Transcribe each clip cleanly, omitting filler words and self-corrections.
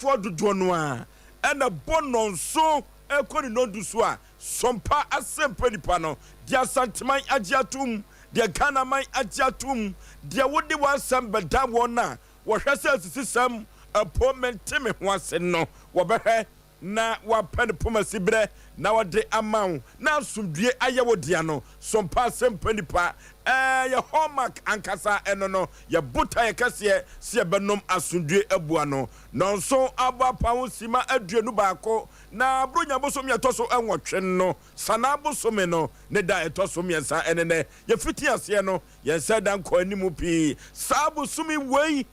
Amanfoɔ dodoɔ no ara na ɛbɔ nnɔnson rekɔ ne nnɔndu so a, Sompa asɛmpa nipa no, deɛ Asanteman agye atom, deɛ Ghanaman agye atom, deɛ wode w'asɛm bɛda wɔn a wɔhwɛ sɛ asisisɛm mpo mente me ho ase no, wɔbɛhwɛ na wɔapɛ no poma siberɛ na wɔde ama wo na asomdwie ayɛ wo dea no, Sompa asɛmpa nipa, ɛɛ, yɛ hallmark ankasa, ɛno no, yɛ botaeɛ kɛseɛ sɛ yɛbɛnom asomdwie abua no. Nnɔnson abɔ apa ho simma 21, na Buronya bosome a ɛtɔ so nwɔtwe no, Sanaa bosome no ne da a ɛtɔ so mmiɛnsa ne nnɛ. Yɛfiti aseɛ no, yɛn nsa da nkɔ anim pii. Saa bosome wei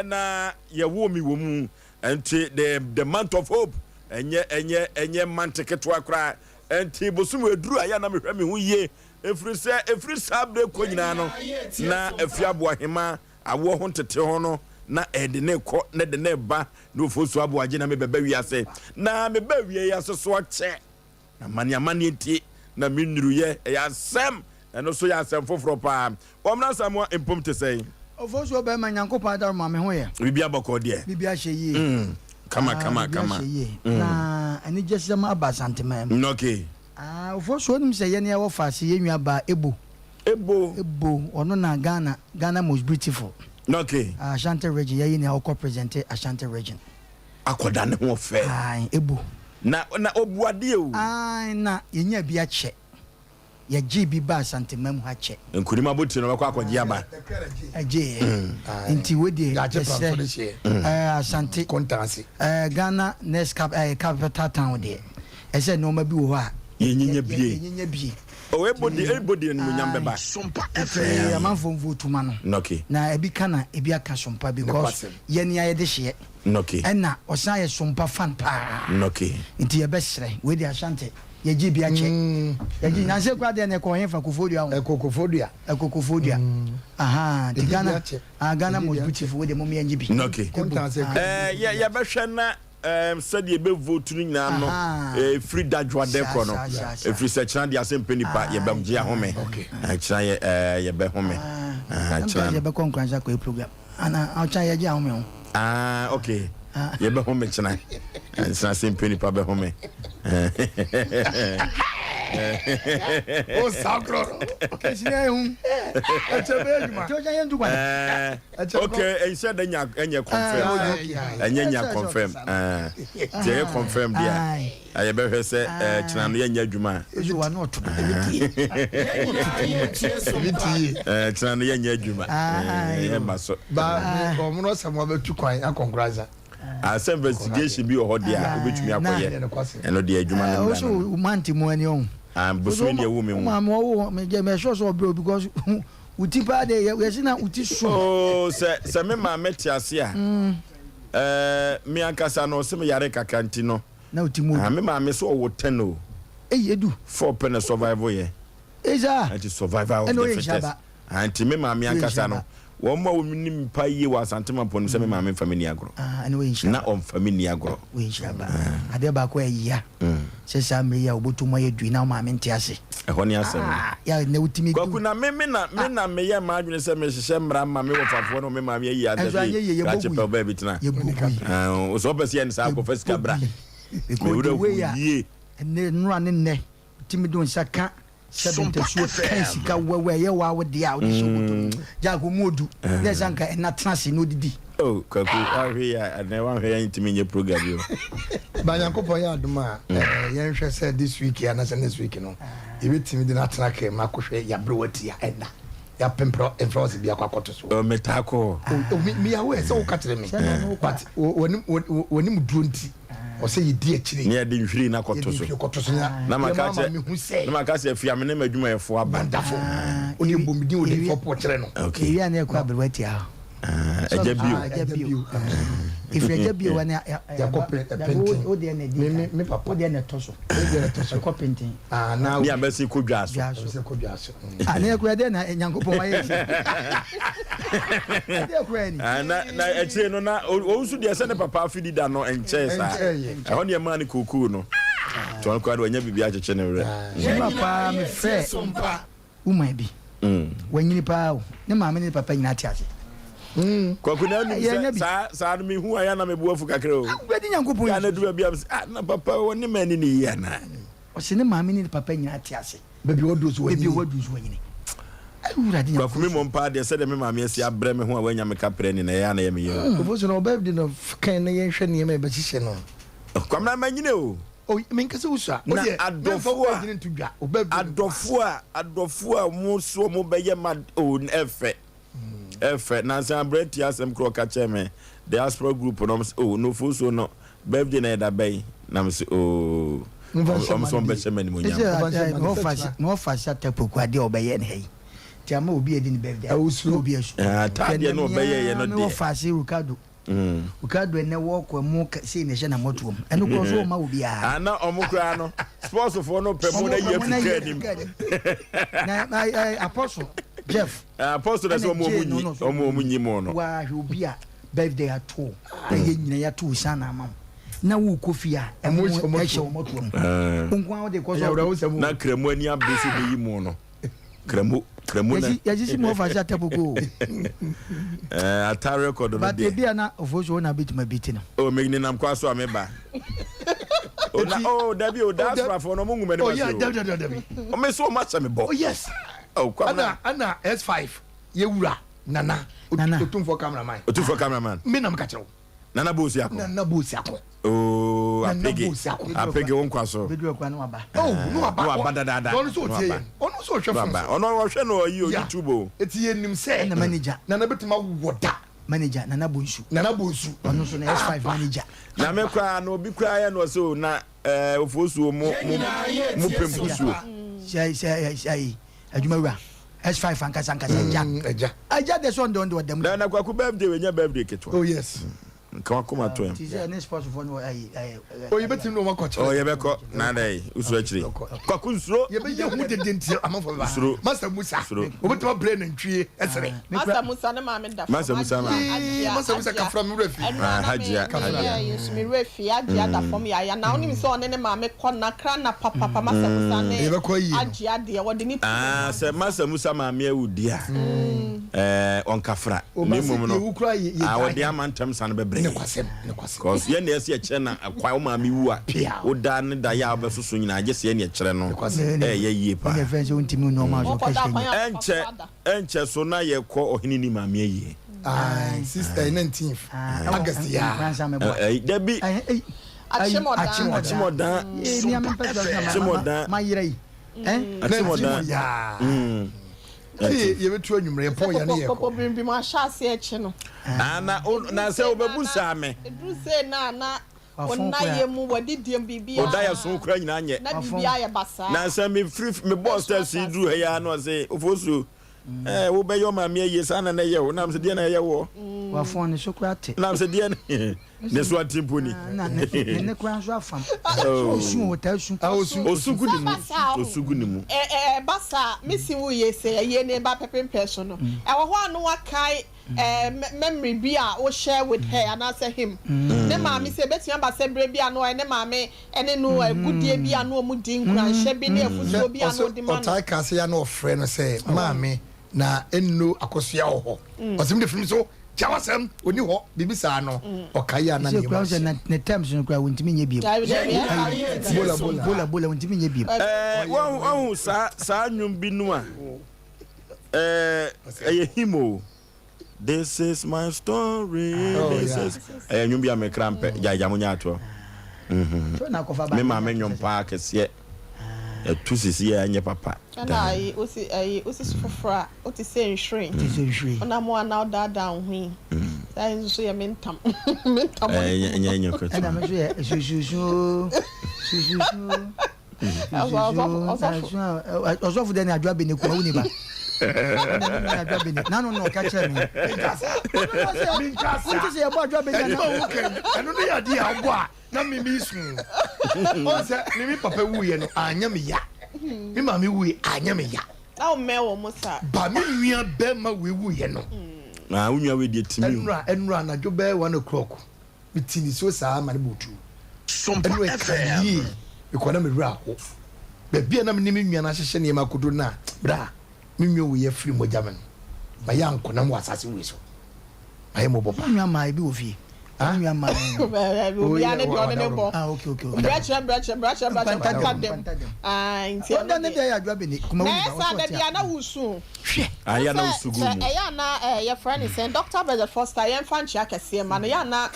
na yɛwoo me wɔ mu, ɛnti the the month of hope, ɛnyɛ ɛnyɛ ɛnyɛ month ketewa koraa. Ɛnti bosome wei duru a, yɛ a na mehwɛ me ho yie, ɛfiri sɛ ɛfiri saa berɛ kɔ nyinaa no, na Afiaboahema Awoɔ ho ntete ho no, na ɛde ne rekɔ na ɛde ne reba, na Ofosu Aboagye na mebɛba wiase. Na meba wie yi ase so akyɛ. Na amane amaneɛ nti na me nnuruyɛ ɛyɛ asɛm. Ɛno nso yɛ asɛm foforɔ paa. Wɔmmra Asamoah mpom te sɛn? Ofosu ɔbarima Nyankopɔn adaworoma me ho yɛ. Biribiara bɔkɔɔ deɛ. Biribiara hyɛ yie. Mm, kama Ah, kama biribiara kama. hyɛ yie. Mm. Na anigyesɛm aba Asanteman mu. Okay. Ah, Ofosu wonim sɛ yɛne ɛwɔ faase yɛn nua baa Ebo. Ebo. Ebo, ɔno na Ghana, Ghana most beautiful. Okay. Ah, Ashanti region, yɛyi nea ɔkɔ presente Ashanti region. Akɔda ne ho ɔfɛ. Ae, Ebo. Na, na ɔbu adeɛ o. Ae, na yɛnyaa bi akyɛ. Yɛgyee bi baa Asanteman mu ha kyɛ. Nkunim abotire no ɔbɛkɔ akɔgye aba. Ɛgyeeɛ. Nti wei deɛ yɛsrɛ, ɛɛ, Asante, ɛɛ, Ghana next cap, ɛɛ, capital town deɛ, ɛsɛ nneɛma bi wɔ hɔ a. Yɛnyinya bie. Yɛnyinya bie. Oh, ebo de, ebo de animuonyam bɛba. Nti amanfoɔ mvote ma no. Okay. Na ebi ka na ebi aka Sompa because yɛn ni ayɛ de hyeɛ. Okay. Ɛna ɔsan yɛ Sompa fan paa. Okay. Nti yɛbɛsrɛ wei de Ashanti yɛgye bi akyɛ. Yɛgye nansa kura deɛ na ɛkɔ hefa Koforidua ho. Ɛkɔ Koforidua. Ɛkɔ Koforidua. Aha nti Ghana ah Ghana most beautiful wei deɛ mom yɛngye bi. Okay. Ɛɛ yɛ yɛbɛhwɛ na. Ɛɛm, sɛdeɛ yɛbɛ vote no nyinaa no, ɛfiri dadwoa dɛ kɔ no, ɛfiri sɛ kyena deɛ asɛm pɛ nipa, yɛbɛ gye ahome. Kyena yɛ, ɛɛ, yɛbɛ home. Kyena no. Yɛbɛkɔ Nkoranza akɔyɛ program. Ana, ɔkyena yɛgye ahome ho. Ah, okay. Yɛbɛ home kyena. Kyena asɛm pɛ nipa bɛ home. O saa korɔ no. Kɛsi na ehu. Ɛkyɛ bɛyɛ adwuma. Tí o jẹ́ yẹn dùkwa. Okay, ɛnhyɛ da nya ɛnyɛ confirm. Ɛnyɛ nya confirm. Ti ɛyɛ confirm deɛ a, yɛbɛhwɛ sɛ kyena no yɛnyɛ adwuma a. Kyena no yɛnyɛ adwuma. Yɛmma so. Ba wɔn no sɛ wɔn abɛtu kwan akɔ Nkoranza. Sɛ investigation bi wɔ hɔ deɛ a, wobɛtumi akɔyɛ. Ɛno deɛ adwuma no mmra no. Ɔsɛ mante mu ani ɔho. Bosome deɛ wo me mu. Maame ɔwo me gye me sure sɛ ɔbrɛ because Wo ti paa deɛ yɛ yɛsi na wo ti so. Oo sɛ sɛ me maame te ase a ɛɛ me ankasa no ɔsɛ me yare kakra nti no. Na wo ti mu odu. Me maame so ɔwɔ 10 o. Eyi edu. Four pɛ na survival yɛ. Eyi saa. Nti survival of the fittest. Ah nti me maame ankasa no wɔn a wɔn nim pa yie wɔ Asante Mampɔn nim sɛ me maame nfa me ni agorɔ. Ah ɛna wɔyɛ nhyira ba. Na ɔnfa me ni agorɔ. Wɔyɛ nhyira ba. Adeɛ baako a ɛya sɛ saa mmerɛ yi a wɔbɛtu mu ayɛ dui na wo maame nte ase. Ɛhɔ ne asɛm no. Ah ya na wotumi du. Kwaku na me me na me na meyɛ m'adwene sɛ mehyehyɛ mmara ma me wɔfafoɔ ne me maame ayi Ɛnso asɛ anyɛ fi yie yɛbɔ krakye gui. pɛ baabi tena. Yɛbɔ gui. Ah, sɛ ɔpɛ sɛ yɛ ne saa kɔfa sika Yɛbɔ bra. gui. Me Because werɛ the ho way a yie. ɛnɛ nnora ne nnɛ wotumi de wo nsa ka sɛbe ntasuo kan sika wɛwɛ ɛyɛ waa wo deɛ a wode hyɛ wo bɔtɔ mu. Jack wo mu odu na ɛsɛ anka ɛna tena ase na odidi. Oh Kwaku wanhwɛ yi a ɛnɛ wanhwɛ yɛn ntumi nyɛ program yi o. Ba Nyankopɔn yɛ adom a yɛnhwɛ sɛ this week anaasɛ next week no yɛbɛtumi de no atena kaa mu akɔhwɛ yɛaberewa ti a ɛnna yɛapemprɛ mflowers bi akɔ akɔto so. Oh metaa kɔ. Oh me me aware sɛ woka kyerɛ me but w'anim duro nti ɔsɛ yɛdi akyire. Ne yɛde nhwiren no akɔto so. Yɛde nhwiren kɔto so na na maka yɛma kyerɛ maame hu sɛ. Na maka sɛ afia me ne m'adwumayɛfoɔ aba. Wonderful. Wode bɔ me din wode fɔ pɔ kyerɛ no. Okay. Yɛwie a na yɛkɔ aberewa tia hɔ. Agya bio. Agya bio. Ɛfiri agya bio hɔ na yɛkɔ penten. Wo deɛ na ɛdi kan. Me papa. Wo deɛ na ɛtɔ so. Me deɛ na ɛtɔ so. Ɛkɔ penten. Ne abɛsi kɔ dwa so. Abɛsi kɔ dwa so. Ah, ne yɛkura deɛ na Nyankopɔn wayɛ si. Deɛ kura ni. Na na akyire no na owusu deɛ sɛ ne papa afidi da no nkyɛn saa. Ɛhɔ ne ɛmaa ne kookoo no. Tɔn kora de wanya biribi akyekye ne werɛ. Sima paa mefrɛ woman bi. Wanyini paa o. Ne maame ne ne papa nyinaa te ase. Kwaku na anim Yɛnyɛ sɛ bi. saa saa no mehu a yɛ na mebu afu kakra o. Awurade Nyankopɔn Yɛ na Yesu. du baabi a mesɛ ah na papa wɔ ne ma ani ne yie anaa. Ɔse ne maame ne ne papa nyinaa te ase. Baabi a waduru so Baabi a wanyini. waduru so wanyini. Awurade Kwaku me Nyankopɔn. mmom paa deɛ sɛdeɛ me maame asi abrɛ me ho a wanya me kaprɛ ni na ɛyɛ a na ɛyɛ me ya o. Ofosu na ɔbaa bi no kan na yɛnhwɛ nneɛma a yɛbɛhyehyɛ no. Kwamina manyini o. Oh, menka sɛ wosua. Na Wodeɛ, memfa adɔfoɔ wo a adwene nto dwa. Ɔbaa bi no nko adɔfoɔ a adɔfoɔ a wɔn so wɔn bɛyɛ ma o ɛfɛ ɛfɛ nansa aberanteɛ asɛm korɔ ɔka kyerɛ me diaspora group no ɔmo sɛ o nofosuo no birthday na yɛda bɛn na me sɛ o Momfa nhyɛ ɔmo sɛ ɔmo Monday. bɛhyɛ me animuonyam. Ɛsɛ Momfa nhyɛ Monday. na Sɛ kyena. ɔfa se atapoku adeɛ a ɔbɛyɛ no ha yi nti ama obi adi ne birthday a Ɛwo na suro. obi asu. Ah, Hwɛ ataadeɛ nnɛ no ɔbɛyɛeɛ mea no me deɛ. ɔfa se Ricardo Ricardo ɛnɛ wɔkɔ ɛmo sei na ɛhyɛ na mɔtoɔ mu ɛno korɔ so ɔma obiara. Ana ɔmo koraa no sportsfoɔ no pɛ mo Ɔmo na pɛ yi mo na afiri yi kaa afiri nim. kaa nim. Na na ɛ Apostle Jeff Apostle na sɛ ɛna ɔmo ɔmo Jay no nyi no so ɔmo ɔmo nyi mo no. Waa hwɛ obi a birthday ato na yɛn nyina yɛato wo san ama wo na wokɔ fie a ɛmo Ɔmo hyɛ ɔmo ɛhyɛ toɔ. ɔmo toɔ mu. Wo nko ara wode kɔ Ɛyɛ sɛ awerɛhosɛm o. Na Kramu ani abere sɛ obeyi mo no. Kramu Kramu na. Yɛsi yɛsisi mu ɔfa se atapoko o. Ɛɛ ata record no But deɛ. ebi a na Ofosu wo na betumi abiti no. Oh me nenam kwa so a me ba. Oh na oh dabi o diaspora fo no mo ngu m'anim Oh yeah, ase o. dabi dabi dabi. Oh me so ɔmo ahyɛ me bɔ. Oh yes. Oh Kwabena. Ana ana S5 yɛ wura Nana. Nana. Otumfoɔ cameraman. Otumfoɔ cameraman. Me na meka kyerɛ wo. Nana Bosi Ako. Nana Bosi Ako. Oh Nana Apege. Bosi Ako. Apege wo nkwa so. Beduru akura no waba. Oh no waba. No waba dadaada. Ɔno nso No ɔtie waba. yɛn. Ɔno nso ɔhwɛ No phone waba. so. Ɔno ɔhwɛ no ɔyi o Yeah. YouTube o. Eti yɛ nim sɛ. Ɛna manager. Nana betumi awɔ da. Manager Nana Bonsu. Nana Bonsu. Ɔno nso no S5 manager. Na me koraa no obi koraa yɛ no ɔsɛ o na ɛɛ ofosuo mo mo mo pɛ mpusuo. Sɛ sɛ sɛ ayi adwuma wura S5 ankasa ankasa agya. Agya. Agya de sɛ ɔndɛ ɔndɛ ɔda mu. Na na kwaku birthday wei nyɛ birthday ketewa. Oh yes. Nka wakoma to Ti sɛ ne sports fo no ayi ayi. Oh yɛbɛtumi ne wɔn akɔ kyerɛ. Oh yɛbɛkɔ na dɛ usuro akyiri. Kwaku nsuro. Yɛbɛyɛ hu dede nti amanfoɔ bɛba. Nsuro. Masa Musa. Nsuro. Wɔbɛtumi abrɛ nantwie ɛsere. Masa Musa ne maame da fam. Masa Musa maame. Agyia, Masa Musa agyia. kafra me werɛ fi. Ɛno Ah, a na me Hajia, meyɛ Hajia. yi nso me werɛ fi. Agyia da fam yaya. Na wonim sɛ ɔne ne maame kɔ nakra na papapa. Masa Musa ne Yɛbɛkɔ ayie no. Agyia deɛ wɔde ne ti Ah, sɛ Masa Musa maame awu di a, ɛɛ, ɔnkafra. O, Na Masa, mmom no, yɛwu koraa yɛ- yɛgyae ah, wɔde hɛn. ama ntɛm sane bɛbrɛ Ne yɛn. kwasɛm, ne kwasɛm. Cause yɛn na ɛsɛ yɛkyerɛ na akwa wo maame wu a, Pia. woda ne da yɛ a wobɛsoso nyinaa, gye sɛ yɛn na yɛkyerɛ no. Nokwasɛm. Ɛyɛ yie paa. Ɛna fɛn sɛ wontumi nneɛma so Wɔkɔda kɛhyɛ akwan nyɛ. a wɔfa so Ɛnkyɛ, ada. ɛnkyɛ so na yɛkɔ ɔhene ni maame ayie. Aye, sister, 19th August ya. Ɛɛ, dabi. Akyemɔdan. Akyemɔdan. Akyemɔdan. Mayerɛ yi. Akyemɔdan. Ya. Mm. Ti yɛbɛtu anwummerɛ yɛpɔn yɛ ne yɛkɔ. Popo bimbim ahyɛ aseɛ akyi no. Ah, na o na sɛ wobɛbu saa me. Eduru sei na na Wafɔn ɔna koraa. yɛ mu wɔde diem biribiara. Ɔda yɛ so kora nyinaa nyɛ. Na biribiara yɛ basaa. Na sɛ mefiri mebɔɔ steps yi duru ha yi ara na ɔse Ofosuo ɛɛ wobɛyɛ ɔmaame ayie saa na na ɛyɛ wo nam sɛ deɛ na ɛyɛ woɔ. Wafɔn ne so koraa te. Nam sɛ deɛ ne so ate mpo ni. Na ne so ne ne koraa nso afam. Osu o taa su. Osu. Osu gu ne mu. Sɛ basaa o. Osu gu ne mu. Ɛ ɛ ɛba saa me si wo yie sɛ ɛyie ne ba pɛpempɛ so no ɛwɔ hɔ a no wakae ɛɛ memory bi a wo share with her anaasɛ him ne maame sɛ ebetumi aba sɛ bere bi a no ɔyɛ ne maame ɛne no agudie bi a no ɔmo di nkuranhyɛ bi ne afutuo bi a no ɔde ma no. Ɔtaa ka sɛ ya na ɔfrɛ no sɛ maame na ɛnno akosua wɔ hɔ. Ɔsɛ mi de firi so gya wasɛm ɔni hɔ biribi saa no ɔka yi a na Sɛ ne kura sɛ yam ne terms no kura wɔntumi nyɛ biem. Dabi dabi ɛyɛ Bola bola. Bola bola wɔntumi nyɛ biem. Ɛɛ wɔn wɔn saa saa nnwom bi no a ɛɛ ɛyɛ hymn o. This is my story. Oh, This yeah. is ɛyɛ nnwom bi a mekra mpɛ gyaegya mo nya atoɔ. So na akɔfa ba. Me maame nnwom paa kɛseɛ. Ɛtu sisi yɛ ɛnyɛ papa. Ɛna ayi osi ayi osi so foforɔ a wote sɛ nhwiren. Te sɛ nhwiren. Ɔnam a na ɔdaadaa wo ho yi. Saa yi nso so yɛ me ntam. Me ntam. Ɛnyɛ ɛnyɛ ɛnyɛ Ɛna ketewa. me nso yɛ sususu sususu. Ɔsɔfo. Ɔsɔfo dɛ ne adwa bene kuma wo ni ba. Adwa bene. Nanu na ɔka kyerɛ me. Minkasa. Wonte sɛ yɛbɔ adwa bene Ɛno ana? a woka yi, ɛno ne yɛ adeɛ a wobɔ a na mimi su. Ɔn sɛ me me papa wuyɛ no anyɛ me ya. Me maame wuyɛ anyɛ me ya. Na wo mmɛn wɔ mo saa. Ba me nua bɛrima wei wuyɛ no. Na wo nua wei deɛ timi o. Ɛnura ɛnura anadwo bɛyɛ 1 o'clock. Me ti nisuo saa ma ne bɔ tu. Ɛnu ɛka yie. Mekɔ na me wura aho. Baabi a na me ne me nua no ahyehyɛ nneɛma akodo no a bra me nua wei afiri mu agya me no. Ma yɛ ankonam wɔ asase wei so. Mayɛ mmɔbɔ paa. Wo nua maa ebi wɔ fie. Wo nua maa no. Obiara ne deɛ ɔne ne bɔ. Ah okay okay okay. Brɛkyerɛ brɛkyerɛ brɛkyerɛ brɛkyerɛ kɔka dɛm. Ah nti ɛno deɛ. Ne deɛ yɛ adwoa bene. Kuma wo nipa ɔsɛ ɔte a. Na ɛyɛ saa na wusu. Hwɛ. Ah yɛ na wusu gu mu. Sɛ ɛyɛ ana yɛfrɛ ne sɛn Doctor Bridget Foster yɛnfa nkyea kɛseɛ ma no yɛ ana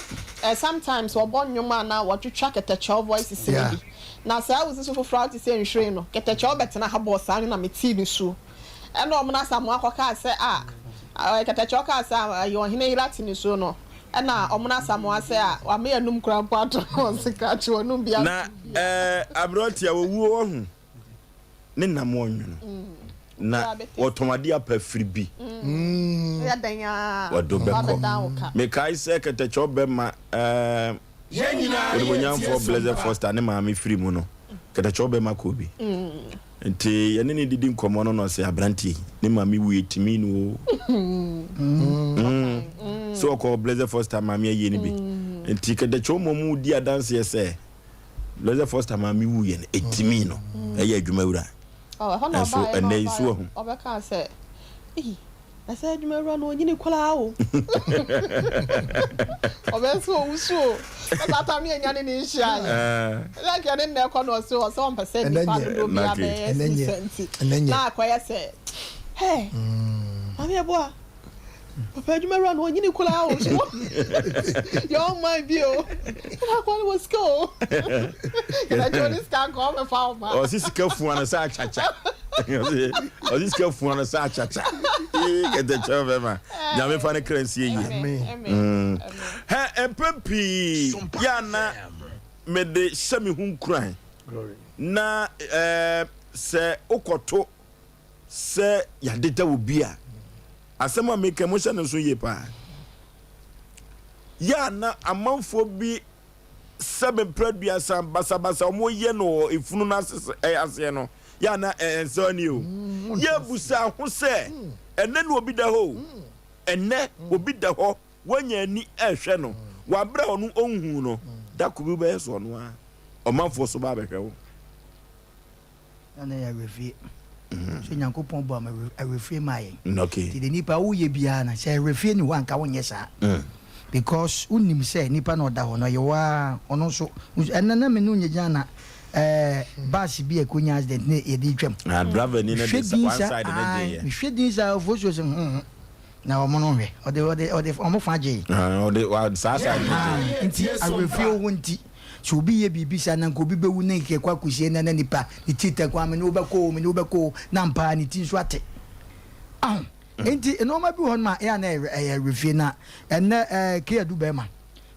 sometimes ɔbɔ nnwom a na wɔtwitwa kɛtɛkyɛw voices no bi. Na saa wusu so foforɔ a wote sɛ nhwiren no kɛtɛkyɛw bɛtena ha bɔɔ saa nnwom na metee ne su. Ɛnna wɔn Asamoah kɔkaa sɛ, A, kɛtɛkyɛw kaa sɛ, A, ɛyɛ ɔhene yere ate nisuo no. Ɛnna wɔn Asamoah sɛ, A, wama yɛn anum koraa mpo ato wɔn se krakye, wɔnum bi atom Na bi a. aberanteɛ a ɔwuo wahu ne nam ɔnwono, na wɔtɔn adeɛ apa firi bi, wɔde bɛkɔ. Mekae sɛ kɛtɛkyɛw bɛma ɛɛ. Onimuonyamfoɔ Blessed Foster ne maame firi mu no, kɛtɛkyɛw bɛma kɔɔ bi. Nti yɛne ne didi nkɔmmɔ no na ɔsɛ aberanteɛ yi, ne maame wuiɛ tumi no o. Mm. So ɔkɔ Blessed Foster maame ayie no bi. Nti kɛtɛkyɛw mmom di adanseɛ sɛ Blessed Foster maame wuiɛ no, ɛtumi no, ɛyɛ adwuma wura. Nso ɛnnɛ yi so ahu. Ɔbɛka sɛ, Na sɛ adwuma wura no onyini koraa o. Ɔbɛyɛ sɛ owusu o. Sɛ saa tam ne yɛnya ne ne nhyia yɛ. Ɛna nka ne nnɛ kɔ na ɔse ɔsɛ ɔmpɛ sɛ nnipa dodoɔ bi abɛyɛ sisa nti. Na akɔyɛ sɛ hey maame ɛboa papa adwuma wura no onyini koraa o. So young man bi o. Ɛna akɔ ne wɔ sika o. Ɛna kyɛ ɔne sika nka ɔmɛfa wo ma. Ɔse sika fua no sɛ akyakya. Ɔse sika fua no sɛ akyakya. Ee kɛtɛkyɛw bɛma. Nyame fa ne kra nsie yie. Hɛ mpɛn pii yɛ ana mede hyɛ me ho nkuran na ɛɛ sɛ wokɔto sɛ yɛadeda obi a, asɛm a meka yi, monhyɛ no nso yie paa. Yɛ a na amanfoɔ bi sɛ mprɛ aduasa basabasa wɔyɛ no wɔ efunu no ase aseɛ no, yɛ a na ɛnsɛ ani o. Yɛ busa ho sɛ, ɛnɛ na obi da hɔ o, ɛnɛ obi da hɔ, woanya ani ɛrehwɛ no, wɔ abere a ɔno ɔnhu no, da ko bi wobɛyɛ sɛ ɔno ara, ɔmanfoɔ so ba abɛhwɛ wo. Na na ɛyɛ awerɛfie. So Nyankopɔn bɔ ama awerɛfie maa yɛn. Okay. Nti de nipa woyɛ biara no sɛ awerɛfie ni hɔ a nka wonyɛ saa. Because wonim sɛ nipa na ɔda hɔ no ɔyɛ wo ara ɔno nso ɛnɛ na me ne wo nyɛ na ɛɛ bus bi a ɛkɔnya accident ne yɛde twam. Ah, driver ni na de one side ne gye yɛ. Mehwɛ din saa ofosuo sɛ hmm hmm na wɔn no hwɛ ɔde ɔde ɔde wɔn fa gye. Ah, ɔde wa saa side ne gye. Nti awerɛfie wɔ hɔ nti. Sɛ obi yɛ biribi saa na nka obi bɛwu na nka ɛkɔ akɔsie na na nipa ne ti tɛ kwan me ne wo bɛkɔ o me ne wo bɛkɔ o na ampa ara ne ti nso ate. Aho nti nnoɔma bi wɔ hɔ nom a ɛyɛ a na ɛyɛ awerɛfie na ɛnnɛ ɛɛ Keyadu bɛrima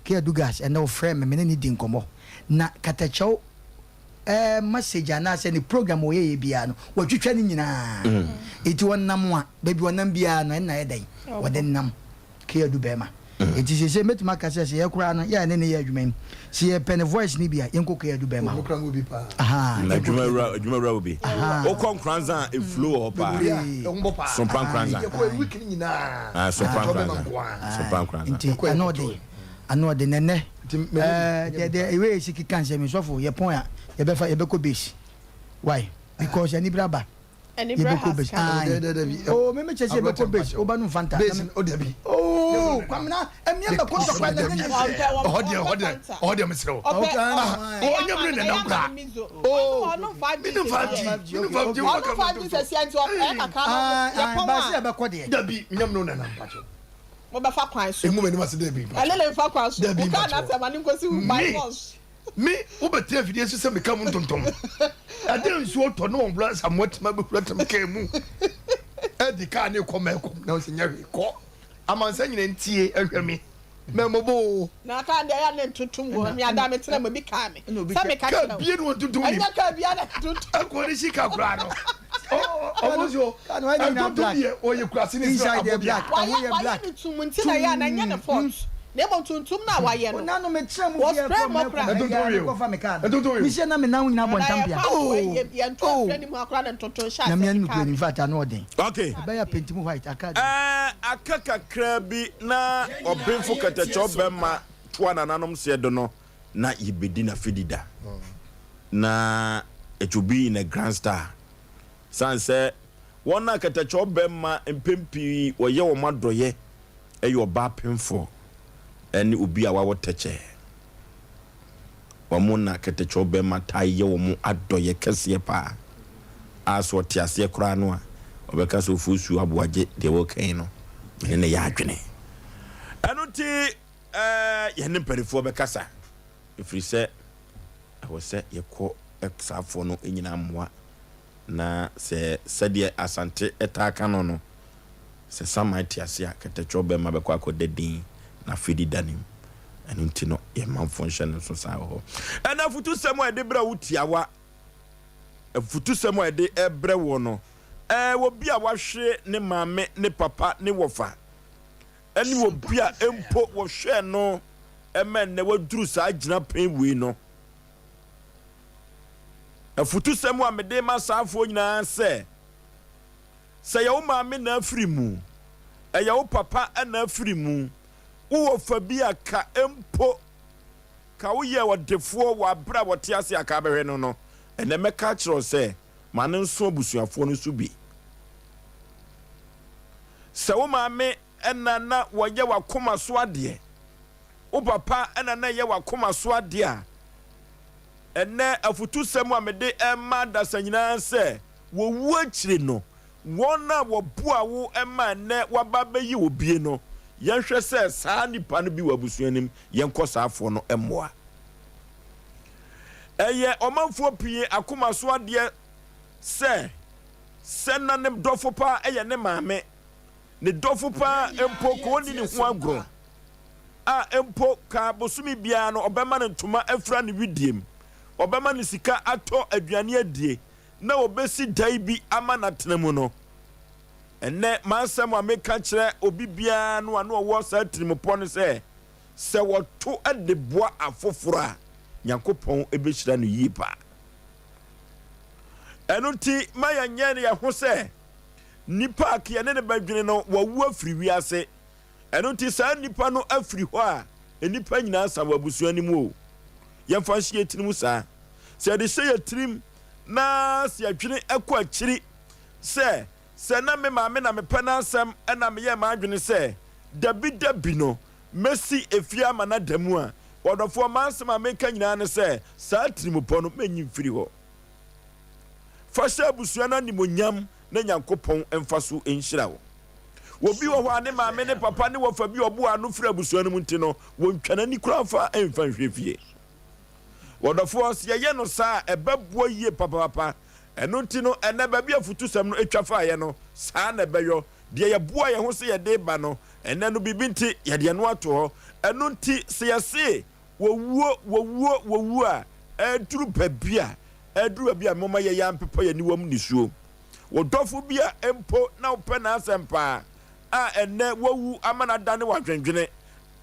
Keyadu gas ɛnnɛ ɔfrɛɛ me me ne no di nkɔmmɔ na katakyɛw ɛɛ message anaasɛ ne program a ɔyɛyɛ biara no watwitwa ne nyinaa nti ɔnam a baabi ɔnam biara no ɛnna ɛyɛ dɛn ɔde nam. Kea du bɛɛma. Enti seesei mɛtumi aka sɛ, sɛ yɛ koraa no, yɛ a yɛne no yɛ adwuma yi, sɛ yɛpɛ ne voice no bi a, yɛnkɔ Kea du bɛɛma hɔ. Ahaa, yɛnkɔ Adwuma Kea du. wura, adwuma wura obi. Ahaa. Wokɔ Nkoranza a, eflow wɔ hɔ paa. Bebree. Sompa Nkoranza. Ah, Sompa Nkoranza. Sompa Nkoranza. Nti ano ɔden, ano ɔden. Ɛnɛ, ɛɛ, deɛ deɛ ewei esi keka nsɛm yi, sɔfo, yɛpɔn a, yɛbɛfa, yɛbɛkɔ base. Why? Because anibere aba. yɛbɛkɔ base ayi oh me me kyɛ sɛ yɛbɛkɔ base woba no mfanta oh kwamina ɛmia bɛkɔ ntɔkwa na ne ne ɔhɔ deɛ ɔhɔ deɛ ɔhɔ deɛ mesrɛ wo ɔnyɛ mene nana kora oh mene mfa gyi mene mfa gyi ɔno fa gyi sɛ siɛ nti ɔpɛ kakra no yɛpɔn a baasi yɛbɛkɔ deɛ dabi menyɛ mene nana mpakyɛw mobɛfa kwan so emu m'anim ase dabi mpakyɛw ɛne ne mfa kwan so dabi wokaa mpakyɛw n'asɛm a ne nkosi wo by force Me, wobɛtena afidie so sɛ meka mu ntontom. Ɛde nsuo tɔ ne wɔn bla Asamoah tumi abɛhura tam kaa mu. Ɛde kaa ne kɔ mɛkɔ na ɔsɛ nyɛ hwee kɔ. Amansa nyina ntie ɛhwɛ me. Mɛmɔbɔ o. Na kaa deɛ ɛyɛ ne ntontom wɔ me ada me tena mu ebi kaa me sɛ meka Kaa kyerɛ wo bie ne wɔn ntontom nim. Ɛnyɛ kaa bia na ntontom. Ɛkɔ ne sika koraa no. Ɔmo nso ntontom deɛ ɔyɛ kurase ne sɛ abɔ bia. Wayɛ wayɛ ne tum nti na ɛyɛ a na ɛnyɛ ne fault na mmom tuntum no a wayɛ no wɔ spray mɔ koraa. Na yɛ kɔ akɔ yɛ yɛn to afira ne mu akora ne ntontom hyɛ aseɛ keka me. Okay. Ɛɛ, aka kakraa bi na ɔbenfo kɛtɛkyɛw bɛma toa nananom seɛ do no, na yebedi n'afedi da. Na it will be in a grand style. San sɛ wɔn a kɛtɛkyɛw bɛma mpɛn pii wɔyɛ wɔn adɔyɛ. yɛ ɔbaa pemfoɔ ne obi a wawo tɛkyɛ. Wɔn na kɛtɛkyɛw bɛrima taa yɛ wɔn adɔyɛ kɛseɛ paa. A sɛ ɔte aseɛ koraa no a, ɔbɛka sɛ Ofosuo Aboagye deɛ wɔreka yi no, me ne no yɛ adwene. Ɛno nti yɛne mpanimfoɔ bɛkasa, ɛfiri sɛ ɛwɔ sɛ yɛkɔ saafoɔ no nyinaa mmoa. Na sɛ sɛdeɛ Asante taa ka no no, sɛ saman te ase a, kɛtɛkyɛw bɛmma bɛkɔ akɔda din na afedi da no mu. Ɛno nti no, yɛn manfoɔ nhyɛ no nso saa wɔ hɔ. Ɛna afutusɛm a yɛde brɛ wo tiawa, afutusɛm a yɛde brɛ woɔ no, ɛɛ obi a wahwere ne maame, ne papa, ne wɔfa, ɛne obi a mpo wɔhwɛɛ no ma ɛnnɛ waduru saa gyinapɛn wei no, Afutusɛm a mede rema saafoɔ nyinaa sɛ, sɛ ɛyɛ wo maame na afiri mu, ɛyɛ wo papa na afiri mu, wowɔ fa bi a ka mpo ka woyɛɛ ɔdefoɔ wɔ aberɛ a wɔte ase a ka bɛhwɛ no no, ɛnnɛ mɛka akyerɛ wo sɛ ma no nso abusuafoɔ no so bi. Sɛ wo maame na na wɔyɛ w'akoma so adeɛ, wo papa na na ɛyɛ w'akoma so adeɛ a, Ɛnnɛ, afotusɛm a mede rema adasa nyinaa sɛ, wɔ wuo akyiri no, wɔn a wɔboa wo ma ɛnnɛ woaba abɛyɛ obie no, yɛnhwɛ sɛ saa nipa no bi wɔ abusua no mu, yɛnkɔ saa afoɔ no mmoa. Ɛyɛ ɔmanfoɔ pii akoma so adeɛ sɛ, sɛ na ne dɔfo paa yɛ ne maame, ne dɔfo paa mpo ka ɔnni ne ho agorɔ. a mpo ka bosome biara no ɔbɛma no ntoma afira ne wedeɛ mu, ɔbɛma no sika atɔ aduane adie, na ɔbɛsi dan bi ama no atena mu no. Ɛnnɛ, m'asɛm a meka kyerɛ obi biara no a na ɔwɔ saa tirimupɔ no sɛ, sɛ wɔto de boa afoforɔ a, Nyankopɔn bɛhyira no yie paa. Ɛno nti, ma yɛnyɛ yɛn ho sɛ nipa a yɛne no bɛdwene no, wawu afiri wiase. Ɛno nti saa nnipa no afiri hɔ a, nnipa nyinaa sa wɔ abusua no mu o. Yɛmfa nhyɛ yɛn tirim saa. Sɛ yɛde hyɛ yɛn tirim na sɛ yɛdwene kɔ akyiri sɛ, sɛ na me maame na mepɛ n'asɛm na meyɛɛ m'adwene sɛ dabi dabi no mɛsi efie ama no ada mu a, ɔdɔfoɔ m'asɛm a meka nyinaa ne sɛ saa tirimupɔ no mɛnyi mfiri hɔ. Fa hyɛ abusua no animuonyam na Nyankopɔn mfa so nhyira wo. Obi wɔ hɔ a ne maame, ne papa, ne wɔfa bi a ɔboa ano firi abusua no mu nti no, wɔntwa n'ani koraa mfa mfa nhwɛ fie. Wɔdɔfoɔ, sɛ yɛyɛ no saa a, ɛbɛboa yie papaapa. Ɛno nti no, ɛnnɛ baabi a afutusɛm no twa faeɛ no, saa na ɛbɛyɔ. Deɛ yɛboa yɛn ho sɛ yɛde reba no, ɛnnɛ no biribi nti, yɛde ɛno ato hɔ. Ɛno nti, sɛ yɛse wɔwuo, wɔwuo, wɔwuo a, ɛduru baabi a, ɛduru baabi a momma yɛn ara mpepa yɛn aniwam nisuo. Wo dɔfo bi a mpo na wopɛ n'asɛm paa a ɛnnɛ wawu ama no adane w'adwendwene,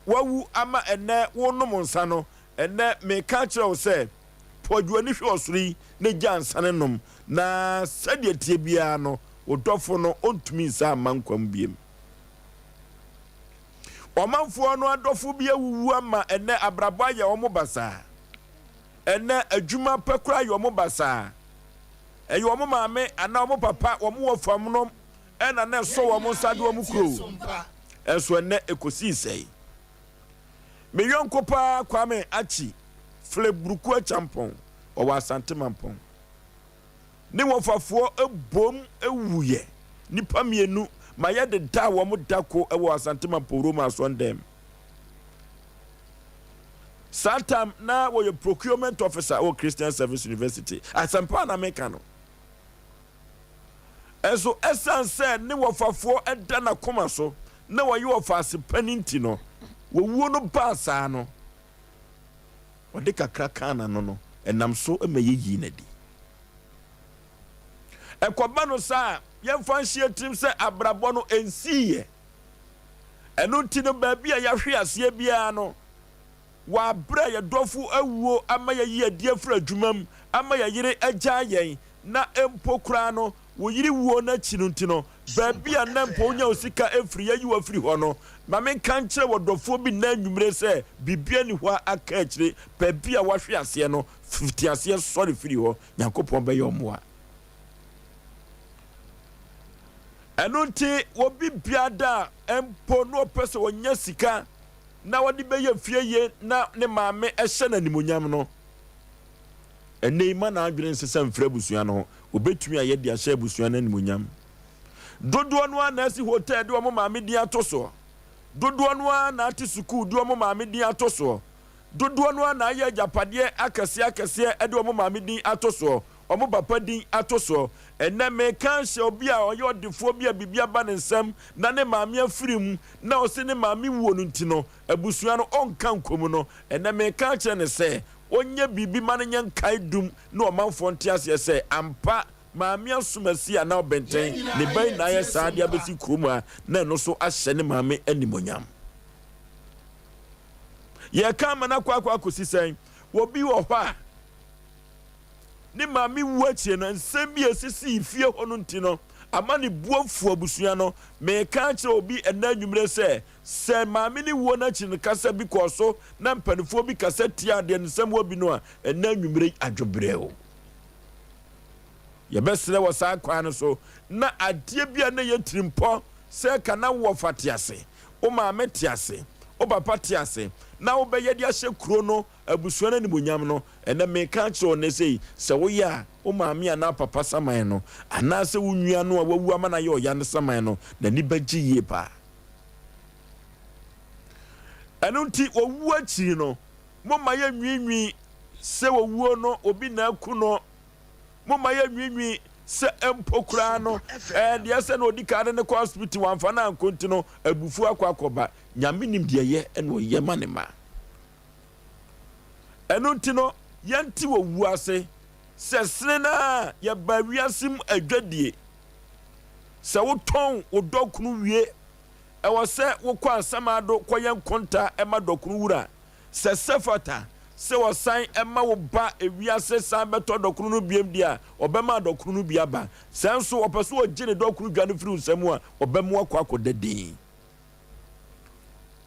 wawu ama ɛnnɛ worenom nsa no, ɛnnɛ mereka akyerɛ wo sɛ, pɔgye w'ani hwɛ ɔsoro yi na gyaa nsa no nom, na sɛdeɛ ɛteɛ biara no, wo dɔfo no ɔntumi nsan mma nkwa mu bio. Ɔmanfoɔ no adɔfo bi awuwu ama ɛnnɛ abrabɔ ayɛ wɔn basaa. Ɛnnɛ adwuma pɛ koraa ayɛ wɔn basaa. Ɛyɛ wɔn maame anaa wɔn papa, wɔn wɔfam nom na na ɛsɔ wɔn nsa de wɔn kuro. Ɛnso ɛnnɛ ɛkɔsii sɛe. Me yɔnko paa Kwame Akyi Philip Bruku Acheampong, ɔwɔ Asante Mampong. Ne wɔfafoɔ boom wuiɛ, nnipa mmienu ma yɛdedaa wɔn da ko wɔ Asante Mampong Roma Asɔndɛm. Saa tam na wɔyɛ procurement officer wɔ Christian Service University. Asɛmpa na meka no. Ɛnso ɛsiane sɛ ne wɔfafoɔ da n'akoma so na wɔyɛ ɔfaase panin nti no, wɔwuo no baa saa no, ɔde kakra kaa n'ano no, ɛnam so ma yɛyii no adi. Ɛkɔba no saa a, yɛmfa nhyɛ tirim sɛ abrabɔ no ɛnsiiɛ. Ɛno nti no, baabi a yɛahwe aseɛ biara no, wɔ aberɛ a yɛn dɔfo awuo ama yɛayi adi afiri adwuma mu, ama yɛn yere agyaa yɛn, na mpo koraa no, wo yere wuo no akyi no nti no, baabi a na mpo wonya wo sika firi, yɛayi wo afiri hɔ no, ma menka nkyerɛ w'ɔdɔfoɔ bi nnɛ anwummere sɛ, biribiara nni hɔ a aka akyire, baabi a woahwe aseɛ no, fiti aseɛ sɔre firi hɔ, Nyankopɔn bɛyɛ wo mmoa. Ɛno nti, obi biara a mpo na ɔpɛ sɛ ɔnya sika na ɔde bɛyɛ fie yie na ne maame hyɛ no animuonyam no, ɛnnɛ yi ma n'adwene nsesa mfiri abusua no ho. Ɔbɛtumi ayɛ de ahyɛ abusua no animuonyam. Dodoɔ no ara na asi hotel de wɔn maame din ato soɔ. Dodoɔ no ara na ate sukuu de wɔn maame din ato soɔ. Dodoɔ no ara na ayɛ agyapadeɛ akɛseɛ akɛseɛ de wɔn maame din ato soɔ, wɔn papa din ato soɔ. Ɛnnɛ mereka ahyɛ obi a ɔyɛ ɔdefoɔ bi a biribi aba ne nsam na ne maame afiri mu na ɔse ne maame wuo no nti no abusua no ɔnka nkɔ mu no, ɛnnɛ mereka akyerɛ no sɛ ɔnyɛ biribi ma no nyɛ nkaedum na ɔmanfoɔ nte aseɛ sɛ ampa Maame Asomasi anaa Ɔbɛntɛn ne ba yi na ayɛ saa de abɛsi kurom ha na ɛno nso ahyɛ ne maame animuonyam. Yɛreka ama no akɔ akɔ akɔsi sɛn? Obi wɔ hɔ a, ne maame wu akyire no, nsɛm bi a ɛsisii fie hɔ no nti no, ama ne bu afu abusua no. Mereka akyerɛ obi ɛnnɛ anwummerɛ sɛ, sɛ maame no wuo no akyiri no kasa bi kɔɔ so na mpanimfoɔ bi kasa tiaa deɛ ne nsɛm wɔ bi no a, ɛnnɛ anwummerɛ yi adwobrɛ o. Yɛbɛsrɛ wɔ saa kwan no so na adeɛ bi a na ɛyɛ tirimpɔ sɛ ɛka na wo wɔfa te ase, wo maame te ase, wo papa te ase na wobɛyɛ de ahyɛ kuro no abusua no animuonyam no, ɛnnɛ meka akyerɛ wo nnɛ sei, sɛ woyɛ a, wo maame anaa papa saman no, anaasɛ wo nua no a wawu ama no ayɛ ɔya no saman no, n'ani bɛgye yie paa. Ɛno nti, owuo akyiri no, momma yɛnnwiinwii sɛ owuo no obi na aku no. Momma yɛnnwiinwii sɛ mpo koraa no, ɛɛ deɛ sɛ na ɔdi kan de no kɔ asopiti wamfa no ankɔ nti no, abufuo akɔ akɔba. Nyame nim deɛ ɛyɛ na ɔyɛ ma ne mma. Ɛno nti no, yɛnte owuo ase sɛ sene no a yɛbaa wiase mu adwadie. Sɛ wotɔn wo dɔkono wie, ɛwɔ sɛ wokɔ asamado kɔyɛ nkonta ma dɔkono wura. Sɛ sɛfata sɛ ɔsan ma wo ba ewiase san bɛtɔ dɔkono no biom deɛ a, ɔbɛma dɔkono no bi aba. Sɛ nso ɔpɛ sɛ ɔgye ne dɔkono dwa no firi wo nsa mu a, ɔbɛma wakɔ akɔda dinn.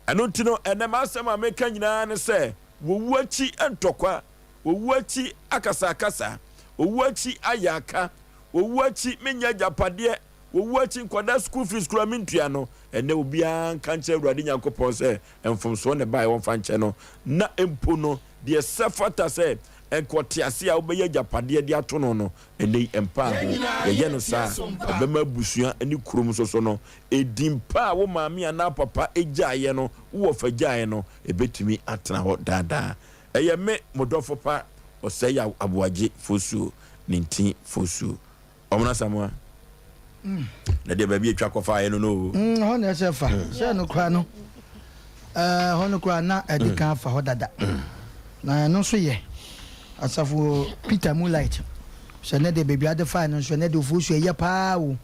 Ɛno nti no, ɛnnɛ m'asɛm a meka nyinaa ne sɛ, Owu akyi ntɔkwa, owu akyi akasakasa, owu akyi ayɛ aka, owu akyi mennya agyapadeɛ, Owu akyi nkwadaa school fees koraa mentua no. Ɛnnɛ obiara nka nkyerɛ Awurade Nyankopɔn sɛ mfomsoɔ na ɛbaeɛ ɔmfa nkyɛ no. Na mpo no, deɛ ɛsɛ fata sɛ nka ɔte ase a wobɛyɛ agyapadeɛ de ato no no, ɛnnɛ yi ɛmpaa ho. Yɛyɛ no saa a, ɛbɛma abusua ne kurom nso so no, edin pa a wo maame anaa papa gyaeɛ no, wo wɔfa gyaeɛ no, ɛbɛtumi atena hɔ daa daa. Ɛyɛ me, mo dɔfo pa, Ɔsɛeyaw Aboagye Fosuo, Nintin Fosuo. Ɔmena Samoa. Na deɛ baabi atwa kɔfa ayɛ no no o. Mm, hɔ na ɛsɛ fa. Mm. Sɛ no koraa no, ɛɛ hɔ no koraa na ɛde mm. kan afa hɔ dada. Mm. Na ɛno nso yɛ asafo Peter Moonlight. Sɛ ne de baabi ade fa no nso ne de ofuo so ɛyɛ paa o.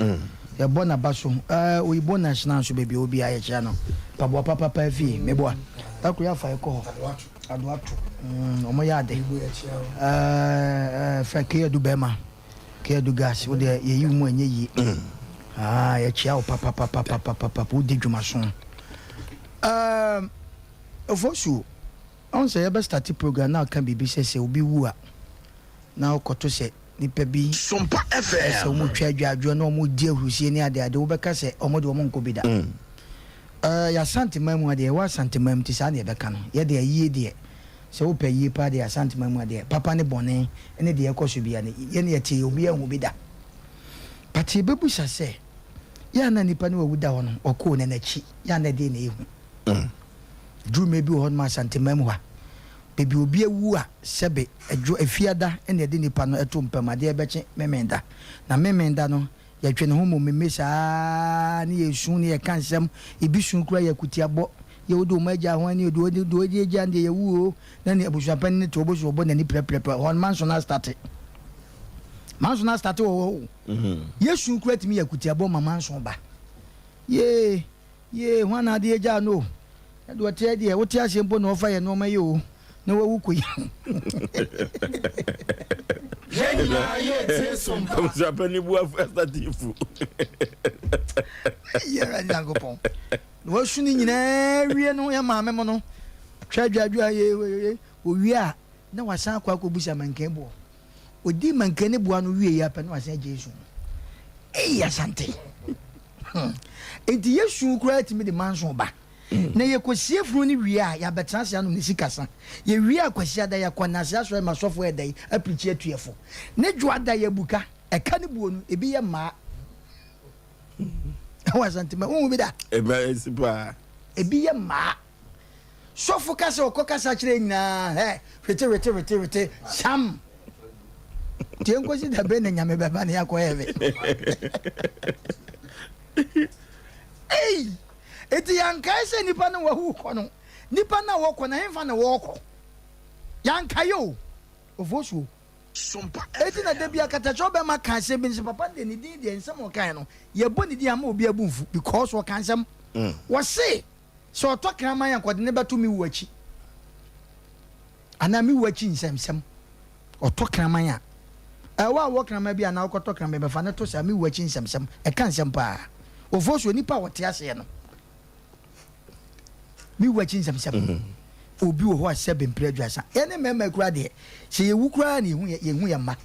Yɛbɔ n'aba so. Ɛɛ oyibo national nso baabi obi a yɛkyerɛ no. Paboa papapa fie meboa. Dakoro yɛ afa ɛkɔ hɔ. Adoato. Mm, wɔn yɛ ade. Ɛɛ ɛɛ fɛ keedu bɛrima. Keadu gas wo deɛ yɛyi wo mu ɛnyɛ yie ah yɛkyea wo papapapapapapa wodi dwumaso um, Ofosu ɔn sɛ yɛbɛ start program na ɔka biribi sɛ sɛ obi wu a na wokɔto sɛ nipa bi Sompa sɛ FM. wɔn twa adwadwoɔ na wɔn di ahurusie ne ade ade wobɛka sɛ wɔn de wɔn nkɔ bi da ɛɛ yɛ Asanteman mu adeɛ yɛwɔ Asanteman mu ti saa na yɛbɛka no yɛde ayie deɛ Sɛ wopɛ yie paa deɛ Asanteman mu a deɛ papa ne bɔne ne deɛ ɛkɔ so biara no yɛn yɛte yɛ obiara nhu bi da. But yɛbɛbusa sɛ yɛ a na nipa no wawu da hɔ no ɔkɔɔ na n'akyi yɛ a na ɛdeɛn na ɛhu. Ɛduru mmerɛ bi wɔ hɔ nom Asanteman mu ha baabi obi awu a sɛbe ɛdwo Efiada na yɛde nipa no to mpa mu adeɛ bɛkye Memenda na Memenda no Yɛtwe ne ho mmom saa ara ne yɛsu ne yɛka nsɛm, ebi su koraa yɛ akutiabɔ, yɛ wode wɔn agya ho ani o, deɛ ɔde agya no deɛ yɛwu o, na ne abusuapanin no te hɔ bɔsu ɔbɔ n'ani prɛprɛprɛ, hɔ no manso no astate. Manso no astate wɔ hɔ o. Yɛsu koraa tumi yɛ akutiabɔ ma manso ba. Yee! Yee, hwan na ade agyaa no o? Na deɛ ɔteɛ deɛ, wote aseɛ mpo na ɔfa yɛn nnoɔma yi o, na wawu kɔ yi. Yɛn nyinaa yɛretie som pa. Abusuapanin bu afu asate fu. Yɛ Awurade Nyankopɔn. Na wasu ne nyinaa wie no, yɛ maame mo no, twa adwadwa ye, owie a, na wasan akɔ akɔbusa mankan boɔ. Ɔdii mankan ne boa no wie yɛ apɛ na wasan agye su. Ei, Asante! Enti yɛ su koraa tumi de manso ba. Na yɛkɔsie funu no wie a, yɛabɛtena ase anom ne sikasa. Yɛwie a Kwasiada yɛkɔ Nase asɔre ma sɔfo ɛda yi apirikyi atu yɛ fo. Ne Dwoada yɛabuka. Ɛka ne buo no, ebi yɛ mmaa. Ɛwɔ Asantema, wohu bi da? Ɛba ɛsi paa. Ebi yɛ mmaa. Sɔfo ka sɛ ɔkɔ kasa kyerɛ nyinaa, hɛ, hwete hwete hwete hwete, sam. Nti ɛnkɔsi da bɛn na Nyame bɛba na yɛakɔ heaven? Ei! Enti yɛankae sɛ nnipa no wɔawu kɔ no, nnipa no a wɔkɔ no, ɛhefa na wɔrekɔ? Yɛankae o. Ofosuo. Enti na da bi akatakyerɛw bɛma ka asɛm bi no sɛ papa no deɛ ne din deɛ nsɛm a ɔkae no yɛbɔ ne din ama obi abu mfu because ɔka nsɛm. Wɔse sɛ ɔtɔ kraman a nka ɔde no bɛto me wu akyi anaa me wu akyi nsɛmsɛm. Ɔtɔ kraman a ɛwɔ a wɔ kraman bi anaa wokɔtɔ kraman bɛfa no to saa me wu akyi nsɛmsɛm. Ɛka nsɛm paa. Ofosuo nipa a ɔte aseɛ no me wu akyi nsɛmsɛm. Obi wɔ hɔ a sɛbe mpere aduasa. Yɛne mmarima kura deɛ, sɛ yɛwu koraa na yɛhu yɛhu yɛn mma.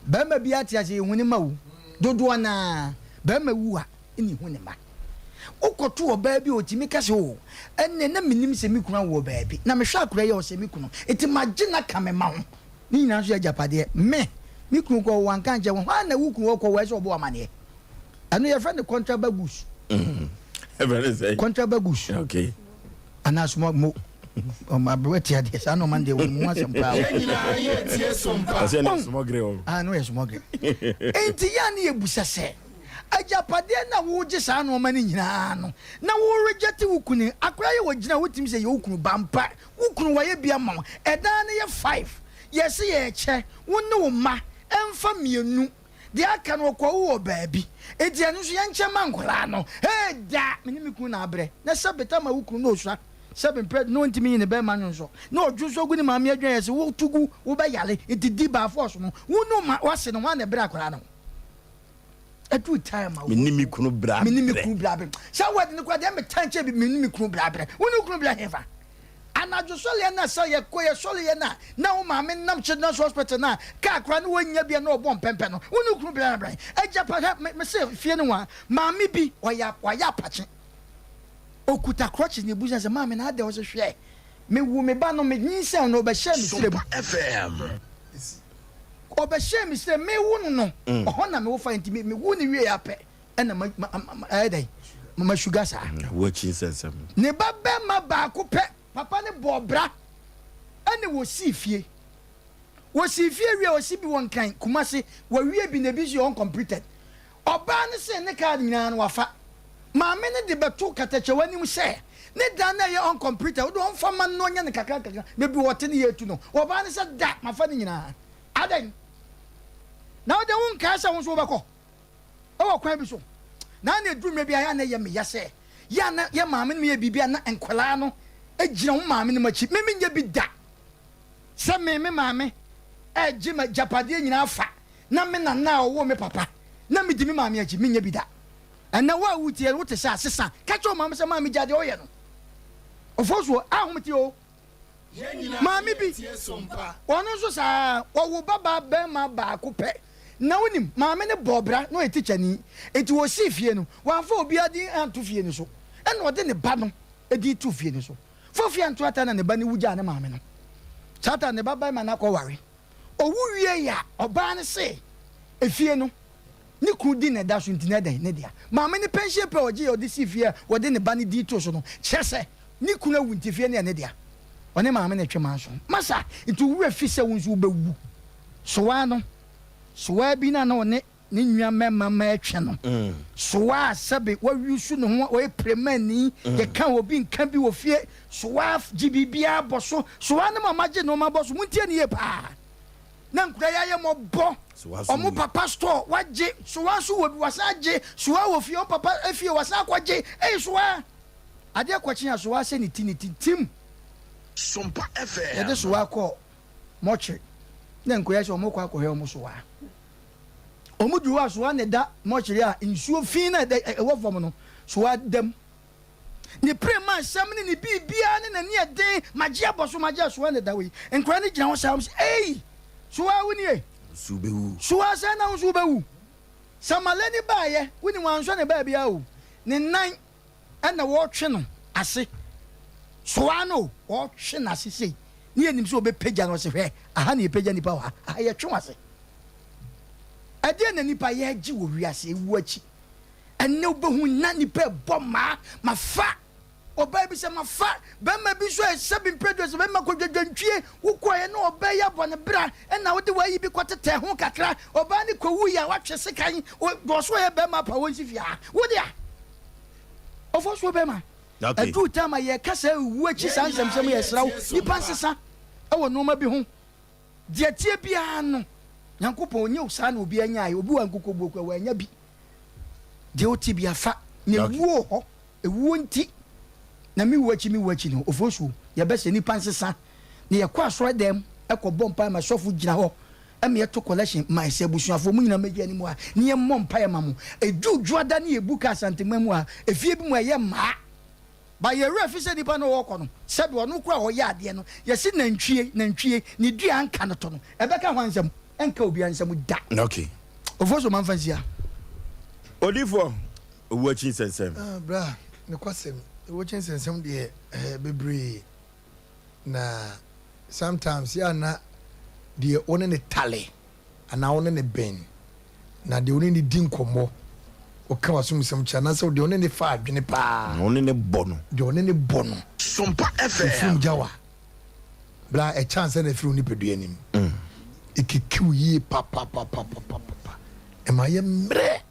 Barima bi ate ase yɛhu ne mma wu. Dodoɔ no ara, barima wu a ɛna yɛhu ne mma. Wokɔto ɔbaa bi a ɔtumi ka sɛ, o, ɛnneɛ na menim sɛ me kunu awo ɔbaa bi, na mehwɛ akwadaa yi a ɔsɛ me kunu, nti magye no aka me mma ho. Ne nyinaa nso yɛ agyapadeɛ. Me, me kunu kɔ, wanka ankyerɛ me. Hwan na wo kunu ɔkɔ wɔ ɛsɛ ɔbɔ wo amaneɛ? Ɛno yɛfrɛ no contraba goods. Contraba goods. Okay. Anaa soma mo ɔmo aberewa tia deɛ saa nneɛma no deɛ wɔn mu asɛm paa. Yɛn nyinaa yɛ tie so mpa. Ɔsɛ ne smɔgere o. Ah no yɛ smɔgere. Nti yɛn a ne yɛ busa sɛ agyapadeɛ na wogye saa nneɛma no nyinaa no na wo reject wo kunu akora yɛ wɔ gyina wotumi sɛ yɛ wo kunu ba mpa wo kunu wayɛ bi ama wo ɛdan no yɛ five yɛse yɛkyɛ wo ne wo mma ɛmfa mmienu. Deɛ aka no ɔkɔwo wɔ baabi enti ɛno nso yɛnkyɛ mma nkwadaa no. Hey da! Me ne me kunu na abrɛ na sɛbe ta ma wo kunu na ɔsua sɛbe mprɛ na ɔntumi nyi ne bɛrima nwonsɔ na ɔdwonsɔ gu ne maame adwan yɛ se wo to gu wo bɛ yare enti di by force no wo ne wo wase no hwan na ɛbrɛ akwadaa no ho ɛduru time a Me ne me kunu brɛ me ne me kunu brɛ abrɛ saa word no koraa deɛ metan kyɛ bi me ne me kunu brɛ abrɛ wo ne wo kunu brɛ hefa Anadwo sɔreɛ no a sɛ yɛkɔ yɛ sɔreɛ no a na wo maame nam children's hospital no a kaa koraa ne wɔnnya bi a na ɔbɔ mpɛmpɛ no wo ne wo kunu bra bran agya pa hwɛ me me se fie no wa maame bi ɔyɛ wayɛ apakye okuta crutches na ebusa sɛ maame na adɛ ɔsɛ hwɛ me wu me ba no me nyinsɛn no ɔbɛhyɛ me srɛ mu ɔbɛhyɛ me srɛ me wo no no ɔhɔ na me wo fa nti me wo ne wie apɛ ɛna ma ma ma ɛyɛ dɛn ma sugar saa. Awo akyi nsɛnsɛm. Ne ba bɛrima baako pɛ, papa no bɔɔ bra ɛna wɔsii fie. Wɔsii fie wie a wɔsi bi wɔ Nkran, Kumasi, wɔawie bi na ebi nso yɛ uncompleted. Ɔbaa no se ne car nyinaa no wafa. Maame no de bɛto katakyɛw anim sɛ ne dan no a ɛyɛ uncompleted wode ɔmfa mma no na ɔnyɛ no kakra nkakra baabi ɔte no yɛretu no. Ɔbaa no sɛ da mafa ne nyinaa. Adɛn? Na wode wonkae sɛ wo nso wobɛkɔ? Wɔ kwan bi so, na na ɛduru mmerɛ bi a, ɛyɛ a na ɛyɛ me ya sɛ yɛ a na yɛn maame nom yɛ biribi a na nkwadaa no gyina wɔn maame nom akyi. Me menyɛ bi da sɛ me me maame regye m'agyapadeɛ nyinaa fa na me nana a ɔwoo me papa na medi me maame akyi. Menyɛ bi da. Ɛnɛ wo a wotie no wote sɛ asesa. Ka kyerɛ wo maame sɛ maame gya deɛ ɔyɛ no. Ofosuo, ahomete o. Maame bi, ɔno nso saa ara, ɔwo babaa barima baako pɛ. Na wonim, maame no bɔɔ bra na ɔyɛ tikyani. Enti wɔsii fie no, wamfa obiara din anto fie no so. Ɛnna ɔde ne ba no din too fie no so. Fofi anto ata na ne ba no wu gyaa ne maame no. Saa ta ne ba barima no akɔware. Owu wiei a, ɔbaa no se efie no, ne kunu din na ɛda so nti na ɛdɛn? Ne dea. Maame no pɛnhyen pɛ a ɔgyee a ɔde sii fie a wɔde ne ba no din too so no kyerɛ sɛ ne kunu awu nti fie no yɛ ne dea. Ɔne maame no retwe manso. Masa, nti wo werɛ fi sɛ wo nso wobɛwu? Sowaa no, sowaa bi no a na ɔne ne nua mmarima mma retwe no, sowaa a sɛbe wawusu ne ho, ɔyɛ piremanni, yɛka obi nka bi wɔ fie, sowaa gye biribiara bɔ so, sowaa no mama gye nneɛma bɔ so, montie no yie paa. Na nkura yi ayɛ mmɔbɔ, wɔn papa store wagye, sowaa nso wɔ bi wasan agye, sowaa wɔ fie, wɔn papa fie wasan akɔgye, ei sowaa! Adeɛ kɔkye a sowaa sɛ ne ti ne ti tim. Yɛde sowaa kɔɔ mɔkyere na nkura yi sɛ wɔn kɔ akɔhwɛ wɔn sowaa. Wɔn duru hɔ a soa na ɛda mɔkyere a nsuo fi na ɛda ɛwɔ fam no soa da mu. Ne pere ma nsɛm ne ne biribiara ne n'ani ɛden magye abɔ so magye soa na ɛda hɔ yi. Nkwadaa no gyina hɔ saa wɔn sɛ ei soa wo nie. Nso wobɛwu. Soa sɛ na wo nso wobɛwu. Samalani baeɛ, wonim wansɔ ne baabiara o, ne nan ɛna wɔretwe no ase, soa no o, wɔretwe no ase sei, ne yɛnim sɛ wɔbɛpagya no, ɔse hwɛ, aha na yɛpagya nipa wɔ ha, aha yɛtwe wo ase. Ɛdeɛn na nipa yɛregye wɔ wiase, ɛwuo akyi? Ɛnnɛ wobɛhu na nipa ɛbɔ mmaa, mafa Ɔbaa bi sɛ, Mafa barima bi nso a ɛsɛ bi mprɛ aduasa, barima kɔdwadwantwie, wokɔeɛ na ɔbaa yi abɔ ne bra, ɛna wode w'ayi bi kɔtetɛɛ ho kakra, ɔbaa no kɔwuiɛ a woatwe sekan, deɛ ɔso ɔyɛ barima apa wɔnsi fie ha, wo dea, ɔfɔsuo barima. Okay. Ɛduru time a yɛka saa ɛwu akyi saa nsɛmsɛm yi, yɛsrɛ wo, nnipa nsesa wɔ nnoɔma bi ho. Deɛ ɛteɛ biara no, Nyankopɔn ɔnyɛ wo saa na obiara nyaeɛ, obi wɔ ha nkokobuo koraa wannya bi. Deɛ wote biara fa, na ɛwuo wɔ hɔ. Ewuo nti na me wuo akyi me wuo akyi no ofosuo yɛbɛsɛ nipa nsesa na yɛkɔ asɔre dɛm kɔ bɔ mpaeɛ ma sɔfo gyina hɔ ma yɛto collection ma ɛsɛ abusuafoɔ mo nyinaa mɛgye anim ha ne yɛ mmɔ mpaeɛ ma mo ɛdu dwoada ne yɛbu ka Asanteman mu ha efie bi mu ɛyɛ mmaa ba yɛ werɛ fi sɛ nipa no ɔɔkɔ no sɛbi ɔno koraa ɔyɛ adeɛ no yɛse nantwie nantwie ne dua anka no to no ɛbɛka hwan nsam ɛnka obiara nsam da Okay. Ofosuo ma nfa nsi ha. Odifoɔ. Owu akyi nsɛnsɛm. Ah bra, nokwasɛm, owu akyi nsɛnsɛm deɛ ɛyɛ bebree na sometimes yɛ a na deɛ wo ne no tale anaa wo ne no bɛn na deɛ wo ne no di nkɔmmɔ, woka w'asomsɛm kyerɛ anaasɛ deɛ wo ne no fa adwene paa, Deɛ wo ne no bɔ no. deɛ wo ne no bɔ no, Sompa FM. Efirim gya wo a, bra ɛkyɛ ansa na afiri wo nipadua anim. Ɛkeke wo yie papapapapapa. Ɛma yɛ mmerɛ.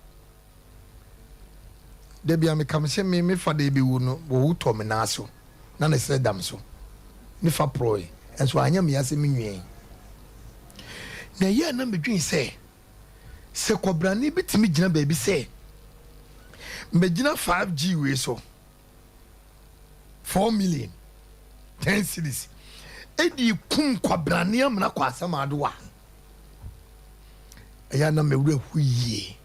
Da bi a meka me sɛ me me fa da ebewu no owu tɔ me nan so na ne srɛ da me so ne fa porɔe nso anyɛ me ya sɛ me nua yi. Na ɛyɛ a na medwen sɛ sɛ kɔbrane bi tumi gyina baabi sɛ mɛgyina 5G wei so 4 million 10 cedis ɛde kum kwabrane amena kɔ asɛm ado a ɛyɛ a na me werɛ ho yie.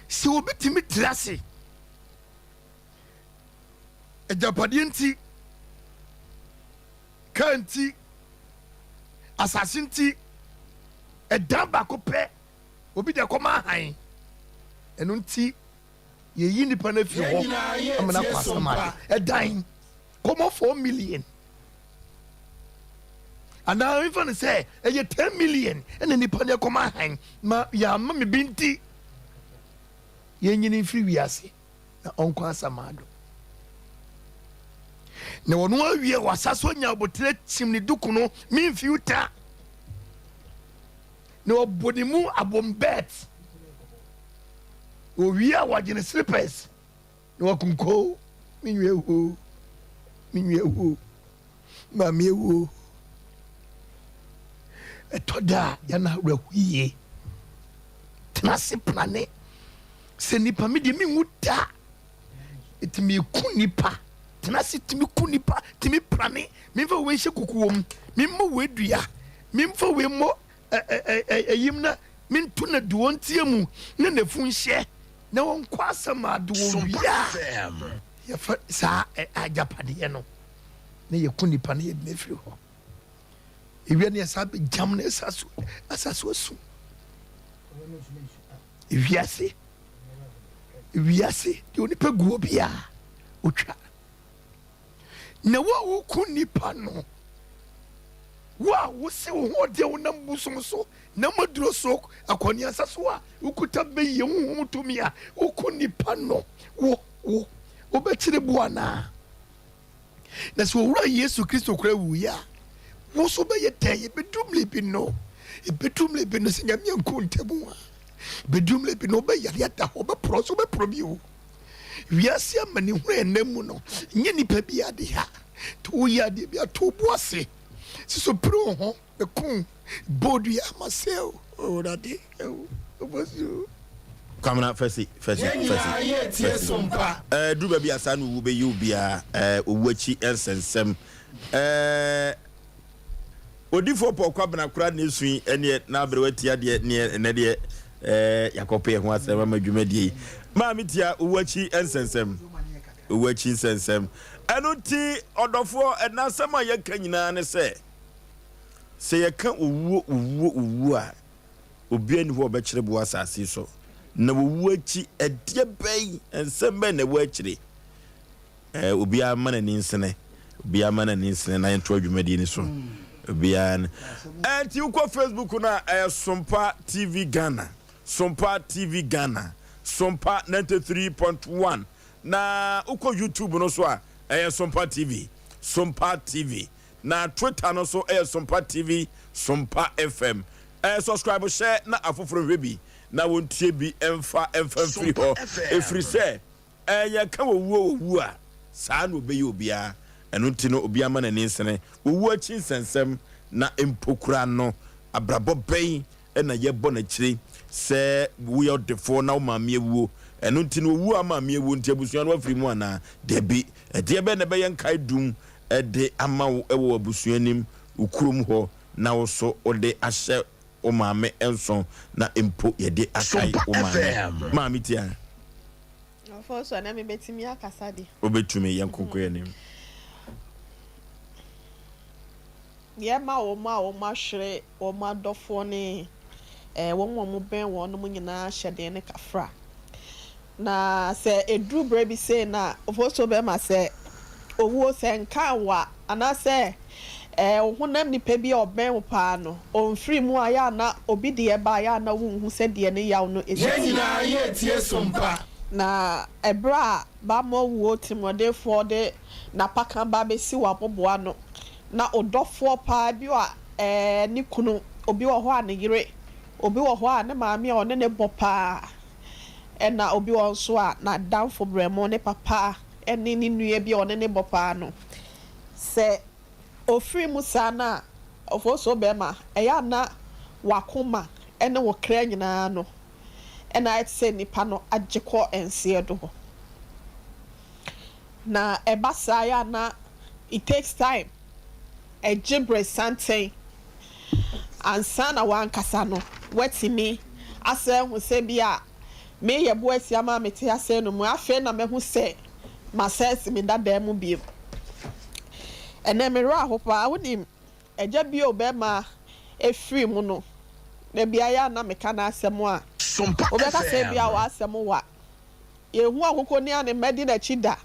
Sɛ obi tumi tra ase agyapadeɛ nti, kaa nti, asase nti, ɛdan baako pɛ obi de akɔma ahan, ɛno nti yɛyi nipa no afiri hɔ ama no akɔ asɛm ade ɛdan kɔmɔ 4 million anaa mefa no sɛ ɛyɛ 10 million ɛna nipa no ɛkɔma ahan ma yɛama me bi nti yɛnyini mfiri wiase na ɔnkɔ asamado na wɔn awie wasa so nya abotire kyim ne duku no memfiw ta na ɔbɔ ne mu abom bet owie a wɔgye ne slippers na wakunko me nua awuo me nua awuo maame awuo ɛtɔ da a yɛn awerɛho yie tena ase plane sɛ nipa me deɛ menwu da ɛti meku nipa tena ase tumi ku nipa tumi plane memfa wei nhyɛ kukuo mu memmɔ wei dua memfa wei mmɔ ɛyim na mento na duo nteɛ mu na nafu nhyɛ na wɔnkɔ asɛm ade wɔ wie a yɛfa saa agyapadeɛ no na yɛku nipa no yɛde no afiri hɔ ewia ne yɛsa bɛgyam no asa so asu ewiase ewiase deɛ onipa guo biara otwa Na wo a woku nnipa no, wo a wose wo ho ɔdeɛ wonam bosom so, nam aduro so, akɔneasa so a wokuta bɛyie honhom tumi a woku nnipa no, wo, wo, wobɛkyere bo anaa? Na sɛ Owura Yesu Kristo koraa wuiɛ a, wo nso wobɛyɛ dɛn? Ɛbɛduru mmerɛ bi no, ɛbɛduru mmerɛ bi no, sɛ Nyame anku ntɛm a, ɛbɛduru mmerɛ bi no, wobɛyare ada hɔ, wobɛporɔ nso wobɛporɔ bio. Wiase amanehunu a ɛnam mu no nyɛ nipa bi ade ha. Nti woyɛ adeɛ bi ato wo bo ase. Soso pere wo ho ko bɔ dua ama sɛ o Awurade ɔbɔsu. Kwamina fɛsi fɛsi fɛsi fɛsi ɛɛ duru baabi a saa na owu bɛyi obiara ɛɛ owu akyi nsɛnsɛm ɛɛ. Odifoɔ Paul Kwabena koraa na esu yi ɛneɛ na aberewa tia deɛ neɛ ɛnɛ deɛ ɛɛ yakɔpɛ yɛ ho asɛm ama dwumadie yi. Maame tia owu akyi nsɛnsɛm owu akyi nsɛnsɛm ɛno nti ɔdɔfoɔ ɛna asɛm a yɛka nyinaa ne sɛ sɛ yɛka owuo owuo owuo a. Obiara nni hɔ a ɔbɛkyere boɔ asase yi so. Na owuo akyi, ɛdeɛ bɛn, nsɛm bɛn na ɛwɔ akyire? Ɛɛ, obiara mma n'ani nsene. Obiara mma n'ani nsene na yɛntoa dwumadie no so. Obiara no. Ɛnti wokɔ Facebook no a, ɛyɛ Sompa TV Ghana. Sompa TV Ghana. Sompa 93.1. Na wokɔ YouTube no so a, ɛyɛ Sompa TV. Sompa TV. Na Twitter no so ɛyɛ Sompa TV, Sompa FM. Ɛɛ subscribe hyɛ na afoforo nhwɛ bi na wɔntie bi mfa mfa mfiri hɔ. Ɛfiri sɛ ɛɛ yɛka owuo owu a, saa na ɔbɛyɛ obiara. Ɛno nti no obiara mma n'ani nsene owuo akyi nsɛnsɛm na mpo koraa no abrabɔ bɛn na yɛbɔ no akyire sɛ woyɛ ɔdefoɔ na wo maame awuo, ɛno nti no owuo a maame awuo nti abusua no afiri mu anaa? Dabi. Ɛdeɛ bɛn na ɛbɛyɛ nkae dum de ama wo wɔ w'abusua anim, wo kurom hɔ, na wo so wode ahyɛ wo maame nso na mpo yɛde akae wo maame? Maame tia. Ɔfo so na mebɛtumi akasa de. Wobɛtumi, yɛn nkonko yɛn anim. Yɛma wɔn a wɔahwere wɔn adɔfoɔ ne wɔn a wɔbɛn wɔn nom nyinaa hyɛden ne kafra. Na sɛ ɛduru berɛ bi sei no a, ofosuo bɛma sɛ owuo sɛ nkaa wo a, anaasɛ wo honam nipa bi a ɔbɛn wo paa no, ɔmfiri mu a, yɛ a na obi deɛ ba a, yɛ a na wonhu sɛdeɛ ne yaw no si Yɛn teɛ. nyinaa yɛretie som pa. Na ɛberɛ a bammɔ wuo tirimuɔdenfoɔ de n'apakan ba bɛsi w'aboboano, na wo dɔfoɔ paa bi a ɛɛ ne kunu, obi wɔ hɔ a ne yere, obi wɔ hɔ a ne maame a ɔne no bɔ paa, ɛna obi wɔ hɔ nso a n'adamfo berɛmo, ne papa ne ne nua bi a ɔne no bɔ paa no, sɛ ɔfiri mu saa no a, ɔfosuo bɛrima, ɛyɛ a na w'akoma ne wo kra nyinaa no na ayɛ te sɛ nipa no agye kɔ nseɛ do hɔ. Na ɛba saa yɛ a na it takes time, ɛgye bere santen ansa na w'ankasa no woatumi asan ahu sɛ bi a mereyɛ bo asia ma mete asɛe no mu, afei na mahu sɛ masan asi me dadaa mu bio. Ɛnnɛ me werɛ aho paa, wonim agya bi a ɔbarima firi mu no, da biara yɛ a na meka n'asɛm a, wobɛka sɛ ebia w'asɛm wa. Yɛnhu akokɔni a ne mma di n'akyi da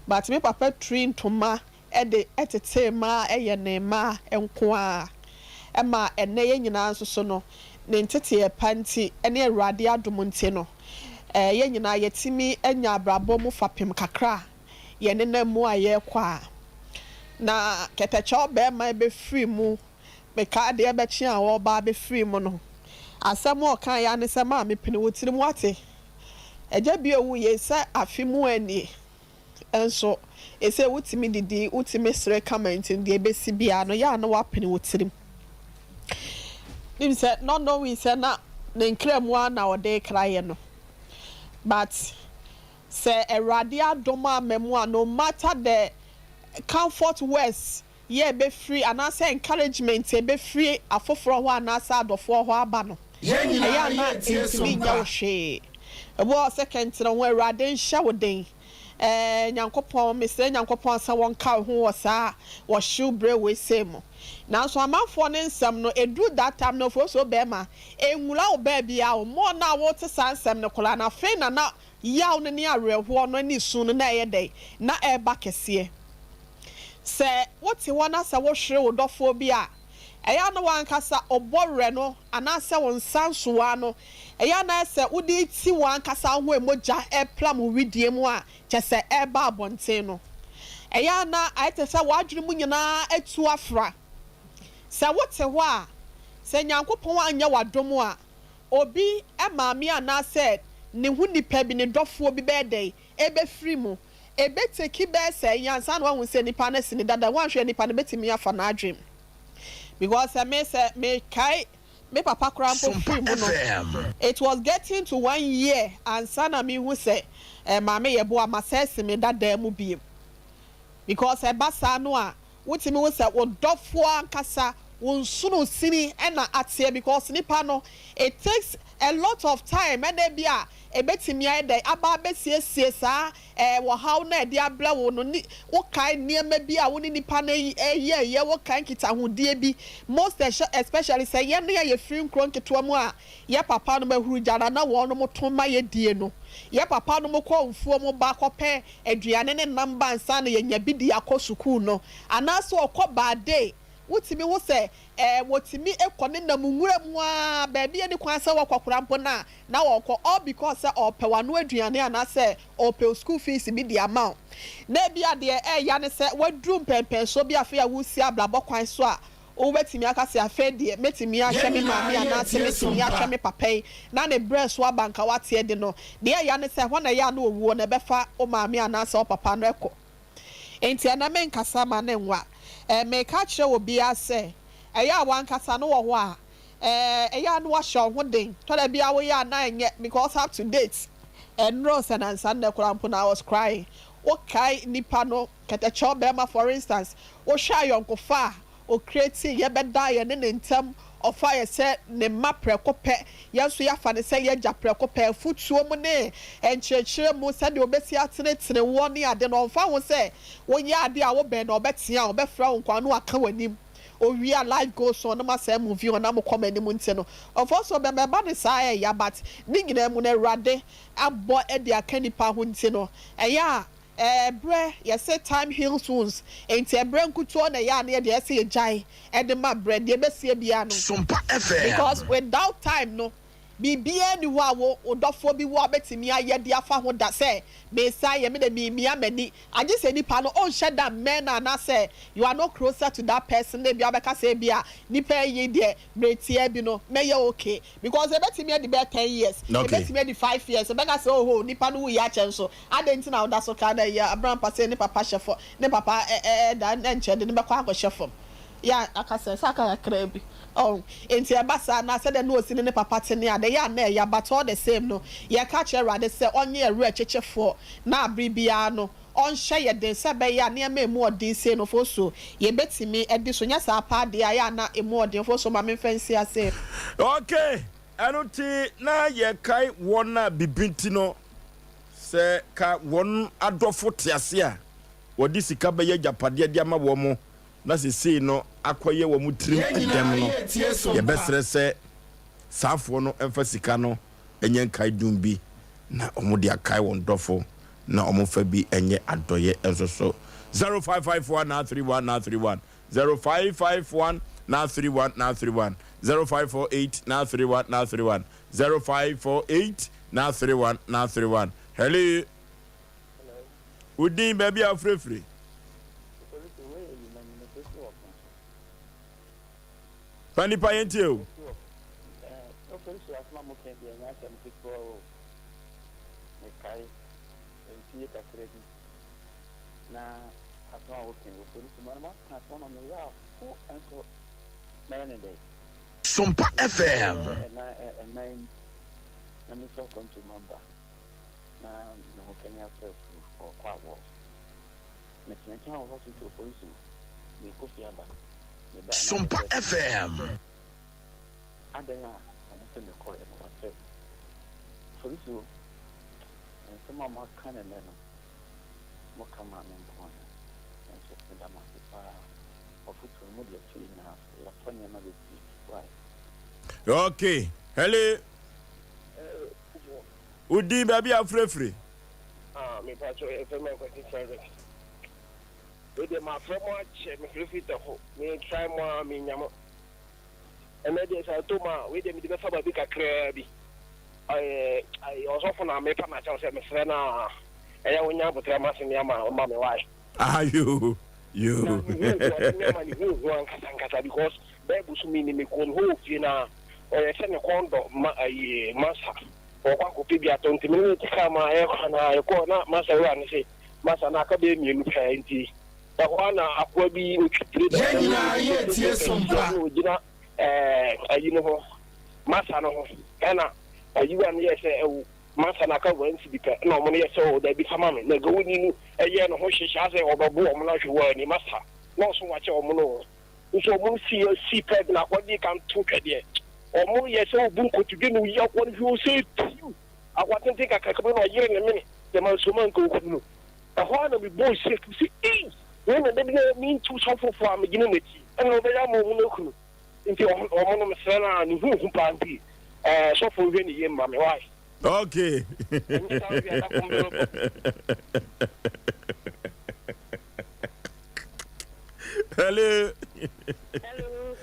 but me papa tiri ntoma de tetee mmaa yɛ ne mma nko ara ma ɛnnɛ yɛn nyinaa nso so no ne nteteɛ pa nti ne Awurade adom nti no yɛn nyinaa yɛatumi anya abrabɔ mu fapem kakra a yɛnenam mu a yɛrekɔ a na kɛtɛkyɛw barima bɛfiri mu. Mekaa adeɛ bɛkye a ɔreba abɛfiri mu no, asɛm a ɔkaeɛ ara ne sɛ, Maame, pene wo tirim, woate? Agya bi ɔwu yei sɛ afe mu nie, nso ɛsei wotumi didi, wotumi sere kama nti no deɛ ɛbɛsi biara no, yɛ a na woapene wo tirim. Nim sɛ not knowing sɛ na ne nkra mu ara na ɔde rekra yɛ no. But sɛ Awurade adom amma mu a, no matter the comfort words yɛ ɛbɛfiri anaasɛ encouragement a ɛbɛfiri afoforɔ hɔ anaasɛ adɔfoɔ hɔ aba no, Yɛn ɛyɛ nyinaa a na yɛretie ɛntumi som nyɛ pa. wo hwee. Ebi wɔ hɔ sɛ kɛntɛnɛ ho, Awurade nhyɛ wo den. Ɛɛ, Nyankopɔn, mesrɛ Nyankopɔn sɛ wɔnka wo ho wɔ saa ɔhyew berɛ wei sei mu. Nanso amanfoɔ no nsɛm no, ɛduru that time no, Ofosuo bɛɛma, ɛnwura wo baabiara o, more no a wote saa nsɛm no koraa no, afei na na yaw no ne awerɛhoɔ no ne su no na ɛyɛ dɛn? Na ɛreba kɛseɛ. Sɛ wote hɔ na sɛ wohwere wo dɔfoɔ bi a, ɛyɛ a na w'ankasa wobɔ werɛ no anaasɛ wo nsa nsoa no, ɛyɛ a na ayɛ sɛ wode reti w'ankasa wo ho a mogya replam wo wedeɛ mu a kyerɛ sɛ ɛreba abɔnten no. Ɛyɛ a na ayɛ te sɛ w'adwene mu nyinaa atu afra. Sɛ wote hɔ a, sɛ Nyankopɔn anyɛ wo adom a, obi maame anaasɛ ne ho nipa bi, ne dɔfoɔ bi bɛyɛ dɛn? Ɛbɛfiri mu. Ɛbɛteki bɛyɛ sɛ ɛyɛ ansa na wahu sɛ nipa no asi ne dada. Woanhwɛ a nipa no bɛtumi afa n'adwene mu. Because sɛ me sɛ mekae me papa koraa mpo Sompa firi mu no, FM. it was getting to one year ansa na mehu sɛ eh, maame yɛ boa masɛ asi me dadaa mu biem. Because ɛba saa no a, wotumi hu sɛ wo dɔfoɔ ankasa, wo nsono sini na ateɛ because nipa no it takes a lot of time ɛna ebi a ebetumi ayɛ dɛ aba abɛsiesie saa ɔhaw no a ɛde abrɛ wo no ne wokae nneɛma bi a wo ne nipa no yɛeɛ, wokae nkitahodie bi most especially sɛ yɛn a yɛfiri nkuro nketewa mu a yɛ papa nom ahuru gya na na wɔnom to ma yɛdie no. Yɛ papa nom kɔ mfuo mu ba kɔpɛ aduane ne nam ba ansa na yɛnya bi de akɔ sukuu no anaasɛ ɔkɔ baade. Wotumi hu sɛ wɔtumi kɔ ne nam nwura mu ara baabi a ɛnni kwan sɛ wɔkɔ koraa mpo no a na wɔkɔ all because sɛ ɔrepɛ w'ano aduane anaasɛ ɔrepɛ wo school fees bi de ama wo. Na ebia deɛ ɛreya ne sɛ woaduru mpɛnpɛnsoɔ bi afei a woresi abrabɔ kwan so a wobɛtumi aka sɛ afei deɛ mɛtumi ahwɛ me maame anaasɛ mɛtumi ahwɛ me papa yi na ne berɛ so aba nka woate adi no. Deɛ ɛya ne sɛ ɛhɔ na ɛyɛ a na owuo no ɛbɛfa wo maame anaasɛ wo papa no kɔ. Enti ɛnnɛ menkasa ma no nwa. Mereka akyerɛ obiara sɛ, ɛyɛ a w'ankasa no wɔ hɔ a, ɛyɛ a na woahyɛ wo ho den. Tɔ da bi a woyɛ a na ɛnyɛ because up to date, ɛnnora sɛ nansa nnɛ koraa mpo no I was crying. Wokae nipa no, kɛtɛkyɛw bɛrima for instance, wohwɛ ayɔnkofa a Ɔcreatee yɛ bɛdaa yɛne ne ntam, ɔfaa yɛ sɛ ne mma prɛko pɛ, yɛn nso yɛafa no sɛ y'agya prɛko pɛ, afutuo mu ne nkyerɛkyerɛ mu, sɛdeɛ ɔbɛsi atenetene woɔ ne ade no, ɔmfa ho sɛ woyɛ adeɛ a wobɛn no, ɔbɛtea wo, ɔbɛfrɛ wo nkoa na waka w'anim, ɔwie a life goes on na moasɛe movie on na mokɔ mo anim nti no, ɔmfa so bɛma ɛba no saa ɛya but ne nyinaa mu no Awurade abɔ de aka nnipa ho nti no ɛyɛ a Ɛberɛ, yɛse time heals wounds, enti ɛberɛ nkutoo na ɛyɛ a na yɛdeɛ ɛsɛ yɛgyae de ma berɛ, deɛ ɛbɛsie biara no, Sompa FM. because without time no, biribiara nni hɔ a wo wo dɔfoɔ bi wɔ a wobɛtumi ayɛ de afa ho da sɛ meresan yɛ, me deɛ meremia m'ani, agye sɛ nipa no ɔnhyɛ da mmɛn no anaasɛ you are not closer to that person na ebia wobɛka sɛ ebia nipa yi deɛ berɛ tiaa bi no mɛyɛ okay because ɛbɛtumi adi bɛyɛ 10 years, ɛbɛtumi adi 5 years, ɛbɛka sɛ oho, nipa no wuiɛ akyɛ nso adɛn nti na woda so ka na ɛyɛ abrampa sɛ ne papa hyɛ fam, ne papa ɛda nkyɛn de ne bɛkɔ akɔhyɛ fam yɛ aka sɛ aka kakra bi oh. Nti ɛba saa na sɛdeɛ na osi ne ne papa te ne ade yɛ a na ɛyɛ, but all the same no yɛka kyerɛ Awurade sɛ ɔnyɛ ɛwerɛ kyekyefoɔ na abere biara no ɔnhyɛ yɛ den sɛ ɛbɛyɛ a nneɛma emu ɔden sei no fo so yɛbɛtumi adi so. Nyɛ saa paa deɛ a yɛ a na emu ɔden fo so ma memfa nsi ase. Okay, ɛno nti na yɛkae wɔn a bibi nti no sɛ ka wɔn adɔfo te ase a wɔde sika bɛyɛ agyapadeɛ de ama wɔn mo na sesei no akɔyɛ wɔn tirim Yɛn nyinaa dɛm no yɛretie Sompa. Yɛbɛsrɛ sɛ saafoɔ no mfa sika no nyɛ nkae dum bi na wɔn de akae wɔn dɔfo na wɔn fa bi nyɛ adɔyɛ nso so. 0551 931 931, 0551 931 931, 0548 931 931, 0548 931 931. Hello, wodin, baabi a wofirefiri? Pa nipa yɛntie o. Opolisi, asɛm a moka deɛ ɛnyɛ asɛm ketewa o. Mekae mfie kakra bi na asɛm a woka yi, opolisi ma no maka asɛm ma meyɛ afo nso mɛyɛ ne dɛn. Sompa FM. Ɛna ɛnan yi na mesɔ akwantu ma ba na me ho kani afɛ furu ɔkɔ awɔ metena nkyɛn wɔ hospital. Polisi, mekɔ fie aba meba na Sompa FM. Adɛn a ɔmo sɛ mekɔɛ no wɔsɛ polisi o, nsɛm a moaka ne nnɛ no moka ma me nko a nso meda mo ase paa. Ɔfotuo no mode akyiri nyinaa so yɛatɔ nneɛma bebree. Why? Okay, hello, wodin, baabi a wofirefiri? Ah, me pa cho yɛfrɛ me Akwasi Frederick. Wei deɛ mafrɛ mo akyɛ, mefrɛfiri Tafo. Me try mo a menya mo. Ɛnɛ deɛ sɛ ɛtɔ mu a, wei deɛ mede bɛfa baabi kakraa bi. Ɛyɛ ɔsɔfo na mepa no akyɛw sɛ mesrɛ no a ɛyɛ wonya abotrɛ ma se me ama ɔma me wae. Ayo yo. Na ne hu hu ɔde ama ne hu hu ankasa ankasa because bɛɛ bosomi ni mekɔ ne hɔ wɔ fie na ɔyɛ sɛ ne kɔn dɔ ma ayi masa ɔkɔ akɔpɛ bi atɔ nti mene ne te kaa ma ɛkɔ na ɛkɔ na masa wura ne se masa na aka bɛyɛ mmienu pɛɛ nti ɛhɔ a na akoa bi otwi tire Yɛn nyinaa yɛretie Sompa. Na ogyina ayi no ho, masa no ho, ɛna ayi wura no yɛ sɛ ɛwo masa no aka 1 cedi pɛ na ɔmo no yɛ sɛ ɔ dabi fama me na gawoni no ɛyɛ ne ho hyehyɛ asɛ ɔbɛbo ɔmo no ahwɛ wɔ ani masa na ɔso wakyɛ ɔmo no. Nso ɔmo si si peg na akɔ di kan to twɛdeɛ. Ɔmo yɛ sɛ obu nkotodwe na oyi akɔ no hwɛ ose piu. Akwa tenten kakraka bi na ɔyere ne mene yɛ ma nsuo ma nka oku no. Ɛhɔ ara na me bɔɔ shake me se ei wei na da biara me ntu sɔfo fo a me gyina n'akyi ɛna ɔbɛyɛ ama ɔmo no aku no. Nti ɔmo no mesrɛ no a ne ho hu paa nti ɛɛ sɔfo nhwɛ ne yie mma me why. Okay. Ɛnyɛ saa hwɛ adako mbɛrɛ Hello. Hello.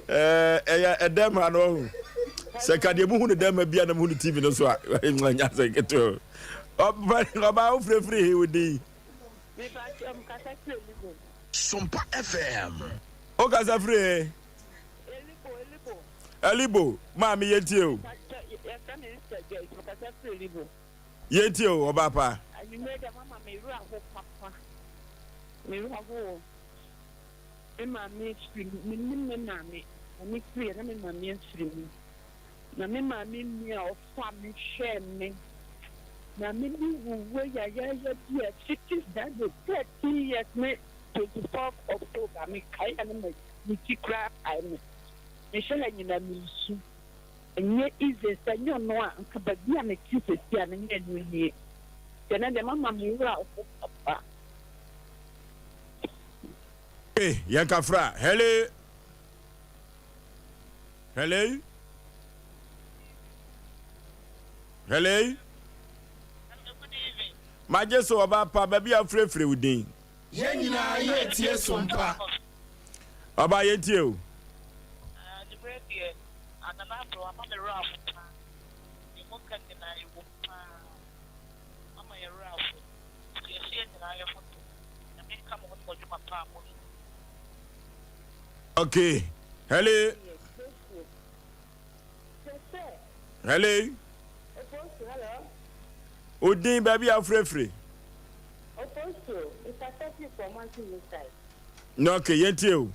Ɛyɛ ɛdɛm ha no ɔho. Sɛ ka deɛ muhu no dɛm ha bia na muhu no TV no so a nya sɛ ketewa. Ɔbaa wo firefiri he wo din. Sompa FM. O kasa firi he? Elibo, Elibo. Elibo, maame yɛntie o. Yɛfrɛ me Esther Joyce, mekasa firi Elibo. Yɛntie o, ɔbaa pa. Anwummerɛ deɛ mama me werɛ aho papa. Me werɛ aho o. Me maame firi mu, mennim me maame, na me firiiɛ na me maame afiri mu. Na me maame nua a ɔfaa me hwɛɛ me, na me ne wuwuo yayaaya bi a fiti that day 13 years ne 24 October mekae a na me ti koraa pae me. Mehwɛ ha nyinaa meresu. Ɛnyɛ easy, sɛ ɛnyɛ ɔno a nka baabi a mete seesei a no nyɛ ɛno nie. Nti ɛnɛ deɛ mama me werɛ aho papa. Eh, yɛn kafra. Hello. Hello. Hello. Magye so ɔba pa baabi a wofirefire wo din. Yɛn nyinaa yɛ tie so mpa. Ɔba yɛn tie o. Anwummerɛ deɛ Nana Abrɛ ama me werɛ aho paa. Deɛ moka nyinaa ɛwom paa. Ama yɛ werɛ aho. Nti yɛhyɛ yɛn nyinaa yɛ ho den. Nyame nka mo ho ne mo adwuma pa a moyɛ. Okay. Hello. Hello. Odin baabi a wofirefire. Na okay, yɛntie o.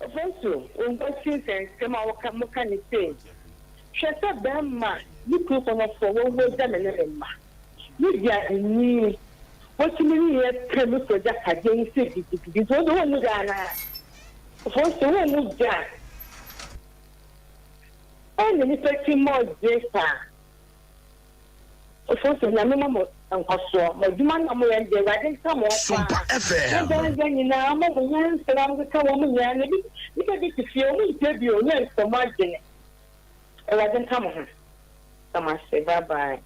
Ofosu, wo mma ti nsɛnsɛm a woka moka ne sei, Hwɛ sɛ bɛrima ne kunu kɔnɔfoɔ wawu agya me ne me mma. Me di adeni, wotumi ne yɛ pere me kɔ agyapadeɛ yi sɛ gidigidi nti wo de wonwu da anaa? Ofosu, wonwu da. Ɛna nipa ti mmɔ gye saa. Ofosu, Nyame ma mo nkɔsoɔ. Mo adwuma no a moyɛ no deɛ Awurade nka mo ho Sompa paa. FM. Mo daa daa nyinaa ɔma mo nyansa na mokeka wɔn nyinaa na ebi nipa bi te fie ɔmo ntie bio na nsɔ mo adwene. Awurade nka mo ho. Da mo ase. Bye bye.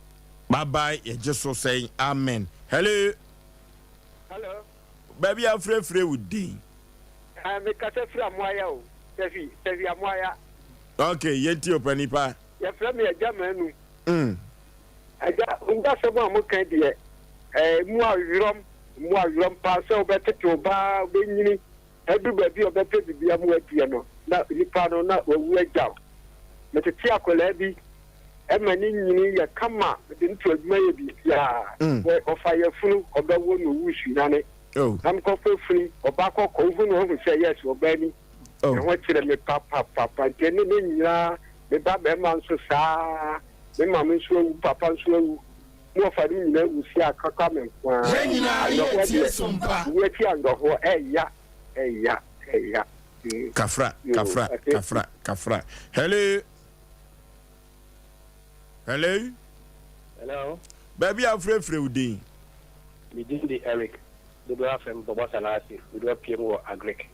Bye bye yɛgye so sɛn amen. Hello. Hello. Baabi a wofirefire wo din. Ah, me kasa firi Amoaya o. Sahwi, Sahwi Amoaya. Okay, yɛntie o panin pa. Yɛfrɛ me Agya Manu. Mm. Agya, wo asɛm a moka deɛ, eh, emu awerɛm, emu awerɛm paa sɛ wobɛtete wo ba, wobɛnyini, aduru baabi a ɔbɛpɛ biribi ama wadiɛ no, na nipa no na wawu agya wo. Metete akwadaa bi ma ne nyini yɛ kama, mede no to adwuma yɛ biribiara. Mm. Wɔ- Ɔfa yafunu, ɔbɛwo no, owu sunyane. Oh. Na mekɔfa funu, ɔba kɔkɔ, wohu no wohu sɛ yes, ɔbaa ni. Oh. Ne ho kyerɛ me papapapa. Nti ɛne ne nyinaa, me ba bɛrima nso saa, me maame nso awu, papa nso awu. Mo ɔfa no nyinaa awu si akaka me nko ara. Yɛn nyinaa yɛ Awerɛhoɔ tie deɛ, sompa. wu akyi awerɛhoɔ, ɛya, ɛya, ɛya. Mm. Kafra, Yoo, kafra, ate. kafra, kafra. Hello. Hello. Hello. Baabi a wofirefire wo din. Me din de Eric. Dodoɔ afrɛ me Bɔbɔ Salase. Mede apue mu wɔ Agric.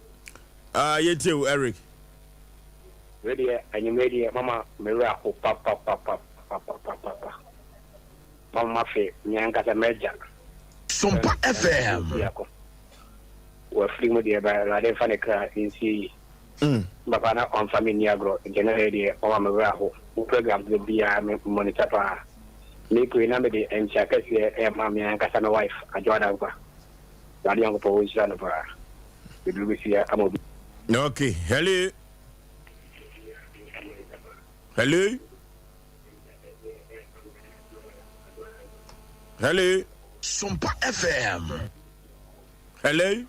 Ah, yɛntie wo Eric. Wei deɛ anwummerɛ deɛ mama me werɛ aho papapapapapapapa. Mama mafe me ankasa m'agya. Sompa FM. Biako. Wafiri mu deɛ ba Awurade mfa ne kra nsie yie. Mm. Papa na ɔmfa me nni agorɔ nti ɛnɛ yɛ deɛ mama me werɛ aho. Wo program deɛ biara me monitor paa. Mekɔ yi na mede nkyea kɛseɛ ɛma me ankasa me wife Adwoa Dankwa. Awurade Nyankopɔn ɔnhyira no paa. Bɛduru bɛsi ama obi. Okay, hello. Hello. Hello. Sompa FM. Hello.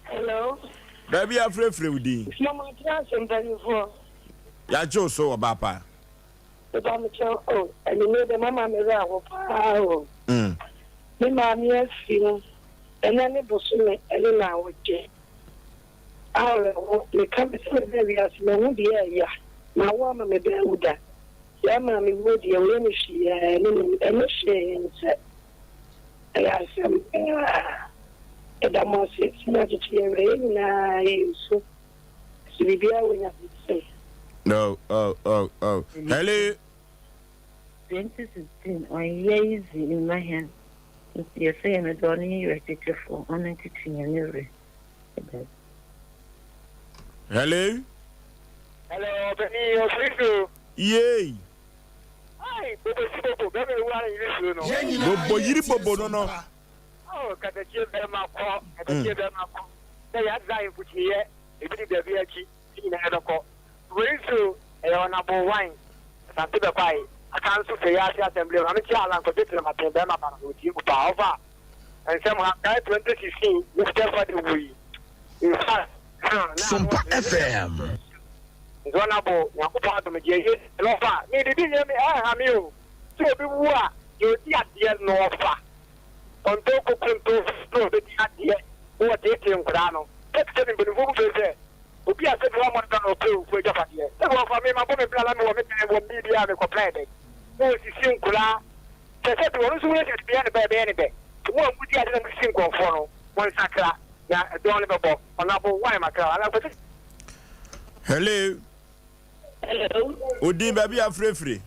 Hello. Baabi a frɛfrɛ wo din. Mama tena ase mpanyinfoɔ. Yɛagye wo so ɔbaa pa. Mepa mo kyɛw o, anwummerɛ deɛ mama me werɛ aho paa o. Mm. Me maame afi mu, ɛnɛ ne bosome ɛne naawɔtwe. Awerɛho, meka me sɛ mebaa wiase mahu deɛ ɛya, mawo ama me ba awu da, sɛ ɛmaa me wuo deɛ woyɛ me hwee a ɛne me ɛne hwee nsɛ, ɛyɛ asɛm paa, yɛda mo ase sɛ moakyekye yɛn werɛ, yɛn nyinaa yɛresu, nso biribiara wɔ Nyame nsam. Oh, oh, oh, oh. Hello. 2016 ɔnnyɛ easy mma hɛn ntsi yɛsɛ hɛn dɛ ɔno nye werɛkyekyefo ɔno nkyekye hɛn werɛ. Hello. Hello, ɔbɛni ɔfiri so. Yay. Ai, bobo si bobo, bɛma ewu ara yiri suo no. Bobo yiri bobo no no. Oh, katakyie bɛrima kɔ, katakyie bɛrima kɔ. Sɛ yɛ adza mfukyiyɛ, ebi di dabi akyi, ne nyinaa bɛkɔ. Bobo yiri suo, ɛyɛ ɔnabo wan, asante bɛkwae, aka nso fɛ yɛ ase assembly, maame kyia alan kɔdwe kyerɛmaten bɛrima ba no, otie mu paa, ɔfa. Nsɛm ha kae 2016 me stepfather wui in fact hmm na ano Sompa ɔden FM. Nti ɔnabo Nyankopɔn adom deɛ ye na ɔfa me bibi nyɛ me ɛnha me o sɛ obi wu a deɛ ɔdi adeɛ no ɔfa ɔntɔ koko ntɔ na ɔbɛdi adeɛ na ɔteetee nkoraa no sɛ te sɛ me mpanimfoɔ bu bɛ sɛ obi a sɛbi wammɔ no da na ɔpɛ owufoɔ agyapadeɛ sɛbi ɔfa me mabɔ me bra na mewɔ me dan wɔ me biribiara mekɔpɛɛ dɛn na ɔsisi nkoraa Kyerɛ sɛ, deɛ ɔno nso hunu sɛ bia ne ba ɛbɛyɛ ne dɛ. Nti mo a modi ade na mosisi nkurɔfoɔ no, monsakra, na dɔn no bɛbɔ. Ɔnabo, why makra? Anaa ɔpɛ sɛ. Hello. Hello. Wo din baabi a frɛfiri?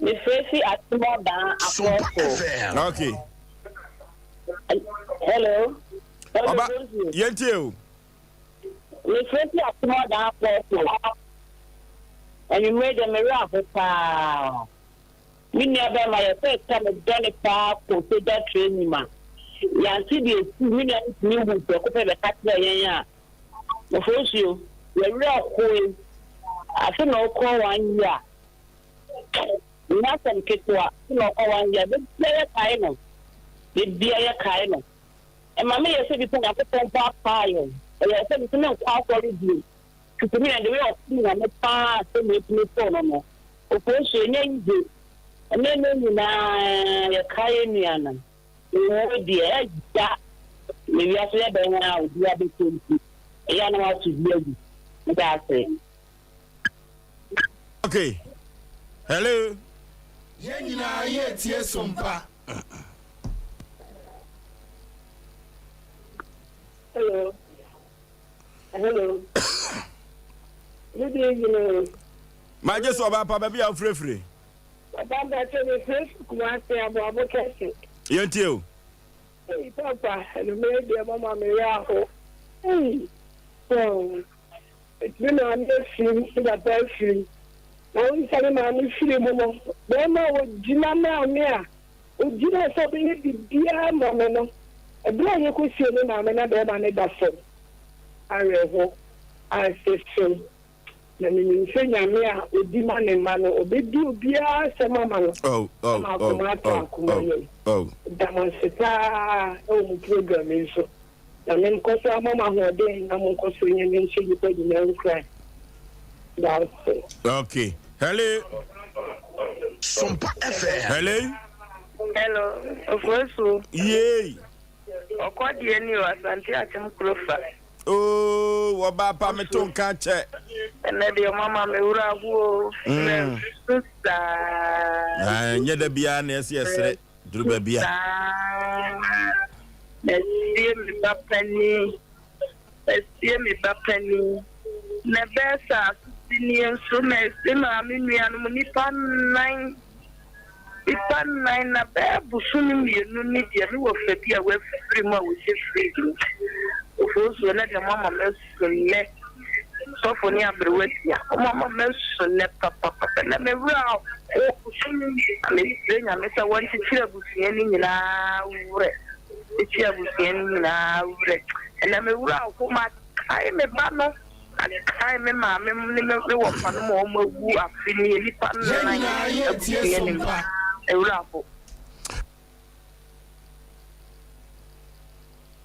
Me frɛ fi Atumɔdan Sompa Apɔso. FM. Okay. Hello. Ɔba, yɛntie o. Me frɛ fi Atumɔdan Apɔso. Anwummerɛ deɛ me werɛ aho paa. Me nua bɛrima yɛ first time medɔ no paa kɔ sogya training ma yɛante deɛ ɛsii me nua no tumi wu prɛko pɛ bɛka kyerɛɛ yɛn a Ofosuo yɛ werɛ hoe afe na ɔkɔ one year nyɛ asɛm ketewa afe na ɔkɔ one year da bia yɛ kae no da bia yɛ kae no ɛma me yɛ sɛ bi sɛ Nyankopɔn mpo apaa yɛn ɛyɛ sɛ bi sɛ menkɔ asɔre bio Tete me na the way ɔsom Nyame paa sɛnea etumi too no no, Ofosu ɛnyɛ easy. Ɛnɛ nnɛ nyinaa yɛkae yɛn nua no, owuo deɛ ɛya na wiase yɛ dɛn a obiara bɛkɔ nti ɛyɛ a na wato bi agu. Meda ase. Okay. Hello. Yɛn nyinaa yɛretie Sompa. Hello. Hello. Good evening. Magye so ɔbaa pa baabi a wofirefire. Papa mpakyɛ me firi Kumasi aboabo kɛse. Yɛntie o. Ei papa anumere deɛ mama me werɛ aho. Ei oh. Me maame afiri me papa afiri na wo nsa me maame firi mu no bɛrima a wɔgyina maa me a ogyina sɛ ɔbɛyɛ biribiara ma me no ɛberɛ a yɛkɔsie me maame na bɛrima no da fam awerɛho asese, na menim sɛ Nyame a odi ma ne mma no, ɔbɛdi obiara asɛm ama no Oh, oh, ama oh, akoma atɔ oh, akoma oh, yam. oh. Meda mo ase paa wɔ mo program yi so. Nyame nkɔ so ama mo ahoɔden na monkɔ so nyɛ ne nhyɛ nnipa nyinaa nkuran. Meda ase. Okay. Hello. Sompa FM. Hello. Hello, Ofosuo. Yay. Ɔkɔ deɛ ni o, Asante Akyem kuro fa. Oo ɔbaa pa me to nka kyɛ. Ɛnɛ deɛ ɔmo ama me wura ho o. Mm. Mɛnsusu saa. Nyɛ da biara na ɛsɛ yɛsere duru baabi a. Saa. Masie me ba panin. Masie me ba panin. Na ɛbɛyɛ sɛ asese nie nso masie maame nuanom nnipa nnan. Nnipa nnan, na bɛyɛ bosome mmienu ni deɛ me wɔfa bi a wafiri mu a wɔhyɛ fridge mu. Ofosuo ɛnɛ deɛ moama masu nnɛ. Sɔfo ne aberewa tia. Moama masu nnɛ papapapa. Ɛnɛ me werɛ aho. Na mesrɛ Nyame sɛ wɔnkyekyere abusua no nyinaa werɛ. Kyekyere abusua no nyinaa werɛ. Ɛnɛ me werɛ aho makae me ba no. Mekae me maame ne me wɔfa nom a wɔn awu afe nie, nnipa Yɛn nnan nyinaa yɛretie abusua no mu. Sompa. Awura ho.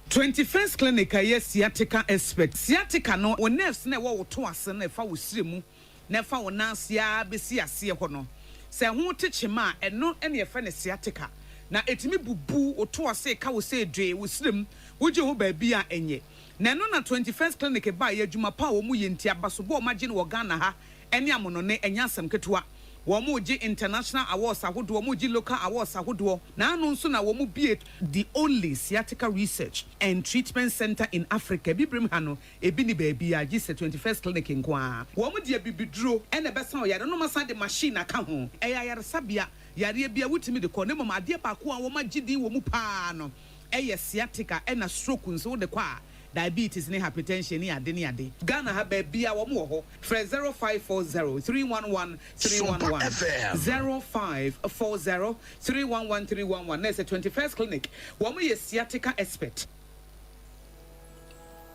21st Clinic a ɛyɛ sciatica expert. Sciatica no, wo nerves no a ɛwɔ wo to ase no a ɛfa wo srɛ mu na ɛfa wo nan ase ara bɛsi aseɛ hɔ no, sɛ ɛho te kyema a, ɛno na yɛfrɛ no sciatica. Na ɛtumi bubu wo to ase ka wo sɛ dwee, wo srɛ mu, wogye ho baabi a ɛnyɛ. Na ɛno na 21st Clinic baeɛ, adwuma pa a wɔn yɛ nti, abasobɔ a wɔagye no wɔ Ghana ha ne amonɔne, ɛnyɛ asɛm ketewa. Wɔregye international awards ahodoɔ, wɔregye local awards ahodoɔ, na ano nso na wɔbue the only sciatica research and treatment centre in Africa, Abibirem ha no, ebi nni baabiara gye sɛ 21st Clinic nko ara. Wɔde abibiduro na ɛbɛsa wo yareɛ, na wɔasan de machine aka ho. Ɛyɛ ayaresabea, yareɛ biara wotumi de kɔ, na mmom adeɛ baako a wɔagye din wɔ mu pa ara no yɛ sciatica, ɛna stroke nso wode kɔ a, diabetes ne hypertension ne ade ne ade. Ghana ha baabiara wɔn wɔ hɔ. Frɛ 0540 311 311, 0540 311 311 na ɛsɛ 21st Clinic. Wɔn yɛ sciatica expert.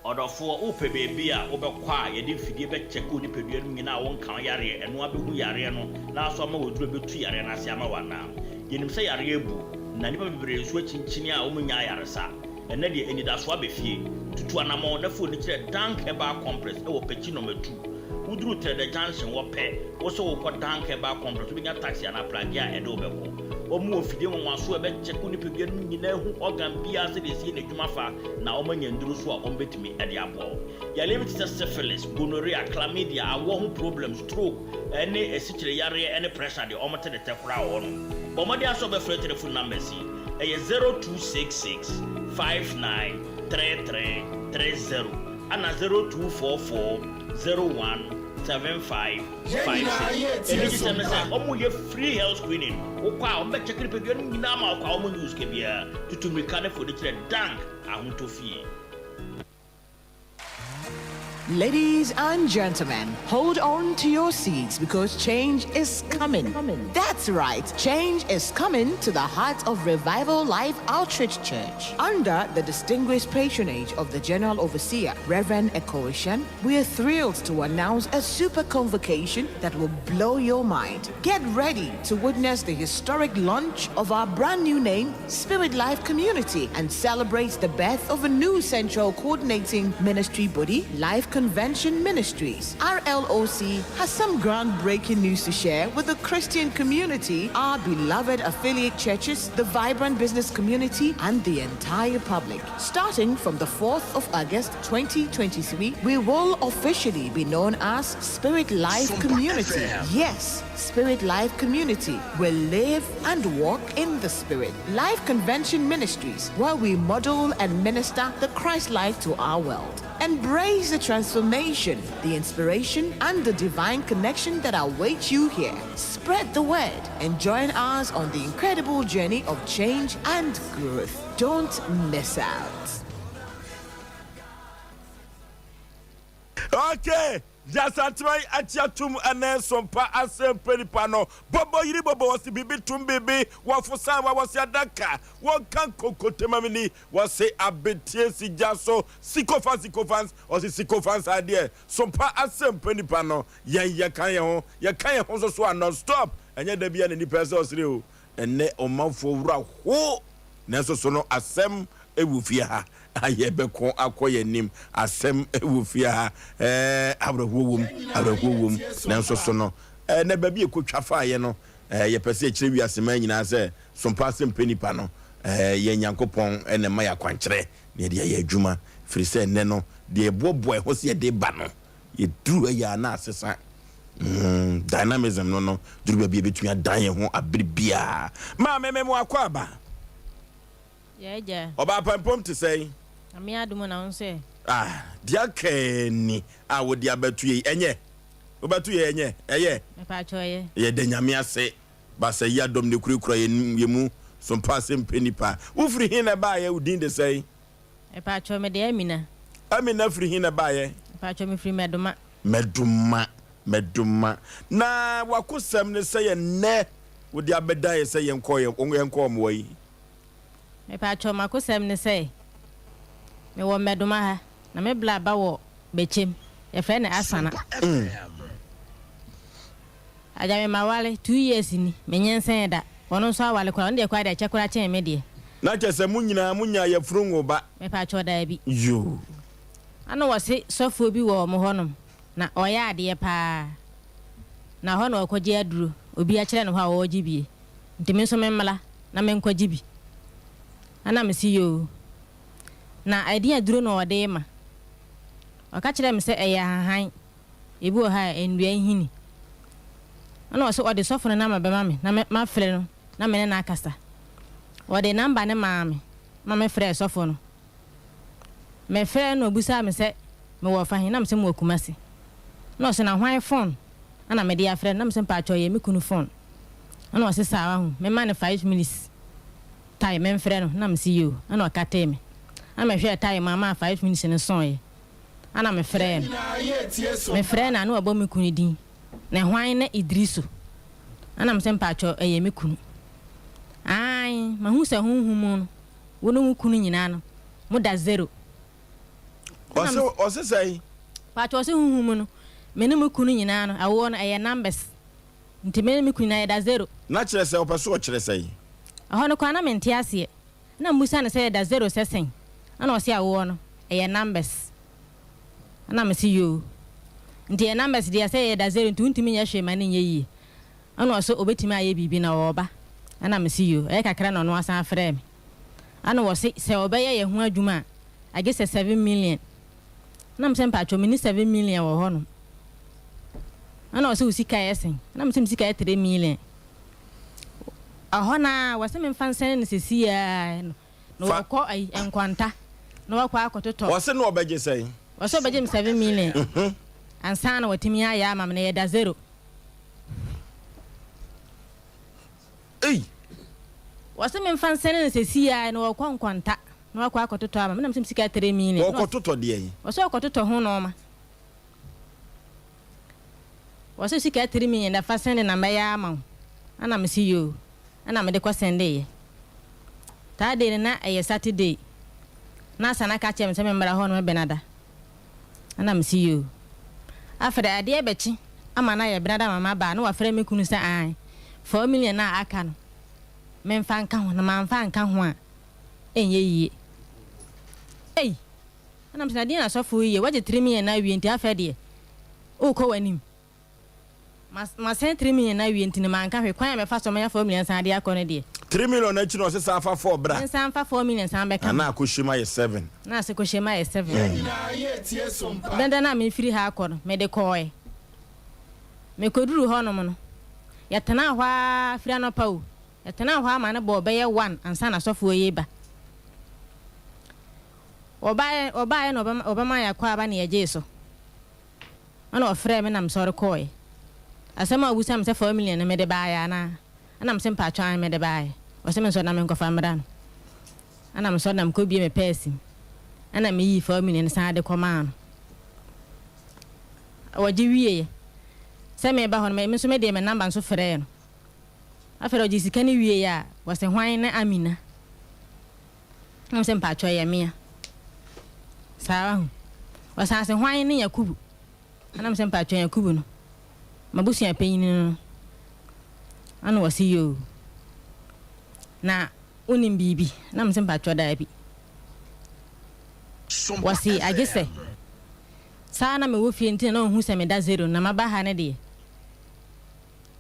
Ɔdɔfoɔ, wopɛ baabi a wobɛkɔ a yɛde mfidie bɛkyɛke wo nipadua no nyinaa a wonka wo yareɛ, ɛno ara bɛhu yareɛ no na aso ama wo aduro a ɛbɛtu yareɛ no ase ama wo anaa? Yɛnim sɛ yareɛ abu, na nnipa bebree nso akyinkyini a wɔnnya ayaresa. Ɛnnɛ deɛ, anidasoɔ aba fie. Tutu anamɔn na fa w'ani kyerɛ Dank Herbal Complex wɔ Pekyi Nɔma Tu. Woduru Trɛdɛ Junction hɔ pɛ, wo sɛ worekɔ Dank Herbal Complex, wobɛnya taxi anaa pragea a ɛde wo bɛkɔ. Wɔn wɔ mfidie nwanwasoɔ a ɛbɛkyɛke wo nipadua no mu nyinaa ahu organ biara sɛdeɛ ɛsi yɛ n'adwuma fa na wɔanya nnuro nso a wɔbɛtumi de aboa wo. Yareɛ bi te sɛ syphilis, gonorrhea, chlamydia, awoɔ ho problems, stroke, ne asikyire yareɛ ne pressure deɛ wɔte ne tɛ koraa wɔ hɔnom. Bɔ mmɔden ara sɛ wobɛfrɛ telephone numbers yi. Ɛyɛ 0266 59 33 30 ɛna 0244 01 75 56. Anigyesɛm ne sɛ wɔyɛ free health screening. Wokɔ a wɔbɛkyɛke nipadua no nyinaa ma wo kwa, wɔnnye wo sika biara. Tutu mmirika ne fa w'ani kyerɛ Dank Ahotɔ Fie. Ladies and gentlemen, hold on to your seats because change is coming. That's right, change is coming to the heart of Revival Life Outreach Church. Under the distinguished patronage of the General Overseer, Reverend Ekoishan, we are thrilled to announce a super convocation that will blow your mind. Get ready to witness the historic launch of our brand new name, Spirit Life Community, and celebrate the birth of a new central coordinating ministry body, Life Convention Ministries. RLOC has some groundbreaking news to share with the Christian community, our beloved affiliate churches, the vibrant business community, and the entire public. Starting from the 4th of August 2023, we will officially be known as Spirit Life Community. Yes, Spirit Life Community will live and walk in the Spirit. Life Convention Ministries, where we model and minister the Christ life to our world. Embrace the transformation, the inspiration, and the divine connection that awaits you here. Spread the word and join us on the incredible journey of change and growth. Don't miss out. Okay, Gyasantema yi akye atom ɛnɛ sompa asɛmpa nipa no bɔbɔ yiri bɔbɔ wɔse biribi tom biribi wɔfo san wa wɔse adaka wɔnka nkonkotemam ni wɔse abetie si gya so sikofans sikofans ɔse sikofans adeɛ sompa asɛmpa nipa no yɛn yɛka yɛn ho yɛka yɛn ho so so a non stop ɛnyɛ da bia na nipa ɛsɛ ɔsere o Ɛnnɛ ɔmanfoɔ wura ho nanso so no asɛm wɔ fie ha a yɛbɛko akɔ yɛn anim asɛm wɔ fie ha ɛɛ awerɛhoɔ wom awerɛhoɔ wom nanso so no ɛnɛ baabi ɛkɔtwa faeɛ no ɛɛ yɛpɛ sɛ yɛkyerɛ wiase man nyinaa sɛ sompa asɛm pɛ nipa no ɛɛ yɛn Nyankopɔn ɛna ɛma yɛ akwankyerɛ na yɛde ayɛ adwuma firi sɛ ɛnnɛ no deɛ yɛboaboa ɛho sɛ yɛde ba no Yɛduru ha yi a na asesa. Mm, dynamism no no duru baabi a yɛbɛtumi adan yɛn ho abere biara. Maame me mo akɔ aba. Yɛ agya. Ɔbaa pampam te sɛn? Nyame adom na wo nso ɛ? Ah, deɛ aka ni a wode abɛto yɛ yi, ɛnyɛ? Wobɛto yɛ ɛnyɛ? Ɛyɛ? Mepaakyɛw ɛyɛ. Yɛda Nyame ase. Basa yi adɔm na ɛkurakura yɛn mu. So mpa ase mpɛ nipa. Wofiri he na ɛbaeɛ? Wo din de sɛn? Mepakyɛw mede Amina. Amina firi he na ɛbaeɛ? Mepakyɛw mefiri Mɛdoma. Mɛdoma, Mɛdoma. Na w'akosɛm ne sɛ yɛ nnɛ wode abɛda yɛ sɛ yɛnkɔ yɛnkɔ ɔmoa yi? Mepakyɛw m'akosɛm ne sɛ mewɔ Mɛdoma ha na me bla ba wɔ Bɛkyɛm yɛfrɛ no Asana. Agya me maware two years ni me nyinsɛn da ɔno nso aware koraa ɔno deɛ koraa deɛ ɛkyɛ koraa kyɛn me deɛ. Na kyerɛ sɛ mo nyinaa mo nyaa yafunu nwoo ba. Mepakyɛw daabi. Yoo. Ana wɔse sɔfoɔ bi wɔ wɔn hɔ nom na ɔyɛ adeɛ paa na hɔ na ɔkɔgye aduro obi akyerɛ no hɔ a ɔɔgye bie nti me nso me mmra na me nkɔgye bi ana mese yoo na ɛdeɛn aduro na ɔde ma. Ɔka kyerɛɛ me sɛ ɛyɛ ahahan, ebi wɔ hɔ a nnua nhini. Ɛna ɔse ɔde sɔfo no namba bɛma me na mafrɛ no na me ne no akasa. Ɔde namba no maa me ma mefrɛɛ sɔfo no. Mefrɛɛ no na obisaa me sɛ mewɔ fa he na mese mewɔ Kumasi. Na ɔse na hwan phone na mede afrɛ no na mese mpakyɛw ɛyɛ me kunu phone. Ɛna ɔse saa wahu, memma no 5 minutes time memfrɛ no na mese yoo ɛna ɔkatee me. Ɛna mehwɛɛ time a maa 5 minutes no sooeɛ ɛna mefrɛɛ no. Mefrɛɛ no a na wabɔ me kunu din na hwan ne Idrisu? Ɛna mese mpakyɛw ɛyɛ me kunu. Aane mahu sɛ honhom mu no wo ne wo kunu nyinaa no mo da zero. Ɔse ɔse sɛn? Paatwɔ ɔse huhu mu no me ne me kunu nyinaa no ɛwoɔ no ɛyɛ numbers nti me ne me kunu nyinaa yɛda zero. Na kyerɛ sɛ ɔpɛ so ɔkyerɛ sɛn? Ɛhɔ no koraa na mente aseɛ na mbusa no sɛ yɛda zero sɛ sɛn ɛna ɔse awoɔ no ɛyɛ numbers ɛna mese yoo nti ɛyɛ numbers deɛ sɛ yɛda zero nti wontumi nyɛ hwee ma no nyɛ yie Ɛna ɔse ɔbɛtumi ayɛ biribi na ɔɔba. Ɛna mese yoo. Ɛyɛ kakra na ɔno asan frɛɛ me. Ɛna ɔse sɛ ɔbɛyɛ yɛ ho adwuma a, agye sɛ 7 million. Ɛna mese mpakyɛw menni 7 million wɔ hɔ nom. Ɛna ɔse wo sika yɛ sɛn? Ɛna mese me sika yɛ 3 million. Ɛhɔ no ara wɔse memfa nsɛne no sesei ara no na Fa. wɔkɔ ayi nkwanta na wɔakɔ akɔtotɔ. Ɔse na ɔbɛgye sɛn? Ɔse ɔbɛgye me 7 million ansa na watumi ayɛ ama me na yɛda zero. Ei! Wɔse memfa nsɛne no sesei ara na wɔkɔ nkwanta na wakɔ akɔtotɔ ama me na mese me sika 3 million. Wɔkɔtotɔ deɛn? Wɔse wɔkɔtotɔ ho nnoɔma. Wɔse sika 3 million da fa sɛnde na mɛyɛ ama wo. Ɛna mese yoo. Ɛna mede kɔ sɛndeeɛ. That day no na ɛyɛ Saturday. Na Asana ka kyerɛɛ me sɛ memmra hɔ nom Benada. Ɛna mese yoo. Afei de adeɛ bɛkye ama no ayɛ Benada ma maba a na wafrɛ me kunu sɛ ae 4 million no a aka no memfa nka ho na mamfa anka ho a ɛnyɛ yie. Ei! Ɛna mese na deɛn na sɔfo yi yɛ wagye 3 million no awie nti afei deɛ wokɔ w'anim. Mas masɛn 3 million no awie nti no manka hwee. Kwan a mɛfa so manya 4 million san de akɔ no deɛ. 3 million no akyi no ɔse san fa 4 bra. Mensan mfa 4 million san bɛka ho. Ana akɔhyem ayɛ 7. Na ase kɔhyem ayɛ 7. Dɛn na mefiri ha akɔ no mede kɔɔɛ. Mekɔduruu hɔnom no yɛtenaa hɔ ara firi anɔpa o, yɛtenaa hɔ ara ma no bɔɔ bɛyɛ 1 ansa na sɔfoɔ yi reba. Wɔbaeɛ wɔbaeɛ na wɔbɛma wɔbɛmaa yɛn akwaaba na yɛgyee so. Ɛna ɔfrɛɛ me na mesɔre kɔɔɛ. Asɛm a ɔbisa me sɛ 4 million no mede baeɛ anaa? Ɛna mese mpaatwɔ aane mede baeɛ. Ɔse mensɔre na menkɔfa mmra no. Ɛna mesɔre na mekɔbie me pɛɛse mu. Ɛna meyii 4 million no san de kɔmaa no. Ɔgye wieɛ. Sɛ meba hɔ no me nso medeɛ me number nso frɛɛ no. Afei deɛ ɔgyee sika no wieɛ a ɔse hwan ne Amina? Na mese mpakyɛw ɛyɛ mea. Saa wahu. Ɔsan se hwan ne Yakubu? Ɛna mese mpakyɛw Yakubu no m'abusua panyin no. Ɛna ɔse yoo. Na wonim biribi? Na mese mpakyɛw daabi. Wɔse agye sɛ saa na mewɔ fie nti na na ɔhu sɛ meda zero na maba ha no deɛ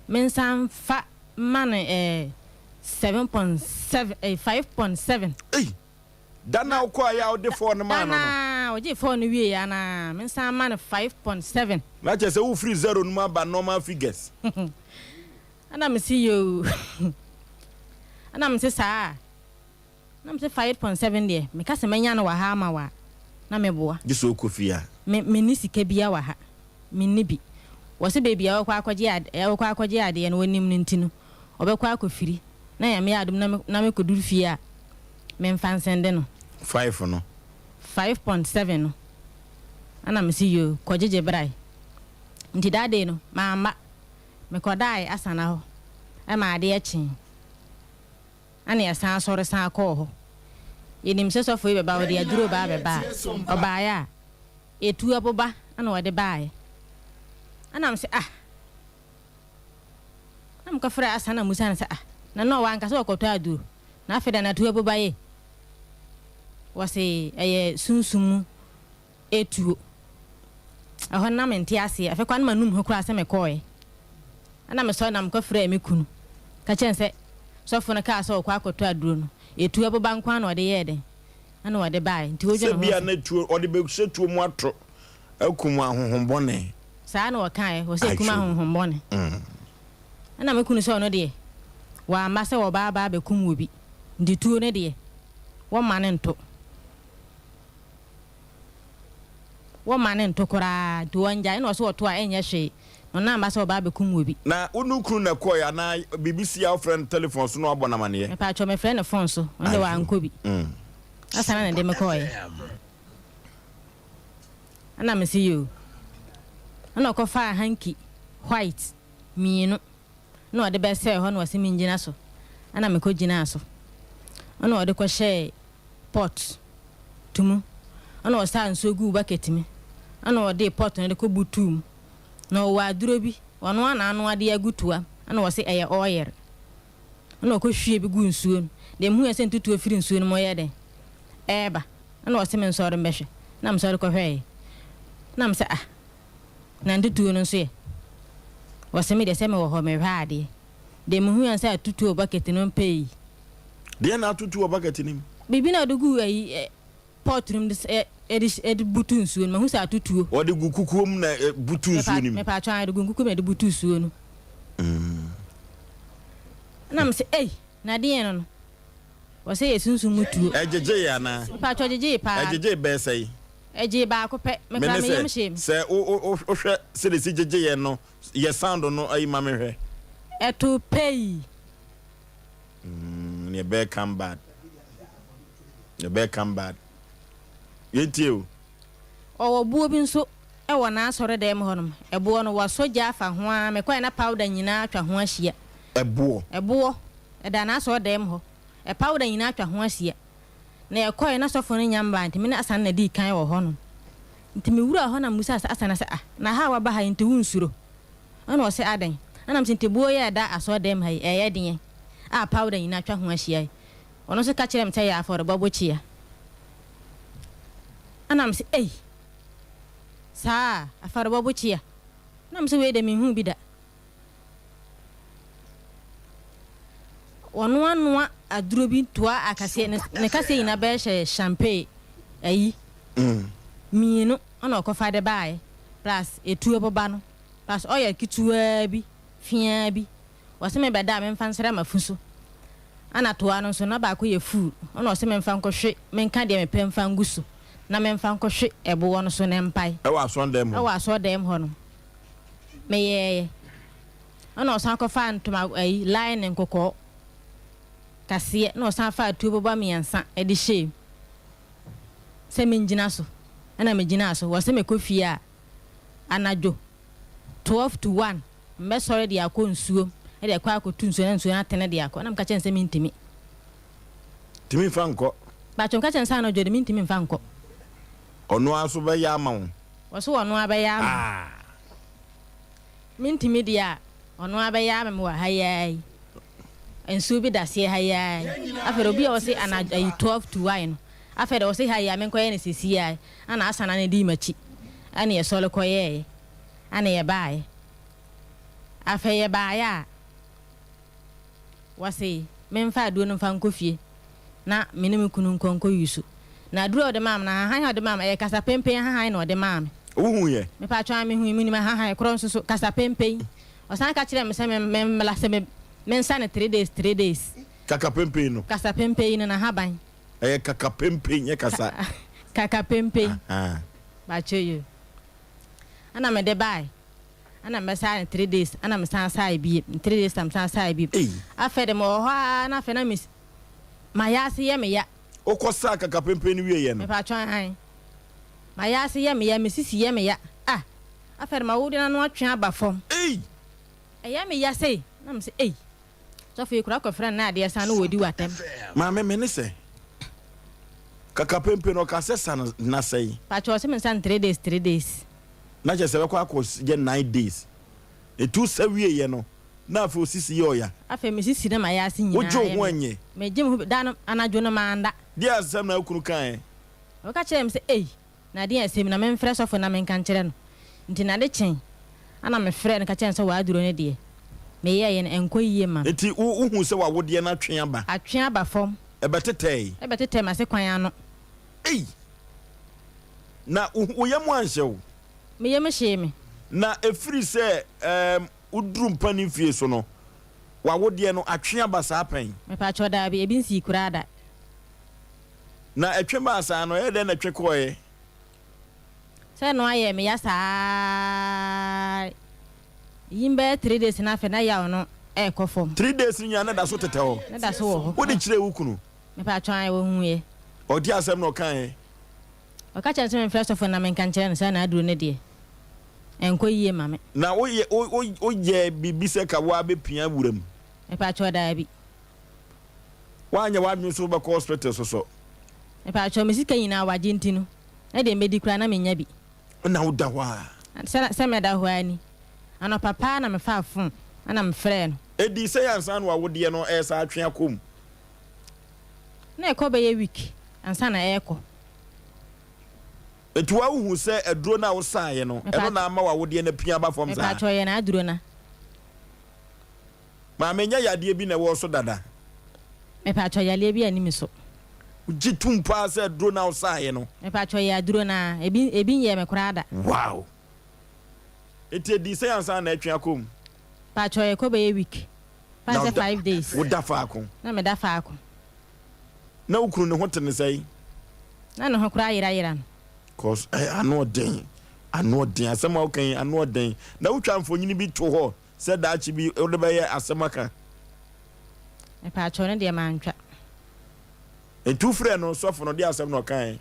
mensan mfa ma no ɛɛ. 7.7 eh, 5.7. Ei! Da no a wokɔeɛ a wode fɔɔ no maa no no. Da no a ɔgyee fɔɔ no wieeɛ no a, mensan ma no 5.7. Na kyerɛ sɛ wofiri zero no mu aba normal figures. Ɛna mese yoo. Ɛna mese saa a. Na mese 5.7 deɛ, meka sɛ mɛnya no wɔ ha ama wo a, na meboa. Gye sɛ wokɔ fie a. Me, menni sika biara wɔ ha. Menni bi. Wɔse baabi a wɔkɔ akɔgye ad, wɔkɔ akɔgye adeɛ no, wɔnim no nti no, ɔbɛkɔ akɔfiri na Nyame yɛ adom na me na mekɔduru fie a memfa nsɛnde no. Five no. 5.7 no ɛna mese yoo kɔgyegye brae nti that day no mamma mekɔdae Asana hɔ ɛma adeɛ kyee ɛna yɛsan sɔre san kɔɔ hɔ yɛnim sɛ sɔfo yi bɛba ɔde aduro ba abɛba a ɔbaeɛ a ɛtu aboba ɛna ɔde baeɛ ɛna mese ah Na mekɔfrɛɛ Asa na mubisaa no sɛ, Ah, na nɔ wanka sɛ ɔkɔtɔ aduro, na afei deɛ natu aboba ye? Wɔse ɛyɛ sunsum mu etuo. Ɛhɔ no na mente aseɛ. Afei koraa na manum ho koraa sɛ mekɔɔɛ. Ɛna mesɔre na mekɔfrɛɛ me kunu ka kyerɛɛ no sɛ sɔfo no kaa sɛ ɔkɔ akɔtɔ aduro no, etuo aboba nko ara na ɔde yɛɛ dɛn? Ɛna ɔde baeɛ. Nti wodwene Sɛ ho bia sɛ. na tuo, ɔde bɛhyɛ tuo mu ato. Akum ahonhommɔne. Saa na ɔkaeɛ, ɔsɛ ɛkum ahonhommɔne. Ɛna me kunu sɛ ɔno deɛ, wamma sɛ ɔbaa aba abɛkum obi, nti tuo no deɛ, wɔmma no nto. Wɔmma no nto koraa, nti ɔngyae. Ɛna ɔsɛ ɔto a ɛnyɛ hwee, na ɔno amma sɛ ɔbaa abɛkum obi. Na wo ne wo kunu na ɛkɔeɛ anaa biribi si a wofrɛ no telefon so na wabɔ no amaneɛ? Mepatwɔ, mefrɛ no fon so, ɔno deɛ wankɔ bi. Asa na ne de me kɔeɛ. Ɛna mese yoo. Ɛna ɔkɔfaa hanky white mienu na ɔde bɛsɛɛ hɔ na ɔse mengyina so. Ɛna mekɔgyinaa so. Ɛna ɔde kɔhyɛɛ pot mu. Ɛna ɔsaa nsuo guu bucket mu. Ɛna ɔde pot no de kɔbutuu mu. Na ɔwɔ aduro bi, ɔno ara na anoa de agu toa mu. Ɛna ɔse ɛyɛ oil. Ɛna ɔkɔhwie bi guu nsuo no. Deɛ mehuiɛ sɛ ntutuo firi nsuo no mu reyɛ dɛn? Ɛreba. Ɛna ɔse mensɔre mbɛhwɛ. Ɛna mesɔre kɔhwɛeɛ. Ɛna mese ah, na ntutuo no nso ɛ? Ɔse me deɛ sɛ mewɔ hɔ mehwɛ adeɛ. Deɛ mehuiɛ sɛ atutuo wɔ bucket no mu pɛi. Deɛn na atutuo wɔ bucket no mu? Biribi na ɔde guu ayi pot no mu de de de butu nsuo no. Mahu sɛ atutuo. Ɔde gu kukuo mu na butu nsuo no mu? Mepatwɔ ae, ɔde gu nkukuo mu na ɛde butu nsuo no. Ɛna mese ei, na deɛn no no? Ɔse yɛ sunsum mu tuo. Ɛgyegyee anaa? Mepatwɔ ɛgyegyee paa. Ɛgyegyee bɛɛ sɛn? Ɛgyee baako pɛ. Me koraa me yam hyee me. Sɛ wo hwɛ sɛdeɛ ɛsi gyegyeeɛ no, yɛ sound no ayi ma me hwɛ. Ɛtoo pɛi. Mm, neɛ ɛbɛyɛ come bad. Ɛbɛyɛ come bad. Yɛntie o. Ɔwɔ boɔ bi nso wɔ n'asɔredan mu hɔnom. Ɛboɔ no, wɔasɔ gya afa ho ara. Mekɔeɛ na powder nyinaa atwa ho ahyia. Ɛboɔ? Ɛboɔ. Ɛda n'asɔredan mu hɔ. Powder nyinaa atwa ho ahyia. Na yɛkɔeɛ na sɔfo no nnya mmaeɛ nti me ne Asana na ɛdii kan wɔ hɔnom. Nti mewuraa hɔ na mebisaa Asana sɛ, Ah, na ha a woaba ha yi nti wonsuro? Ɛna ɔse, Adɛn? Ɛna mese, Nti boɔ yi a ɛda asɔredan mu ha yi, ɛyɛ deɛn a powder nyinaa atwa ho ahyia yi? Ɔno nso ka kyerɛɛ me sɛ ɛyɛ afɔrebɔ bokyea. Ɛna mese, Ei! Saa a, afɔrebɔ bokyea? Ɛna mese, Wei deɛ menhuu bi da. Wɔnoanoa aduro bi toa akaseɛ, ne kaseɛ nyinaa bɛyɛ hyɛ champagne ayi mienu ɛna ɔkɔfa de baeɛ plus etuo boba no plus oil ketewaa bi feaa bi. Ɔse me bɛda a memfa nsra m'afu so. Ɛna toa no nso na baako yɛ full ɛna ɔse memfa nkɔhwe menka deɛ mepɛ mfa ngu so na memfa nkɔhwe ɛboɔ no so na ɛmpae. Ɛwɔ asɔndɛm hɔ. Ɛwɔ asɔɔdɛm hɔ no meyɛɛyɛ. Ɛna ɔsan kɔfaa ntoma ayi lining kɔkɔɔ kaseɛ na ɔsan faa tuo boba miɛnsa de hyɛɛ mu sɛ mengyina so ɛna megyinaa so. Wɔse mekɔ fie a anadwo 12 to 1 Mɛsɔre de akɔ nsuom de akɔ akɔtu nsuo na nsuo no atene de akɔ. Ɛna meka kyerɛɛ no sɛ mentumi. Ntumi mfa nkɔ. Mpakyɛw meka kyerɛɛ no sɛ anadwo de mentumi mfa nkɔ. Ɔno ara nso bɛyɛ ama wo. Ɔse ɔno ara bɛyɛ ama me. Ah. Mentumi deɛ a, ɔno ara bɛyɛ ama me wɔ ha yi ara yi. Nsuo bi da aseɛ ha yi ara yi. Afei deɛ obi a ɔse anadwo ayi 12 to 1 no, afei deɛ ɔse ha yi ara menkɔyɛ no seesei ara yi. Ɛna Asana no dii m'akyi ɛna yɛsɔre kɔyɛeɛ. Ɛna yɛbaeɛ. Afei yɛbaeɛ a, wɔse memfa aduro no mfa nkɔ fie na me ne me kunu nkɔ nkɔ use. Na aduro a ɔde maa me no, ahahan a ɔde maa me, ɛyɛ kasapempen ahahan na ɔde maa me. Wohuiɛ? Mepaatwɔ aane, mehui, menim ahahan korɔ nso so, kasapempen. Ɔsan ka kyerɛɛ me sɛ me memmra, sɛ me mensa no three days, three days. Kakapempen no? Kasapempen no, n'ahaban. Ɛyɛ kakapempen, nyɛ kasa. Kakapempen. Ahaa. Paatwɔ yoo. Ɛna mede bae. Ɛna mɛsae no three days ɛna mesan sae biem 3 days na mesan sae biem. Afei de mewɔ hɔ ara na afei na me mayaase yɛ me ya. Wokɔ saa kakapempen no wieɛ no? Mepatwɔ ahan. Mayaase yɛ me ya, me sisi yɛ me ya ah afei de mawo de n'ano atwe aba fam. Ei! Ɛyɛ me ya sei na mese ei sɔfo yi koraa kɔfrɛ no na adeɛ sa no wɔdi w'atɛm. Maame me ne sɛ kakapempen no ɔka sɛ sa no na sɛe. Patwɔ ɔse me nsa no 3 days 3 days. Na kyerɛ sɛ ɛbɛkɔ akɔ yɛ 9 days. Etu sa wieɛ no na afei osisi yɛ ɔya. Afei me sisi na mayɛ ase nyinaa Wogye wo yɛ ho me. ɛnyɛ? Megye me ho bi da no anadwo no manda. Deɛ asɛm na wo kunu kaeɛ? Ɔka kyerɛɛ me sɛ ei na adeɛ asɛm na memfrɛ sɔfo na menka nkyerɛ no. Nti na ade kyee ana mefrɛɛ no ka kyerɛɛ no sɛ w'aduro no deɛ meyɛeɛ no ɛnkɔ yie mma me. Nti wo wohuu sɛ w'awodeɛ no atwe aba? Atwe aba fam. Ɛbɛtetɛɛe? Ɛbɛtetɛɛ m'ase kwan ano. Ei! Na wo wo yam anhyɛ wo? Me yam hyee me. Na ɛfiri sɛ ɛɛm woduru mpanin fie so no, w'awodeɛ no atwe aba saa pɛn? Mepakyɛw, daabi, ebi nsii koraa da. Na ɛtwe baa saa no, ɛyɛ dɛn na ɛtwe kɔeɛ? Sɛ no ayɛ me ya saa yim bɛyɛ 3 days na afei na yaw no ɛɛkɔ fam. 3 days no nyinaa na ɛda so tetɛ hɔ? Na ɛda so wɔ hɔ. Wode kyerɛɛ wo kunu? Mepakyɛw, ae, wɔhuuɛ. Ɔde asɛm na ɔkaeɛ? Ɔka kyerɛɛ me sɛ memfrɛ sɔfo no na menka nkyerɛ no sɛ n'aduro no deɛ, ɛnkɔ yie mma me. Na woyɛ wo wo woyɛɛ biribi sɛ ka woa bɛpia wura mu? Mepakyɛw, daabi. Woanyɛ w'adwene sɛ wobɛkɔ hospital sosɔ? Mepakyɛw, me sika nyinaa wɔagye nti no, na deɛ mɛdi koraa na mennya bi. Ɛna woda hɔ ara? Sɛ sɛ meda hɔ ara ni. Anɔpa paa na mefaa phone ɛna mefrɛɛ no. Ɛdii sɛn ansa na w'awodeɛ no resan atwe akɔ mu? Na ɛkɔ bɛyɛ week ansa na ɛrekɔ. Nti wa wohu sɛ aduro no a wosaeɛ no, ɛno na ama w'awodeɛ no apia aba fam saa? Mepakyɛw, yɛ n'aduro no. Maame, nyɛ yadeɛ bi na ɛwɔ wo so dada? Mepakyɛw, yadeɛ bi anni me so. Wogye tom paa sɛ aduro no a wosaeɛ no? Mepakyɛw, yɛ aduro no ara. Ebi, ebi nyɛɛ me koraa da. Wow! Nti ɛdii sɛn ansa na ɛtwe akɔ mu? Pakyɛw, ɛkɔ bɛyɛ week. Fa Na sɛ 5 days. Woda faako? Na meda faako. Na wo kunu ne ho te ne sɛn? Na ne ho koraa yerayera no. Cause eh, ano ɔden, ano ɔden, asɛm a woka yi ano ɔden. Na wotwa mfonini bi to hɔ sɛ daakye bi wode bɛyɛ asɛm aka? Mepaakyɛw, no deɛ mantwa. Nti wofrɛɛ no sɔfo no, deɛ asɛm na ɔkae?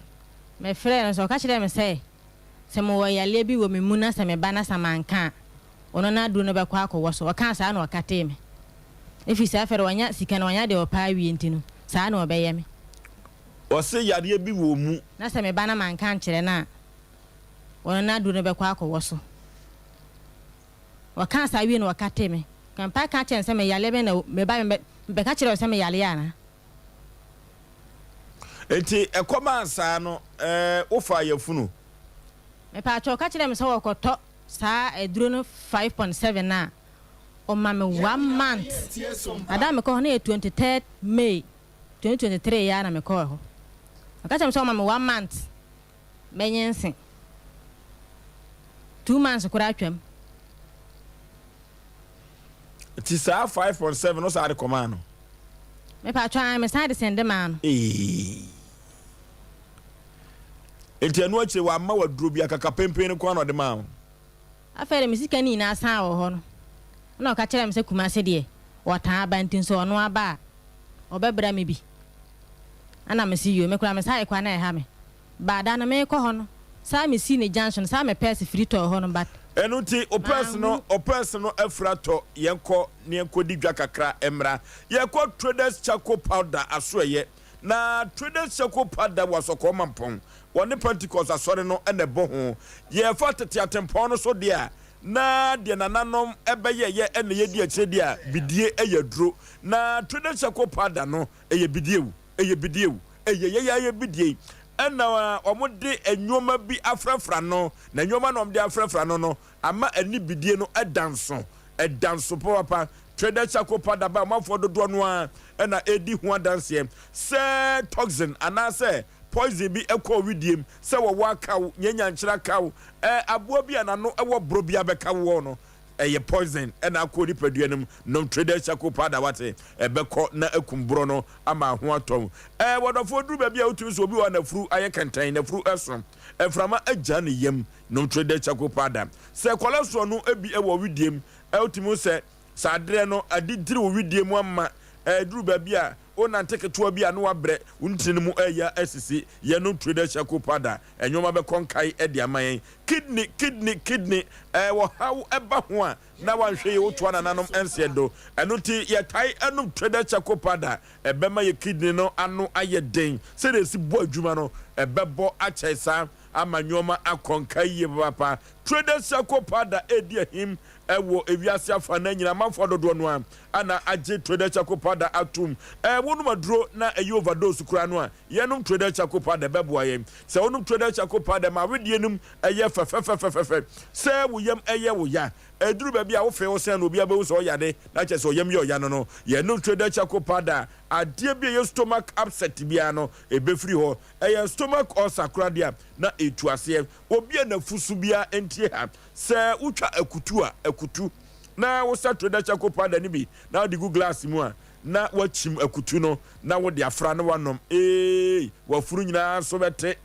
Mefrɛɛ no nso, ɔka kyerɛɛ me sɛ, sɛ mewɔ yareɛ bi wɔ me mu na sɛ meba na sɛ manka a, ɔno n'aduro no bɛkɔ akɔwɔ so. Ɔkaa saa na ɔkatee me. Ɛfiri sɛ afei de wanya sika no, wanya deɛ ɔpɛ awie nti no, saa na ɔbɛyɛ me. Ɔse yareɛ bi wɔ wo mu. Na sɛ meba na manka ankyerɛ no a, ɔno n'aduro no bɛkɔ akɔwɔ so. Ɔkaa saa wie na ɔkatee me. Mpae ka kyerɛ no sɛ me yareɛ bɛn na meba mebɛka kyerɛ wo sɛ me yareɛ anaa? Enti ɛkɔbaa saa no, ɛɛ, wofaa yafunu. Mepaakyɛw, ɔka kyerɛɛ me sɛ ɔrekɔtɔ saa aduro no 5.7 a, ɔma me one month. Na da a mekɔɔ hɔ no yɛ 23rd May 2023 yi ara na mekɔɔ hɔ. Ɔka kyerɛɛ me sɛ ɔma me one month mɛnyense. 2 months koraa atwam. Nti saa 5.7 no saa de kɔmaa no? Mepatwɔ ae, mesan de sɛnde maa no. Eeii. Nti ɛno akyire wamma wo aduro bi akaka penpen no nko ara na ɔde maa wo? Afei de me sika no nyinaa san wɔ hɔ no, ɛna ɔka kyerɛɛ me sɛ Kumasi deɛ ɔtaa aba nti nso ɔno aba a ɔbɛbra me bi. Ɛna mese yoo, me koraa me nsa ayɛ kwa na ɛha me. But da no merekɔ hɔ no, saa mesii ne junction, saa me purse firi tɔɔ hɔ no but. Ɛno nti wo purse no, Manhunu. wo purse no afiri atɔ, yɛnkɔ na yɛnkɔdi dwa kakra mmra. Yɛrekɔ Traders Charcoal Powder asoɛeɛ. Na Traders Charcoal Powder wɔ Asɔkɔɔ Mampɔn. Wɔne Pentecost Asɔre no na ɛbɔ ho. Yɛrefa tete atempɔn no so deɛ a, na deɛ nananom bɛyɛeɛ na yɛdi akyire deɛ a, bidie yɛ aduro. Na Traders Charcoal Powder no, ɛyɛ bidie o, ɛyɛ bidie o, ɛyɛ yɛyɛ ayɛ bidie yi. Ɛna wɔde nneɛma bi afrafra no, na nneɛma na wɔde afrafra no no ama ɛne bidie no da nso, ɛda nso papapa. Traders Charcoal Powder ba amanfoɔ dodoɔ no ara na ɛredi ho adanseɛ sɛ toxin anaasɛ poison bi kɔ widiem, sɛ wɔwɔ aka wo, nyanyankyerɛ aka wo, aboa bi a n'ano wɔ borɔ bi abɛka woɔ no, ɛyɛ poison na akɔ nipadua no mu. Nom Traders Charcoal Powder wate, ɛbɛkɔ na akum borɔ no ama ho atɔ wo. Wɔdɔfoɔ duru baabi a wotumi sɛ obi wɔ hɔ a n'afuru ayɛ kɛntɛn, n'afuru ɛso, mframa agya ne yam, nom Traders Charcoal Powder. Sɛ cholesterol no bi wɔ widiem, wotumi hu sɛ Sɛ aderɛ no adidiri wo wedeɛ mu ama ɛduru baabi a wonante ketewa bi a na wabrɛ, wo ntini no mu reyɛ asisi. Yɛnom Trader Charcoal Powder, nnoɔma bɛkɔ nkae de ama yɛn. Kidney, kidney, kidney, ɛɛ ɔhaw ba ho a na wanhwɛ yie wotoa nananom nseɛ do. Ɛno nti yɛtae nom Trader Charcoal Powder, ɛbɛma yɛ kidney no ano ayɛ den. Sɛdeɛ ɛsi bɔ adwuma no, ɛbɛbɔ akyɛe saa ama nnoɔma akɔ nkae yie papaapa. Trader Charcoal Powder redi ahim Wɔ ewiase afanan nyinaa, amanfoɔ dodoɔ no ara na agye Traders Charcoal Powder atom. Wonom aduro na ɛyɛ overdose koraa no a, yɛnom Traders Charcoal Powder ɛbɛboa yɛn. Sɛ wonom Traders Charcoal Powder ma awedeɛ no mu yɛ. fɛfɛfɛfɛfɛ. Sɛ wo yam yɛ wo ya, ɛduru baabi a wofee wo sɛn na obiara bɛhu sɛ ɔyare, na kyerɛ sɛ ɔyam yɛ ɔya no no, yɛnom Trader Charcoal Powder a, adeɛ bi a ɛyɛ stomach upset biara no, ɛbɛfiri hɔ. Ɛyɛ stomach ulcer koraa deɛ a, na ɛtu aseɛ. Obi a n'afusu biara ntie ha. Sɛ wotwa akutu a, akutu, na wosa Trader Charcoal Powder no bi na wode gu glass mu a, na woakyim akutu no na wode afra na woanom. Eei! W'afunu nyinaa so bɛte.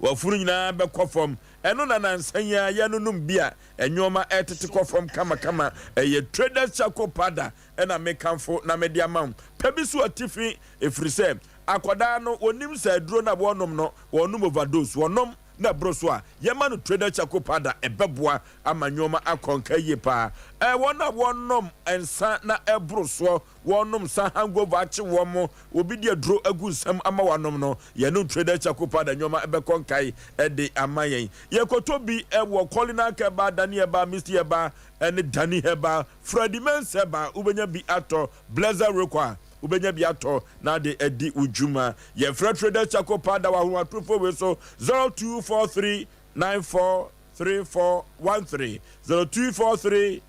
W'afunu nyinaa bɛkɔ fam. Ɛno na nansa yi ara yɛnonom bi a nneɛma retete kɔ fam kamakama. Ɛyɛ Traders Charcoal Powder na mekamfo na mede ama wo. Pɛ bi so atifi, ɛfiri sɛ akwadaa no wɔnim sɛ aduro no a wɔrenom no, wɔrenom overdose. Wɔnom na ɛboro so a, yɛma no Trader Charcoal Powder. Ɛbɛboa ama nneɛma akɔ nka yie paa. Wɔn a wɔnom nsa na ɛboro soɔ, wɔnom nsa hangover akye wɔn, obi de aduro agu nsam ama wɔanom no, yɛnom Trader Charcoal Powder nneɛma bɛkɔ nkae de ama yɛn. Yɛkɔtɔ bi wɔ Culinary Herbal, Danny Herbal, Misty Herbal ne Danny Herbal, Freddie Mens Herbal, wobɛnya bi atɔ, Blazer Require, wobɛnya bi atɔ na de adi wo dwuma. Yɛfrɛ Trader Charcoal Powder wɔ ahomatorofo wei so 0243 94 3413, 0243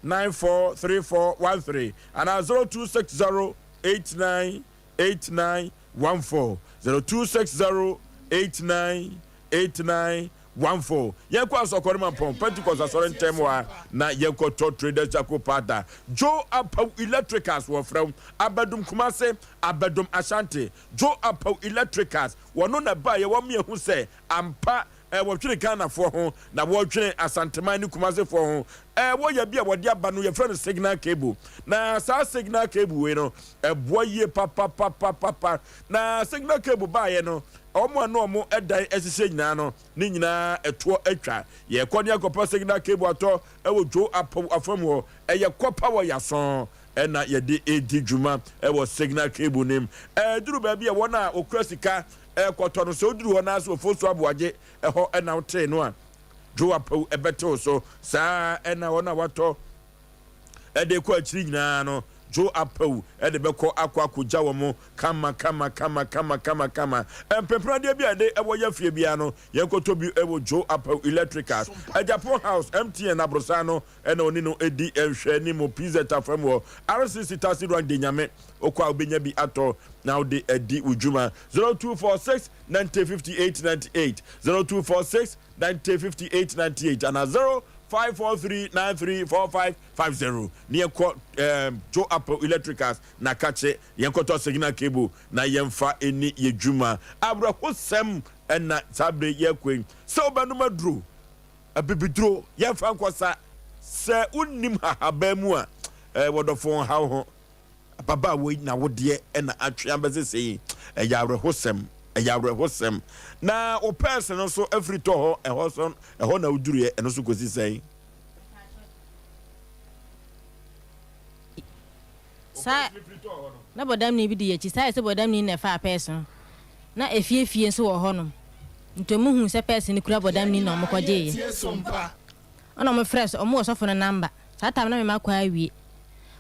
943413 anaa 0260 89 8914, 0260 89 8914. Yɛnkɔ Asɔkɔre Mampɔn Pentecost Asɔre ntɛm hɔ a na yɛnkɔtɔ Traders Charcoal Powder. Joe Apaw Electricals wɔfrɛ wo. Abɛdom Kumase, Abɛdom Ashanti. Joe Apaw Electricals, wɔno na ɛbaeɛ wɔma yɛhu sɛ ampa Wɔdwene Ghanafoɔ ho na wɔdwene Asanteman ne Kumasefoɔ ho. Wɔya bi a wɔde aba no yɛfrɛ no signal cable. Na saa signal cable wei no ɛboa yie papapapapapa. Na signal cable baeɛ no wɔn a na wɔn dan hyehyɛ nyinaa no ne nyinaa ɛtoɔ atwa. Yɛkɔ ne akɔpɛ signal cable atɔ wɔ Joe Apawu afam hɔ. Ɛyɛ kɔpa wɔ Yason ɛna yɛde redi dwuma wɔ signal cable no mu. Ɛduru baabi a wɔn a wɔkura sika Ɛrekɔtɔ no, sɛ woduru hɔ na sɛ Ofosu Aboagye hɔ na wotee no a, Dwow Apawu bɛtew so. Saa ara na wɔn a wɔatɔ de rekɔ akyiri nyinaa no, Dwow Apawu de bɛkɔ akɔ akogya wɔn kama kama kama kama kama kama. Mpepenadeɛ bi a yɛde wɔ yɛn afie biara no, yɛnkɔtɔ bi wɔ Dwow Apawu Electricals, Agyapong House, MTN aborosan no na ɔne no di nhwɛanim, PZ afam wɔ RCC Taxi Rank de Nyame. Wokɔ a wobɛnya bi atɔ na wode adi wo dwuma. 0246 90 58 98, 0246 90 58 98 anaa 0543 93 45 50 ne yɛnkɔ um, Joe Apple Electricals na kakye yɛnkɔtɔ signal cable na yɛmfa ɛni yɛ dwuma. Awerɛhosɛm ɛna saa bere yɛkɔ yi sɛ wobɛnom aduro abibiduro yɛmfa nkɔsa sɛ wonnim hahaban mu a eh, wɔdɔfo nhaw ho. Ababaawa yi n'awodeɛ na atwe abɛsesɛ yi, ɛyɛ awerɛhosɛm, ɛyɛ awerɛhosɛm. Na wo pɛɛse no nso afiri tɔ hɔ, ɛhɔ so, ɛhɔ na woduruiɛ, ɛno nso kɔsi sɛn? Saa na bɔdamni bi di akyi, saa yɛ sɛ bɔdamni na ɛfaa pɛɛse no. Na efie fie nso wɔ hɔnom, nti wɔn huu sɛ pɛɛse no kura bɔdamni na wɔn kɔgyeeɛ. Ɛna wɔn frɛɛ sɛ wɔn wɔ sɔfo no namba, saa tam na me makɔ awie.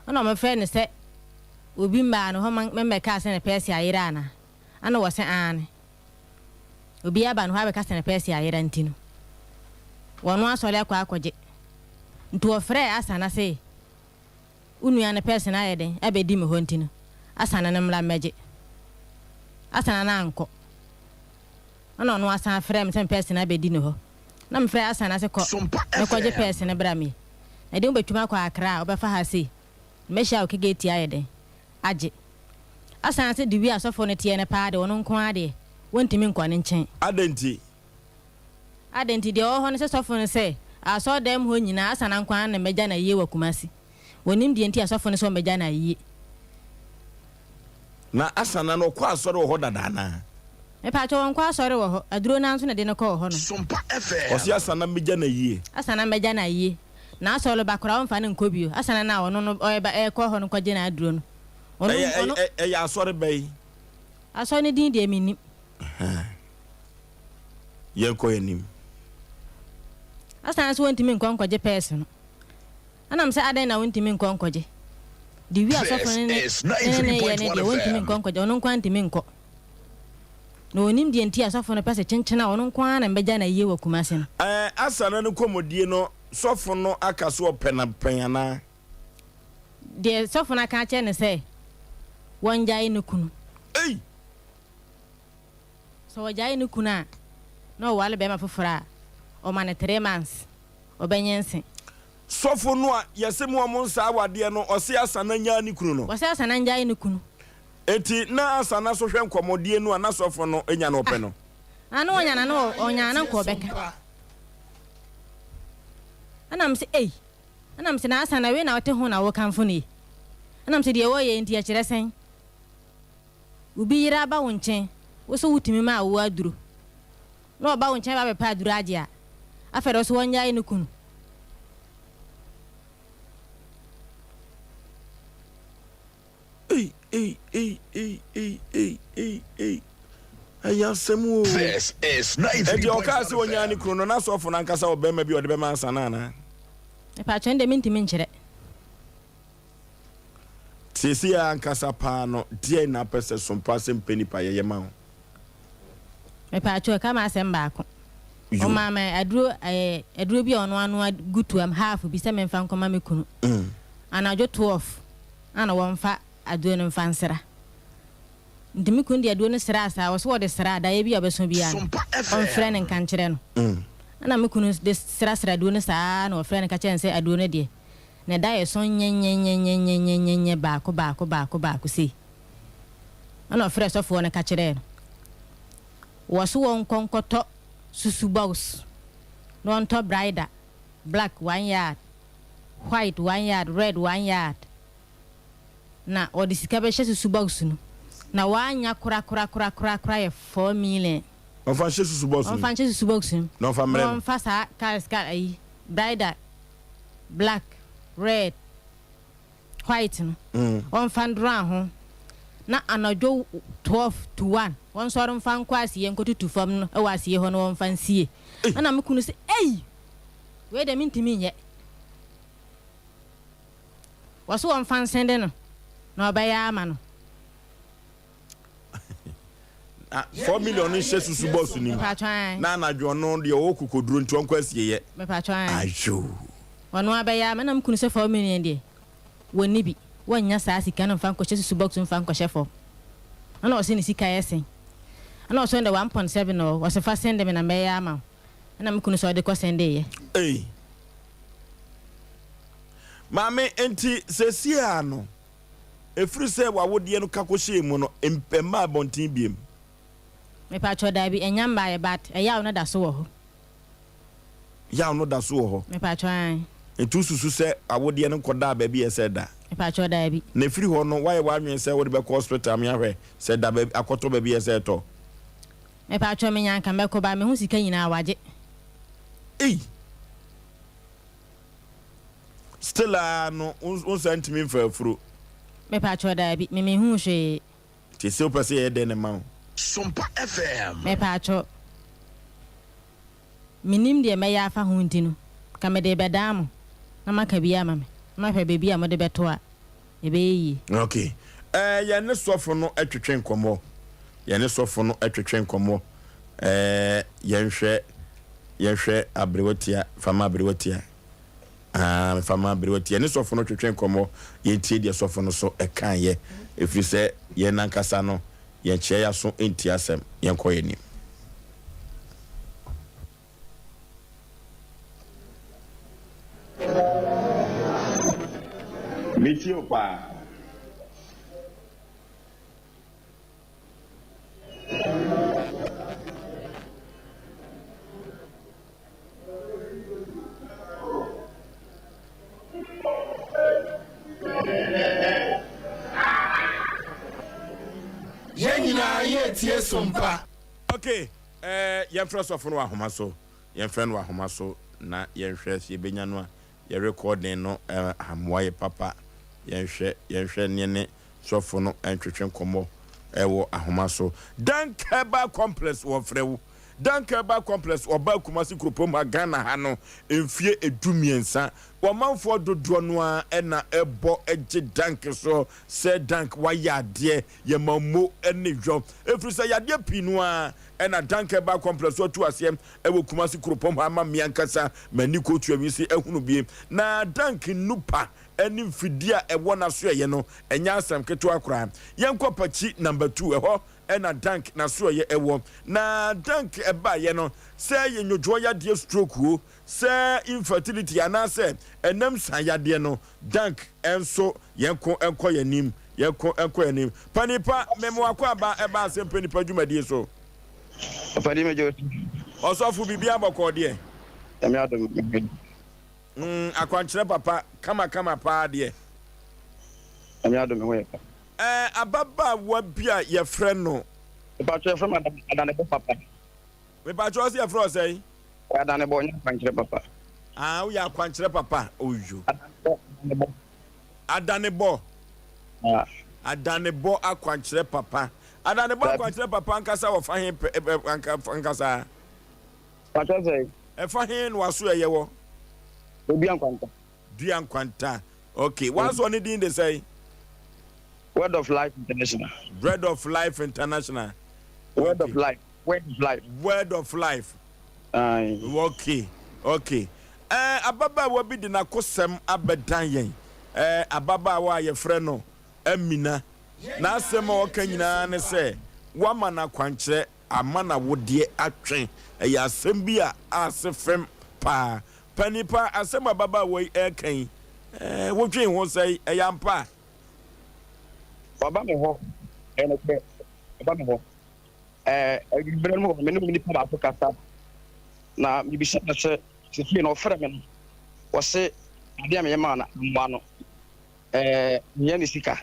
Ɛna wɔfrɛɛ no sɛ obi mmaa no hɔ ma mɛmmɛkaa sɛ ne pɛɛse ayera anaa? Ɛna wɔse aane. Obi aba no hɔ abɛka sɛ ne pɛɛse ayera nti no, wɔno asɔre akɔ akɔgye. Nti wɔfrɛɛ Asana se, Wo nua no pɛɛse no ayɛ dɛn abɛdi me hɔ nti no, Asana no mmra mmɛgye. Asana no ankɔ. Ɛna ɔno asan frɛɛ me sɛ me pɛɛse no abɛdi ne hɔ. Na mefrɛɛ Asana se kɔ na kɔgye pɛɛse no bra me. Na de wobɛtwam akɔ Accra a, wobɛfa ha sei. Na mɛhyia wo Kegeti ayɛ dɛn? Agye. Asan se de wie a sɔfoɔ no teɛ no paa de, ɔno nko ara deɛ, wɔntumi nkɔ ne nkyɛn. Adɛn nti? Adɛn nti? Deɛ ɔwɔ hɔ ne sɛ sɔfoɔ no sɛ, Asɔredan mu hɔ nyinaa, Asana nko ara na mɛgya no ayie wɔ Kumasi. Wɔnnim deɛ nti a sɔfoɔ no sɛ ɔmmɛgya no ayie. Na Asana no, ɔkɔ asɔre wɔ hɔ dada anaa? Mepaakyɛw ɔnkɔ asɔre wɔ hɔ, aduro no ara nso na ɛde no kɔɔ hɔ no. Sompa FM. Ɔse Asana mmɛgya no ayie. Asana mmɛgya no ayie. N'asɔre ba koraa ɔmfa no nkɔ bio. Asana no a ɔno no ɔreba ɛrekɔ hɔ no kɔgye n'aduro no. Ɔno Ɛyɛ ɔno. ɛyɛ ɛyɛ asɔre bɛn? Asɔre no din deɛ mennim. Ɛhɛn. Yɛnkɔ yɛn anim. Asana nso wɔntumi nkɔ nkɔgye pɛɛse no. Ɛnam sɛ adɛn na wontumi nkɔ nkɔgye? De wi asɔfo no ne This is ne ne yɛ ne 93.1 deɛ wɔntumi FM. nkɔ nkɔgye, ɔno nko ara ntumi nkɔ. Na ɔnnim deɛ nti a sɔfo no pɛ sɛ kyenkyen a ɔno nko ara na mbɛgya no ayie wɔ Kumasi no. Ɛɛ Asa na ne nkɔmmɔdie no, sɔfo no aka sɛ ɔpɛ no pɛn anaa? Deɛ sɔfo no aka akyerɛ no sɛ wɔngyae ne kunu. Ei! Sɛ ɔgyae ne kunu a, na ɔware bɛrima foforɔ a, ɔma no tree months, ɔbɛnyense. Sɔfo no a yɛse mo ɔmo nsa awadeɛ no, ɔse Asa na nyaa ne kunu no. Ɔse Asa na ngyae ne kunu. Enti na Asa na so hwɛ nkɔmɔdie no a na sɔfo no nya no ɔpɛ no. Ah, na ɔnya na na ɔnya na nka ɔbɛka. Ɛna mese ei, ɛna mese na Asa na wei na wote ho na wokamfo no yi. Ɛna mese deɛ wɔyɛ nti ɛkyerɛ sɛn? Obi yere aba wo nkyɛn, wo so wotumi ma awoɔ aduro. Na ɔba wo nkyɛn ba bɛpɛ aduro agye a, afei de wo so wɔnnyae ne kunu. Ei ei ei ei ei ei ei ei ɛyɛ asɛm o. This is Ɛnti ɔkaa 93.7 sɛ ɔnyaa ne FM. kunu no, na sɔfo no ankasa wɔ barima bi a ɔde bɛma ansa no anaa? Mepakyɛ ɛnde mentumi nkyerɛ. Seesei ara ankasa paa no, deɛn na apɛ sɛ Sompa sɛ mpɛ nipa yɛyɛ ma wo? Mepakyɛw, ka m'asɛm baako. Yo. Ɔmaa me aduro ɛɛ aduro bi a ɔno anoa gu toa mu half bi sɛ memfa nkɔma me kunu. Anadwo 12 ana wɔmfa aduro no mfa nsra. Nti me kunu de aduro no sraa saa, ɔse wɔde sra a, daeɛ bi a ɔbɛso biara no, Sompa ɔmfrɛ no FM. nka nkyerɛ no. Ɛna me kunu de srasra aduro no saa na ɔfrɛ no ka kyerɛ no sɛ aduro no deɛ, ne daeɛ so nyɛnyɛnyɛnyɛnyɛnyɛnyɛ baako baako baako baako sei. Ɛna ɔfrɛɛ sɔfoɔ no ka kyerɛɛ no. Wɔse wɔnkɔ nkɔtɔ susu box na ɔntɔ brida black one yard, white one yard, red one yard na ɔde sika bɛhyɛ susu box no na wanya korakorakorakorakora yɛ 4 million. Ɔmfa nhyɛ susu box no mu. Ɔmfa nhyɛ susu box no mu. Na ɔmfa mmrɛ Na no. ɔmfa saa cars car ayi brida black, red, white no wɔmfa ndra ho na anadwo 12 to 1 wɔnsɔre mfa nkɔ asie nkɔtutu fam no wɔ asie hɔ na wɔmfa nsie. Ɛna me kunu sɛ ei wei deɛ mentumi nyɛ. Wɔso wɔmfa nsende no na ɔbɛyɛ ama no. Na 4 million no nhyɛ susu bɔs no mu Mepatwa an. na anadwo ɔno deɛ ɔwɔ kokoduro nti ɔnkɔ asieyɛ. Mepatwa an. Ayoo. Ɔno abɛyɛ ama na me kunu sɛ 4 million deɛ wɔnni bi wɔnnya saa sika no mfa nkɔhyɛ susu box mu mfa nkɔhyɛ fam. Ɛna ɔse ne sika yɛ sen. Ɛna ɔse ɔno deɛ 1.7 na ɔwɔ ɔse fa sende me na mɛyɛ ama wo. Ɛna me kunu sɛ ɔde kɔ sendeeɛ. Ei. Maame nti seesei ara no Ɛfiri sɛ w'awodeɛ no ka kɔhyɛɛ mu no, ɛmmaa abɔnten biom. Mepakyɛw daabi ɛnya mmaeɛ but ɛyaw no da so wɔ hɔ. Yaw no da so wɔ hɔ. Mepakyɛw aane. Nti wosusu sɛ awodeɛ no nkɔdaa baabi a ɛsɛ ɛda? Mepakyɛw daabi. Na ɛfiri hɔ no woayɛ w'adwene sɛ wode bɛkɔ hospital me ahwɛ sɛ ɛda baabi akɔtɔ baabi a ɛsɛ ɛtɔ? Mepakyɛw menya anka mɛkɔ but meho sika nyinaa wagye. Ei! Still aa no wo nsa ntumi nfa afuro. Me pakyɛw daabi me me huu hwee. Nti se wopɛ sɛ yɛyɛ dɛn na ɛma wo. Sompa FM. Me pakyɛw me nim deɛ mɛyɛ afa ho nti no nka mede rebɛdaa mo na moaka bi ama me na mahwɛ baabi a mode bɛto a ɛbɛyɛ yie. Ok ɛɛ yɛne sɔfo no twetwe nkɔmmɔ yɛne sɔfo no twetwe nkɔmmɔ ɛɛ yɛnhwɛ yɛnhwɛ aberewatia fa ma aberewatia aa fa ma aberewatia yɛne sɔfo no twetwe nkɔmmɔ yɛntie deɛ sɔfo no so ɛkaeɛ ɛfiri sɛ yɛn ankasa no yɛnkyerɛ yɛaso ntie asɛm yɛnkɔ yɛn anim. Metie wo paa. Yɛn nyinaa yɛretie Sompa. Okay, eh, yɛmfrɛ sɔfo no wɔ ahoma so. Yɛmfrɛ no wɔ ahoma so na yɛnhwɛ sɛ yɛbɛnya no a. Yɛ recording no eh, amoa yɛ papa. Yɛnhwɛ, yɛnhwɛ ne ne sɔfo no ntwetwe nkɔmmɔ wɔ ahoma so. Dank Herbal Complex wɔfrɛ wo. Dank Herbal Complex ɔbaa Kumasi kuropɔn mu ha Ghana ha no mfie 13. Ɔmanfoɔ dodoɔ no ara na ɛbɔ gye Dank so sɛ Dank wayɛ adeɛ, yɛma mo ne yɔ. Ɛfiri sɛ yadeɛ pii no ara na Dank Herbal Complex atu aseɛ wɔ Kumasi kuropɔn ha ama me ankasa m'ani kɔtu awisi ahunu bie. Na Dank nnupa ne mfidie a ɛwɔ n'asoɛeɛ no, ɛnyɛ asɛm ketewa koraa. Yɛnkɔ Pakyi number 2, ɛhɔ na Dank n'asoɛeɛ wɔ. Na Dank baeɛ no, sɛ yɛ nnwodwoɔ yadeɛ stroke o, sɛ infertility anaasɛ ɛnam san yadeɛ no, Dank nso yɛnko nkɔ yɛn anim, yɛnko nkɔ yɛn anim. Panin pa, mema w'akwaaba ɛba Asɛmpɛ Nipa dwumadie so. Ɔpanin megye wo so. Ɔsɔfo biribiara bɔkɔɔ deɛ? Nyame adom, me. Mm, akwankyerɛ papa, kama kama paa deɛ. Nyame adom, me ho yɛ pa. Ɛɛ, ababaawa bi a yɛfrɛ no. Mepakyɛ yɛfrɛ me Adanebɔ papa. Mepakyɛ ɔse yɛfrɛ wo sɛn? Adanebɔ, nyɛ akwankyerɛ papa. Ah, woyɛ akwankyerɛ papa, oyo. Adanebɔ, Adanebɔ. Adanebɔ. Ah. Adanebɔ akwankyerɛ papa. Adanebɔ akwankyerɛ papa ankasa wɔ fa he pɛ, ankasa? Pakyɛ sɛn? Ɛfa he na w'aso ɛyɛ wɔ? Dua Nkwanta. Dua Nkwanta. Ok. W'asoɔ ne din de sɛn? Word of Life International. Bread of Life International. Word of Life. Word of Life. Word of Life. Aye. Ok. Ok. Ɛɛ ababaawa bi de n'akosɛm abɛdan yɛn. Ɛɛ ababaawa a yɛfrɛ no Amina. N'asɛm a ɔka nyinaa ne sɛ wama no akwankyerɛ. Ama n'awodeɛ atwe. Ɛyɛ asɛm bi a ase fem paa. Panin pa, asɛm a ababaawa yi reka yi, wodwen ho sɛn? Ɛyɛ ampa? Waba me hɔ, ɛyɛ nokorɛ, waba me hɔ. Ɛɛ, awiberɛ no mu hɔ, me ne onipa baako kasa, na mebisa no sɛ, seesei no ɔfrɛ me no, ɔse adeɛ a meyɛ maa no ammoa no. Ɛɛ, mehia ne sika.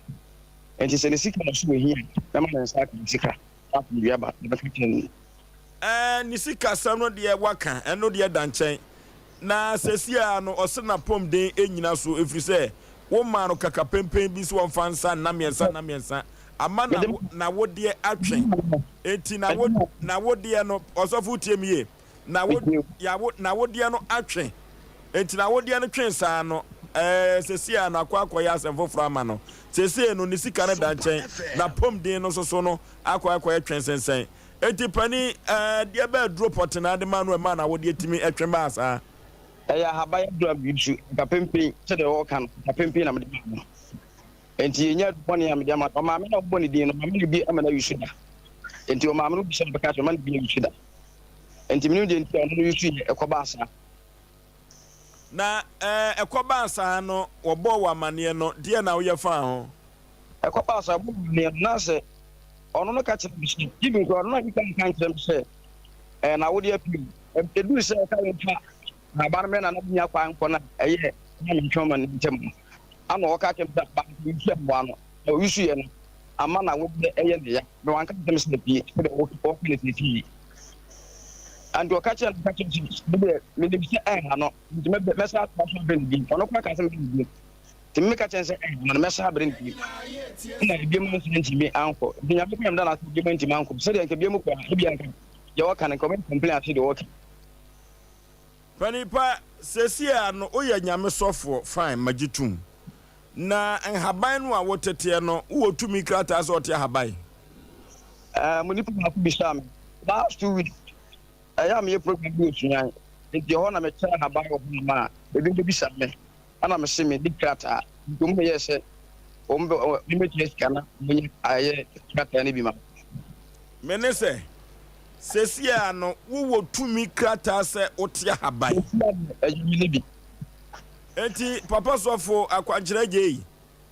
Enti sɛ ne sika na so wɔ hia a, mɛma ne nsa aka ne sika. Na asomdwoeɛ aba, na mɛka kyerɛ no. Ɛɛ, ne sikasɛm no deɛ waka, ɛno deɛ da nkyɛn. Na seesei ara no, ɔse n'apɔmuden nnyina so, ɛfiri sɛ womaa no kakapempen bi sɛ ɔmfa nsa nna mmiɛnsa nna mmiɛnsa ama n'awodeɛ atwe. Enti n'awodeɛ no, ɔsɔfo tie me yie, Na wo, yawo, n'awodeɛ no atwe. Enti n'awodeɛ no twee saa no, ɛɛ, seesei a no akɔ akɔyɛ asɛm foforɔ ama no. Seesei no, ne sika no da nkyɛn, n'apɔmuden no nso so no akɔ akɔyɛ twensensɛn. Enti panin, ɛɛ, deɛ bɛn aduro pɔtee na ade maa no a ɛmaa n'awodeɛ tumi twe baa saa? Ɛyɛ ahaban aduro a mesu, nka penpen, sɛdeɛ wɔka no, nka penpen na mede maa no. Enti ɛnyɛ adu bɔne a mede ama no. Ɔmaame no a wɔbɔ ne din no, mama no bi ama no ayi so da. Enti ɔmaame no bisa no bɛka kyerɛ no, mama no bi ayi so da. Enti menim deɛ nti a ɔno no yusu yɛ ɛkɔbaa saa. Na ɛkɔbaa saa no, wɔbɔɔ wo amaneɛ no, deɛn na woyɛ faa ho? Ɛkɔbaa saa, wɔbɔɔ me amaneɛ no, na sɛ ɔno no ka kyerɛ me sɛ, even koraa ɔno no anka nka nkyerɛ me sɛ ɛɛ na wode apue o. Ɛduru sɛ ɔka yɛmfa ahaban no mmrɛ na na menya kwan nkɔ no a, ɛyɛ na mentwɛn ma no ntɛm no, ana ɔka kyerɛ me sɛ ahaban no sɛ ɔyusu mmoa no, na ɔyusuiɛ no ama na wode ɛyɛ ne ya. Na wanka nkyerɛ me sɛ apue sɛdeɛ wɔka no seesei yi. Enti ɔka kyerɛɛ no ka kyerɛɛ no sɛ, Me deɛ, menim sɛ ɛnha no, enti mɛsan atoa so abrɛ no bio. Ɔno koraa kaa sɛ mɛbrɛ no bio. Enti meka kyerɛɛ no sɛ ɛnha no, mɛsan abrɛ no bio. Ɛnna ebiem nso antumi ankɔ. Enti Nyame koraa meda no ase sɛ ebiem antumi ankɔ. Sɛdeɛ anka ebiem kɔ a, ebia anka deɛ ɔka no, anka ɔbɛyɛ complain ase deɛ ɔka. Panin pa, seesei ara no woyɛ Nyame sɔfoɔ, fine, magye tom. Na nhaban no a woteteɛ no, wowɔ tumi krataa sɛ ɔte ahaban? Ɛɛ, mo nipa baako bisaa me last 2 weeks, ɛyɛ a meyɛ program bi wɔ Sunyani, nti ɛhɔ na mekyɛ ahaban wɔ hɔ nom a, ebi bɛbisa me, ɛna mese menni krataa, nti wɔn bɛyɛɛ sɛ wɔn bɛ mebɛtua sika na wɔnya ayɛ krataa no bi ma me. Me ne sɛ, seesei ara no wowɔ tumi krataa sɛ wote ahaban? Seesei ara deɛ, ɛyɛ menni bi. Enti Papa Sɔfo Akwankyerɛ Gyei,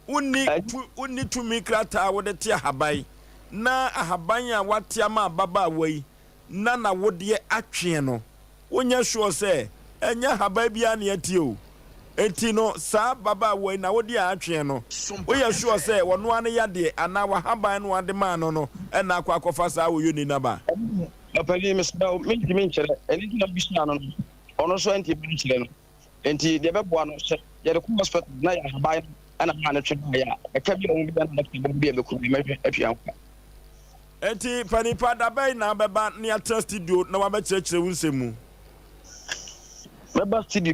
wonni tu wonni tumi krataa a wode te ahaban, na ahaban a woate ama ababaawa yi na n'awodeɛ atweɛ no, wonyɛ sure sɛ ɛnyɛ ahaban biara na ɛteɛ o. Enti no saa ababaawa yi n'awodeɛ a atweɛ no, woyɛ sure sɛ ɔno ara ne yadeɛ anaa w'ahaban no a wode maa no no na akɔ akɔfa saa oyoni no aba? Ɔpanin, mesrɛ wo, mentumi nkyerɛ. Ɛno nti na mebisaa no no, ɔno nso antumi ankyerɛ no. Enti deɛ ɛbɛboa no, sɛ yɛde kɔ hospital na yɛ ahaban no na maa no twe baeɛ a, ɛka bi a wɔn bɛyɛ na doctor bɛbɔ bi a ɛbɛku no, mɛhwɛ atua ho ka. Enti panin pa, da bɛn na wobɛba na yɛatena studio na woabɛkyerɛkyerɛ wo nsɛm mu? Mɛba studio.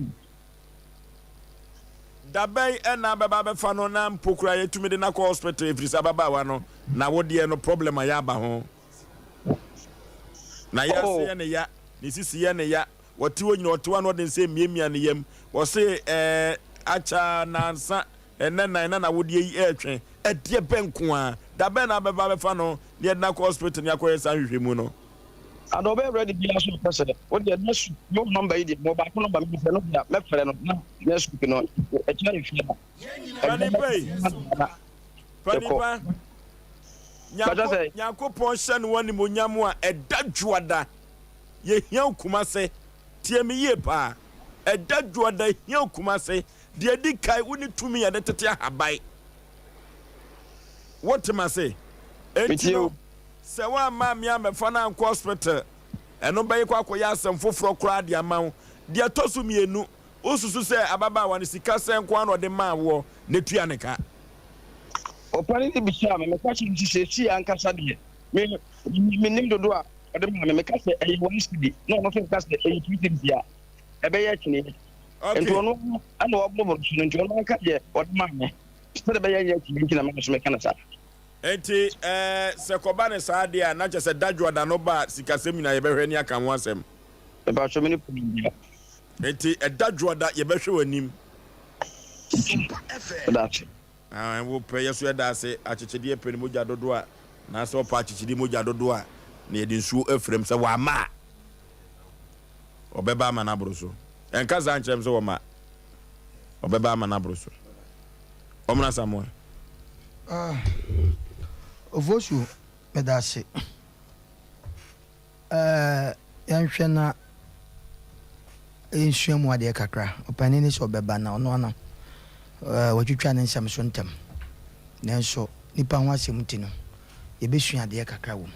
Da bɛn na abɛba abɛfa no na mpo koraa yɛatumi de no akɔ hospital ɛfiri sɛ ababaawa no na wodeɛ no problem a yɛaba ho. Na yɛ ase Oh. yɛ ne ya, ne sisi yɛ ne ya, wɔte hɔ nyina ɔte hɔ a na ɔde nsa emiamia ne yam. Wɔse ɛɛ akyɛ a nansa ɛnɛ nan na nawodeɛ yi ɛretwe. Ɛdeɛ bɛn nko ara? Da bɛn na abɛba abɛfa no na yɛde no akɔ hospital na yɛakɔyɛ saa nhwehwɛmu no? Ada ɔbɛyɛ ready biara so ɔpɛ sɛ wo deɛ next week me wo number yi deɛ mewɔ baako number me sɛ no deɛ mɛfrɛ no na next week no ɛkyerɛ ne fie na Panin pa yi, na panin yɛkɔ. pa, Bàtɛ Nyanko, sɛ. Nyankopɔn hyɛ ne wo animuonyam a ɛda dwoada yɛhia wo Kumase. Tie me yie paa. Ɛda dwoada hia wo Kumase. Deɛ ɛdi kan, wo ne tumi a yɛde tete ahaban. Wote m'ase? Enti Metie no, o. sɛ woamma me ammɛfa no ankɔ hospital, ɛno bɛyɛ kɔ akɔyɛ asɛm foforɔ koraa de ama wo. Deɛ ɛtɔ so mmienu, wosusu sɛ ababaawa no sika sɛn nko ara na ɔde maa woɔ na tua ne ka? Ɔpanin no bisaa me, meka kyerɛɛ no sɛ seesei ankasa deɛ, me, mennim dodoɔ a ɔde maa me. Meka sɛ ɛyɛ one cedi, na ɔno nso reka sɛ ɛyɛ two cedis a, ɛbɛyɛ akyinnyeɛ. Okay. Nti ɔno ara na waborɔboro so no, nti ɔno anka deɛ ɔde maa me. Sɛdeɛ ɛbɛyɛ nyɛ akyinnyeɛ nti na me nso meka no saa. Enti ɛɛ, sɛ kɔba no saa deɛ a, na kyerɛ sɛ dadwoada no ba a, sikasɛm nyinaa yɛbɛhwɛ ne aka ho asɛm. Mepakyɛw, me ne problem biara. Enti ɛda dwoada yɛbɛhwɛ w'anim. Meda ase. Aane, wo pɛ, yɛ so yɛda ase. Akyekyedeɛ pɛ ne mogya dodoɔ a, anaasɛ ɔpɛ akyekyedeɛ mogya dodoɔ a, na yɛde nsuo afira mu. Sɛ wamma a, ɔbɛba ama no aboro so. Ɛnka saa nkyerɛ me sɛ wɔma, ɔbɛba ama no aboro so. Ɔmena Samoa. Ah, Ofosu, meda ase. Eh, yɛnhwɛ na yɛnsua mu adeɛ kakra. Ɔpanin no sɛ ɔbɛba na ɔno ano eh, watwitwa ne nsɛm so ntɛm. Nanso nipa ho asɛm nti no, yɛbɛsua adeɛ kakra wɔ mu.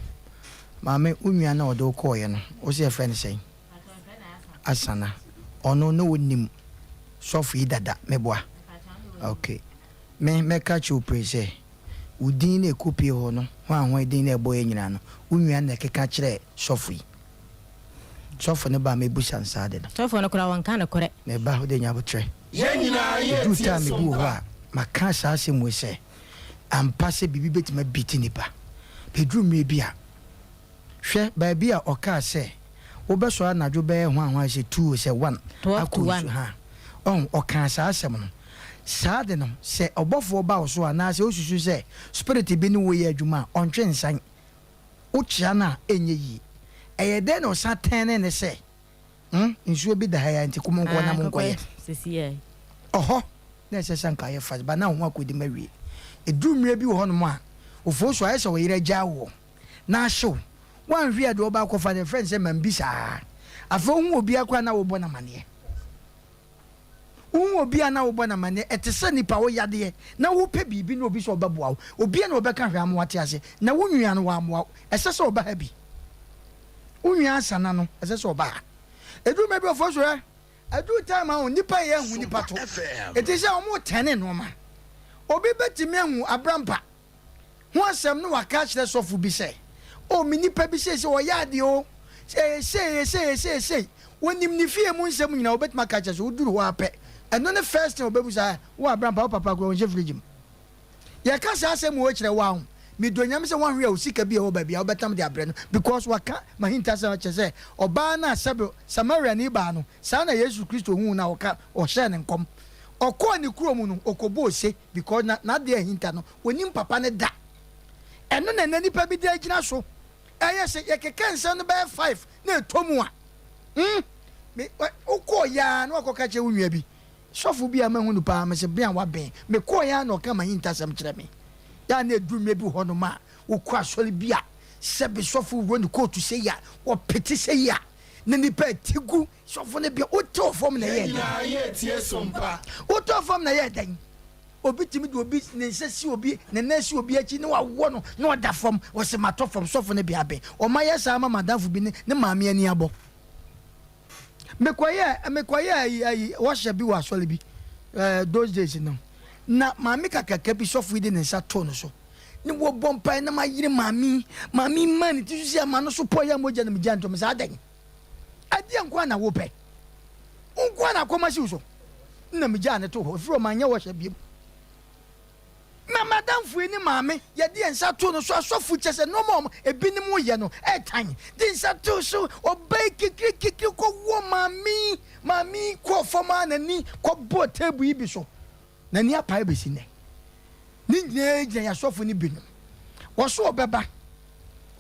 Maame, wo nua no a ɔde wo kɔɔeɛ no, wo sɛ yɛfrɛ no sɛn? Asana. Ɔno na ɔnim sɔfo yi dada, meboa? Ok. Me, mɛka kyerɛ wo pire sɛ, wo din na ɛkɔpue hɔ no, hwan hwan din na ɛbɔeɛ nyinaa no, wo nua no na ɛkeka kyerɛɛ sɔfo yi. Sɔfo no ba a, mɛbusa no saa ade no. Sɔfo no koraa, ɔnka nokorɛ. Me ba, wode nya aboterɛ. Yɛn nyinaa yɛ Ɛduru tie time bi wɔ hɔ sompa. a, maka saa asɛm wei sɛ, ampa sɛ biribi bɛtumi abiti nnipa. Ɛduru mmerɛ bi a, Hwɛ baabi a ɔkaa sɛ, Wobɛsɔre anadwo bɛyɛ hwanhwan sɛ two o sɛ one akɔ nsu ha. Ɔho, ɔkaa saa asɛm no. Saa ade no, sɛ ɔbɔfoɔ ba wo so anaasɛ wosusu sɛ spirit bi ne wo reyɛ adwuma a, ɔntwe nsan. Wokyea no a, ɛnyɛ yie. Ɛyɛ dɛn na ɔsan tɛnee no sɛ, Hmm, nsuo bi da ha yi ara nti ko monkɔ na monkɔyɛ. Ɔhɔ na ɛsɛ sɛ anka ɔyɛ fast, but na wo ho akɔdi mu awie. Ɛduru mmerɛ bi wɔ hɔnom a, ofoosu ayɛ sɛ wo yere agyaa woɔ. na ahyew. Woanhwɛ a deɛ ɔba akɔfa no yɛfrɛ no sɛ mambi saa. Afei wohu obiara koraa na wobɔ no amaneɛ. Wohu obiara na wobɔ no amaneɛ. Ɛte sɛ nipa wo yadeɛ na wopɛ biribi na obi sɛ ɔbɛboa wo. Obiara na ɔbɛka hwɛ ama wate ase. Na wo nua no wammoa wo. Ɛsɛ sɛ ɔba ha bi. Wo nua asana no ɛsɛ sɛ ɔba ha. Ɛduru mmerɛ bi ɔfɔ so ɛ. Ɛduru time a nipa yɛ ahu nipa to. Ɛti sɛ wɔn tɛne nnoɔma. Obi bɛtumi ahu abrampa. ho asɛm na waka akyerɛ sɔfo bi sɛ, O, me nipa bi seesei ɔyɛ adeɛ o, ɛyɛ sei, ɛyɛ sei, ɛyɛ sei, ɛyɛ sei. Ɔnim ne fie mu nsɛm nyinaa, ɔbɛtumi aka akyerɛ sɛ woduru hɔ ara pɛ, ɛno ne first thing ɔbɛbusa, ɛ, wo Abrampa, wo papa koraa ɔnhyɛ fridge mu. Yɛka saa asɛm wei kyerɛ wo a, medɔ Nyame sɛ woanhwɛ a wo sika bi a ɛwɔ baabi a wobɛtam de abrɛ no because waka m'ahintasɛm akyerɛ sɛ ɔbaa no a sɛbe Samariani baa no, saa na Yesu Kristo huu no a ɔka, ɔhyɛɛ no nkɔm. Ɔkɔɔ ne kurom no, ɔkɔbɔɔ ose because na n'adeɛ ahinta no, ɔnim papa no da. Ɛno na ɛnɛ nipa bi de agyina so ɛyɛ sɛ yɛkeka nsɛm no bɛyɛ five na ɛtɔ mu a, hmm, me, wokɔɔ yɛ a na wakɔka kyerɛ wo nua bi, sɔfo bi a mahu no paa, mese bere a waben, mekɔɔ yɛ a na ɔka m'ahintasɛm kyerɛ me. Yɛ a na ɛduru mmerɛ bi wɔ hɔnom a, wokɔ asɔre bi a, sɛbe sɔfo wura ne kootu sei a, wɔpete sei a, na nipa ati gu Sɔfo no bia wotɔɔ fam na ɛyɛɛ dɛn? Wotɔɔ fam na ɛyɛɛ dɛn? Obi tumi de obi ne nsa si obi ne nan si obi akyi na wawɔ no na ɔda fam ɔsɛ matɔ fam sɔfo no bia bɛn ɔma yɛ saa ma madamfo bi ne ne maame ani abɔ mekɔyɛ mekɔyɛ ayi ayi wɔhyɛ bi wɔ asɔre bi ɛɛ those days no na maame kakraka bi sɔfo yi de ne nsa too no so. Ne wɔbɔ mpaeɛ na mayere maame yi. Maame yi maa ne ti so si ama no so pɔeɛ a mogya na megya ntom saa adɛn? Ɛdeɛn nko ara na wopɛ? Wo nko ara na akɔm asi wo so? Na megyaa no too hɔ. Ɛfiri hɔ manyɛ wɔhyɛ biom. Na m'adamfo yi ne maame, yɛde yɛn nsa too no so, asɔfo kyɛ sɛ nneɛma a wɔn ebinom yɛ no ɛtan, de nsa too so, ɔbaa yi kikirikikiri kɔwɔ maame yi, maame yi kɔɔ fam a n'ani kɔbɔɔ table yi bi so, n'ani apae bɛsi nnɛ. Ne nyinaa gyina yɛn asɔfo no binom. Wɔso ɔbɛba,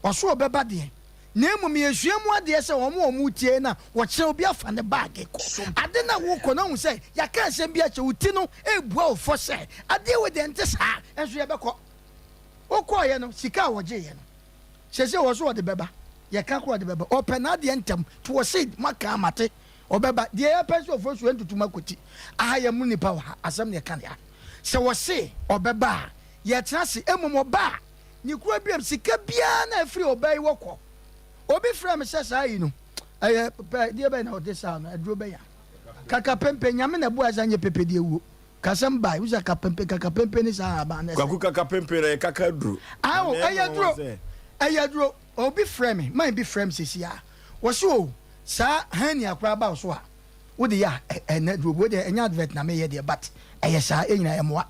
ɔso ɔbɛba deɛ, Na mmom yɛsua mu adeɛ sɛ wɔn a wɔtie no a wɔkyerɛ obi afa ne baage kɔ. Ade no a wokɔ no ahu sɛ yɛaka asɛm bi akyerɛ wo ti no rebua wo fɔ sɛ adeɛ wei deɛ ɛnte saa nso yɛbɛkɔ. Wokɔeɛ no sika a wɔgyeeɛ no seesei wɔ so wɔde bɛba. Yɛka koraa ɔde bɛba. Ɔpɛ n'adeɛ ntɛm nti wɔse moaka a mate ɔbɛba. Deɛ yɛpɛ sɛ ɔfɔ so ntutu makɔti. Aha yɛmmu nnipa wɔ ha asɛm na yɛka no ha. Sɛ wɔse ɔbɛba a yɛtena ase mmom ɔba a Ne kura biam sika biara na ɛfiri ɔbaa yi wɔ kɔ. Obi frɛ me sɛ saa yi no ɛyɛ pɛ deɛ bɛn na ɔde saa no aduro bɛn a. Kaka pempe nyame na ɛboa ɛsɛ nyɛ pepe deɛ wuo. Kasɛm bae wusa kapempe kaka pempe ne saa ahaban no ɛsɛ. Kwaku kaka pempe no ɛyɛ kaka aduro. Ae o ɛyɛ aduro ɛyɛ aduro obi frɛ me man bi frɛ me sɛsi a wɔse o saa hernia koraa ba wo so a wode yɛ a ɛnɛ aduro wei deɛ ɛnyɛ advert na meyɛ deɛ but ɛyɛ saa ɛnyina ɛmoa.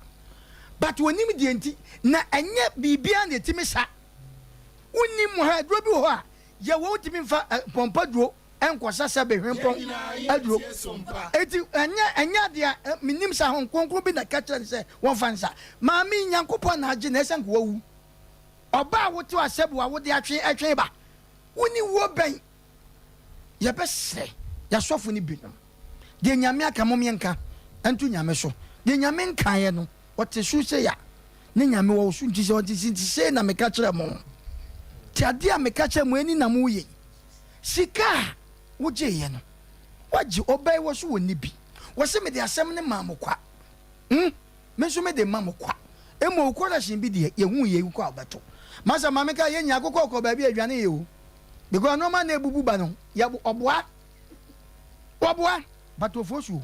But onim deɛ nti na ɛnyɛ biribiara na ɛtumi sa. Wonim mo ha aduro bi wɔ hɔ a yɛwɔ wontumi mfa pɔmpɔ duro nkɔsa sɛ behwempɔn aduro. Eti ɛnyɛ ɛnyɛ adeɛ a menim sɛ ahon kronkron bi na ɛka kyerɛ no sɛ wɔmfa nsa. Maame yi Nyankopɔn na agye na ɛsɛ nka wawu. Ɔbaa a wote asɛbu a wode atwe ɛtwe ba. Woni wuo bɛn? Yɛbɛsrɛ yasɔfo no binom. Deɛ Nyame aka mom yɛnka nto Nyame so. Deɛ Nyame nkaeɛ no ɔte so sei a ne Nyame wɔ wo so nti sɛ ɔte nti sei na meka kyerɛ mo. Nti adeɛ a meka kyerɛ mo ɛni na mo yɛ yi. Sika a wogyeeɛ no wagye ɔbaa yi wɔ so wɔ nni bi. Wɔse mede asɛm no maa mo kwa. Hmm me nso mede ma mo kwa. Mmom wo correction bi deɛ yɛhuu yei wokɔ a wobɛto. Masa maame kaa yɛn nyinaa akokɔ kɔ baabi a adwane yɛ o. Because nnoɔma na ebubu ba no yɛ ɔboa. Wɔboa but ofosuo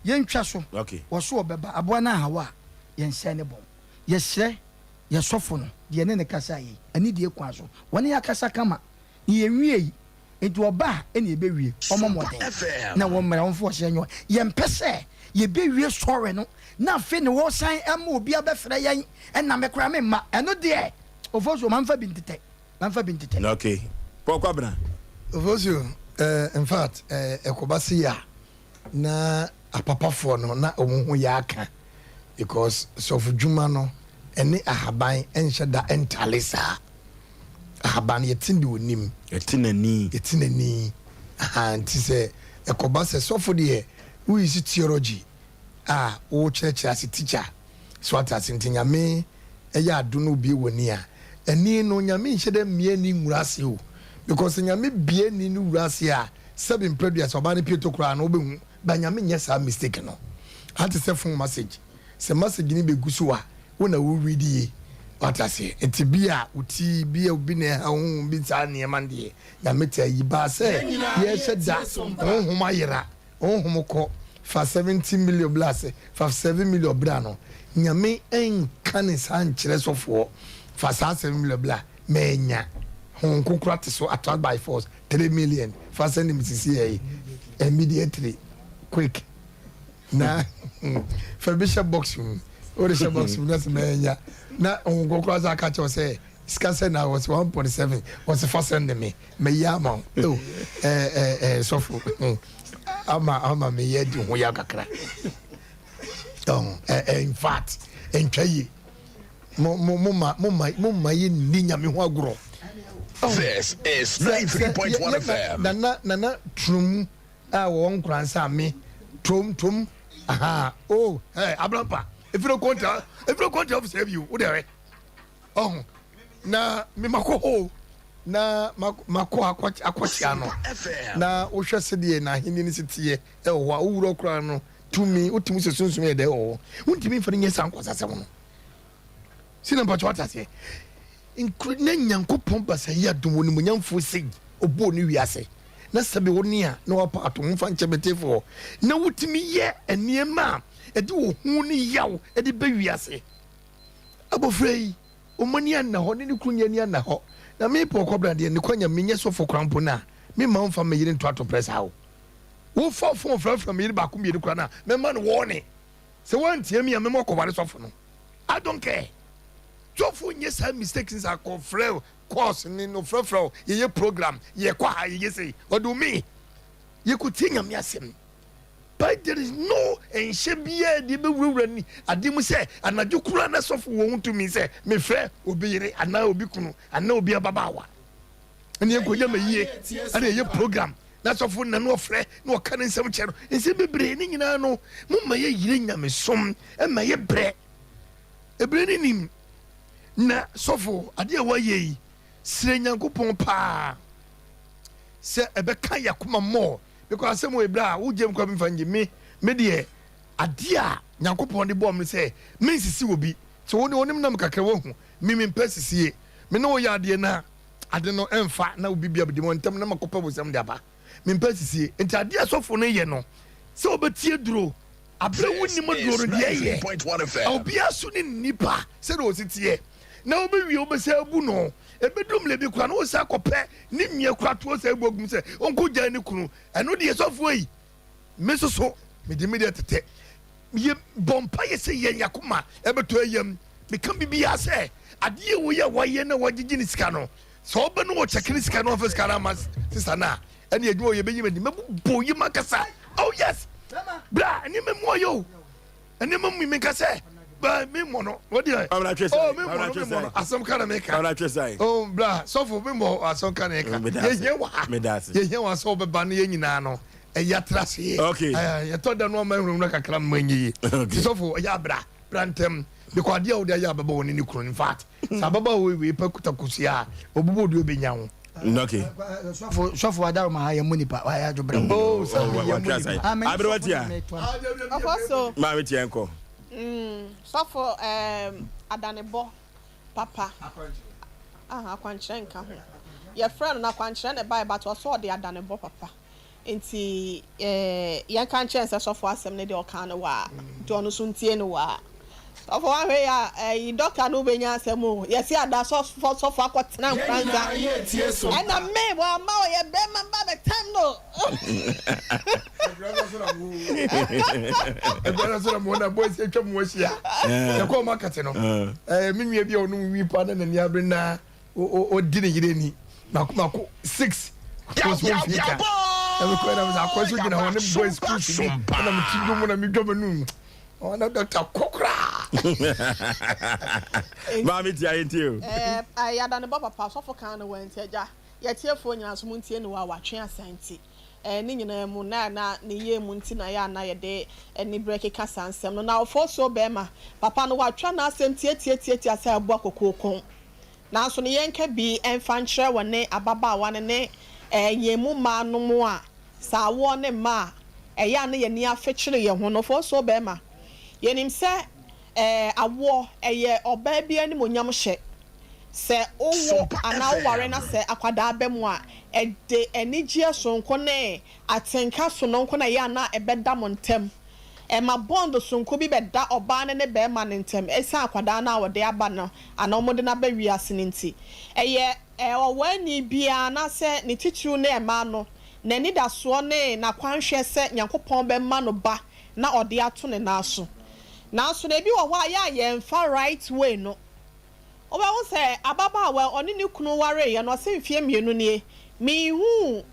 yɛntwa so wɔso ɔbɛba aboa no ahaw a yɛnsɛe ne bɔn yɛsrɛ yɛ sɔfo no deɛ yɛne no kasa yei anidie kwan so wɔne yɛ akasa kama ne yɛnwiei nti ɔba a ɛne yɛbɛwie ɔmɔ mmɔden na wɔmmra wɔmfa ɔhyɛ nyɛ yɛmpɛ sɛ yɛbɛwie sɔre no na afei ne wɔsan ama obi abɛfrɛ yɛn ɛna me koraa memma ɛno deɛ ofosuo mamfa bi ntetɛ Mamfa bi ntetɛ. Okay. Paul Kwabena. Ofosu, eh, in fact, eh, ɛkɔba sei a, na apapafoɔ no, na wɔn ho yɛ aka because sɔfodwuma no ɛne ahaban nhyɛ da ntale saa. Ahaban no yɛte deɛ onim. Yɛte n'ani. Yɛte n'ani. Aha, nti sɛ ɛkɔba sɛ sɔfo deɛ woyi si theology a wokyerɛkyerɛ ase teacher. So wate ase? Nti Nyame yɛ adom na obue w'ani a, ani no Nyame nhyɛ da mmue ani nwura ase o. Because sɛ Nyame bue ani no wura ase a, sɛbi mprɛdua sɛ ɔbaa no pie to koraa no wobɛhu. But Nyame nyɛ saa mistake no. Ate sɛ phone message, sɛ message no bɛgu so a, wo na wo read yie. Wate aseɛ? Nti bi a wo ti, bi a obi na ɛha wo, bi saa nneɛma no deɛ, Nyame taa yi. But sɛ yɛhyɛ da honhom ayera. Honhom kɔ fa 70 million bla ase fa 7 million bra no nyame nka ne saa nkyerɛ sɔfoɔ fa saa 7 million bla manya honhom kronkron ate so attract by force 3 million fa sɛnde me sisi ɛyi immediately quick na fa bi hyɛ box mu wode hyɛ box mu na sɛ manya na honhom kronkron asa aka kyerɛ sɛ sika sɛ na wɔsɛ 1.7 wɔsɛ fa sɛnde me Mɛyɛ ama wo. Oh, eh, eh, eh, sɔfo. Hmm. Ama, ama meyɛ di ho ya kakra. Oh, eh, eh, in fact, ntwa yie. Mo, mo, mo ma, mo ma, mo ma yɛ nni nyame ho agorɔ. Oh. This is 93.1 FM. Nana, nana turum a wɔwɔ nkoransa me tom tom aha oh hey abrampa efiri konta efiri konta office ebi o de hwɛ ɔho na me makɔ hɔ na makɔ akɔkyea no na wohwɛ sɛdeɛ n'ahenni no si teɛ ɛwɔ hɔ a wowura koraa no tumi wotumi sɛ sunsum yɛ dɛ wɔ hɔ wontumi mfa no nyɛ saa nkwasasɛm no si na mpakyɛ wate aseɛ nkuro na nyankopɔn basa yi adom wɔ nimonyamfoɔ sei ɔbɔɔ ne wiase na sɛbe wo ne a na wapa ato ho mfa nkyɛ bɛtefoɔ na wotumi yɛ nneɛma a ɛde ohu ne yaw ɛde bɛ wiase abɔfra yi. Wɔn ani anna hɔ ne ne kunu nyɛ ani anna hɔ. Na me Paul Kɔbena deɛ ne kwanya menyɛ sɔfo koraa mpo no a, memma wo mfa me yere nto atoprɛ saa o. Wofa phone frɛfrɛ me yere baako mmienu koraa no a, mɛma no warning. Sɛ woantie me a, mɛma wakɔware sɔfo no. I don't care. Sɔfo nyɛ saa mistakes no saa kɔfrɛ course ne no frɛfrɛ wo, yɛyɛ program, yɛkɔ ha, yɛyɛ sei. What do you mean? Yɛkɔtie Nyame asɛm. But there is no nhyɛ biara deɛ bɛwurawura ni adeɛ mu sɛ anadwo koraa na sɔfo wɔ ho tumi sɛ mefrɛ obi yere anaa obi kunu anaa obi ababaawa ɛne yɛnkɔyɛ ma yie ɛne ɛyɛ program na sɔfo nna na ɔfrɛ na ɔka ne nsɛm kyɛ no nsɛm bebree ne nyinaa no momma yɛyere nyamesom ɛma yɛ brɛ ɛbrɛ ne nim na sɔfo adeɛ a wɔayɛ yi srɛ Nyankopɔn paa sɛ ɛbɛka yɛ akoma mmɔɔ Because asɛm wei bra wo gyem kora memfa ngye me me deɛ adeɛ a Nyankopɔn de bɔɔ me sɛ mensisi obi sɛ wo ne onim nam kakra wahu me mempɛ sisie me ne wo yɛ adeɛ na ade no ɛmfa na obi bia bɛdi mu ntɛm na makɔpɛ bosɛm de aba mempɛ sisie nti adeɛ a sɔfo no yɛ no sɛ wobɛtie duro aberɛ wo nim duro no deɛ ɛyɛ obiara so ne nipa sɛdeɛ ɔsi teɛ na wobɛwie wobɛsɛ abu no Ɛbɛduru mmerɛ bi koraa no wosan kɔpɛ ne nua koraa toɔ sɛ agu agum sɛ ɔnkɔgyae ne kunu. Ɛno deɛ sɔfoɔ yi, me nso so mede me deɛ tetɛ. Yɛ bɔ mpaeɛ sɛ yɛn akoma ɛbɛtɔ yɛn yam. Meka biribiara sɛ adeɛ wei a wayɛ na wagyegye ne sika no, sɛ ɔba no ɔkyɛke ne sika no ɔmfa sika no ama sista no a, ɛne adwuma wɔ yɛbɛyi m'ani. Mɛbobɔ yam ankasa. Oh yes! Bra, nneɛma mu ɔyɛ o. Nneɛma mu menka sɛ me mmɔ no wɔ deɛ oh me mmɔ no me mmɔ no asɛm ka na meka oh bra sɔfo me mmɔ asɛm ka na yɛka yɛhia wɔ ha yɛhia wɔ sɛ wobɛba no yɛn nyinaa no ɛyɛ atra ase yɛ yɛtɔ da no ama nhunahuna kakra no ma ɛnyɛ yie nti sɔfo ɛyɛ abra bra ntɛm because adeɛ a wode ayɛ abɛbɔ wɔ ne ne kunu in fact sɛ ababaawa wei wei pɛ kuta kosua a ɔbobɔ dua bɛnya wo. Okay. Sɔfo sɔfo adaroma ha yɛ mu nipa wa yɛ adwo brɛ. Oh, sɛ mi yɛ mu nipa. Aberewa tia. Ɔfɔ so. Maame tia nkɔ. Mm, sɔfo um, adanebɔ papa. Ah, akwankyerɛ nka ho. Yɛfrɛ no na akwankyerɛ na ɛbae but ɔsɛ ɔde adanebɔ papa. Nti eh, yɛnka nkyerɛ no sɛ sɔfo asɛm no deɛ ɔkaa no waa, nti ɔno nso ntie no waa. Sɔfo wanhwɛ yɛ a, ɛyi dɔkta no wobɛnya asɛm o. Yɛse ada sɔfo sɔfo akɔtena Nkoranza. Ɛna me wamma ɔyɛ bɛrima mba bɛtam no. Ɛgbɛrɛ so na mo na boys atwa mu ahyia. Yɛkɔɔ market no. Ɛɛ me nua bi a ɔnom wi pa na n'ani abere na ɔdi ne yere ni mako mako six kɔ so mfie ka na mekɔ na mesɛ akɔ so gyina hɔ ne boys cruise bi ɛna mete dwom na medwa m'anum ɔna dɔkta kɔ koraa. Maame tia yɛn tie o. Ɛɛ yada ne bɔ papa sɔfo kan no wɔ nti agya yɛtiefoɔ nyinaa nso mo ntie ne wɔ a watwe asa nti ɛɛ ne nyinaa mu na na ne yie mu nti na yɛ a na yɛde aniberɛ keka saa nsɛm no na ɔfɔsuo bɛɛma papa no watwa n'asɛm tiatiatiatia sɛ aboa kokooko. Nanso no yɛnka bi mfa nkyerɛ wɔ ne ababaawa no ne yɛn mu mmaa nom a sɛ awoɔ ne mma a ɛyɛ a na yɛn ani afekyere yɛn ho no. Foosuo barima, yɛnim sɛ awoɔ ɛyɛ ɔbaa bi animuonyam hyɛ. Sɛ wowo anaa woware na sɛ akwadaa ba mu a, ɛde anigyeɛ sononko ne atenka sononko na ɛyɛ a na ɛbɛda mo ntam. Ɛma bond sononko bi bɛda ɔbaa no ne barima no ntam ɛsiane akwadaa no a wɔde aba no anaa wɔde no aba wiase no nti. Ɛyɛ ɔwaani biara anaasɛ ne titiriw ne mmaa no n'anidasoɔ ne n'akwanhwɛ sɛ Nyankopɔn bɛma no ba na ɔde ato ne nan so. Nanso no ebi wɔ hɔ a yɛ a yɛnfa right way no. Wobɛhu sɛ ababaawa a ɔne ne kunu wareeɛ no ɔse mfeɛ mmienu nie menhuu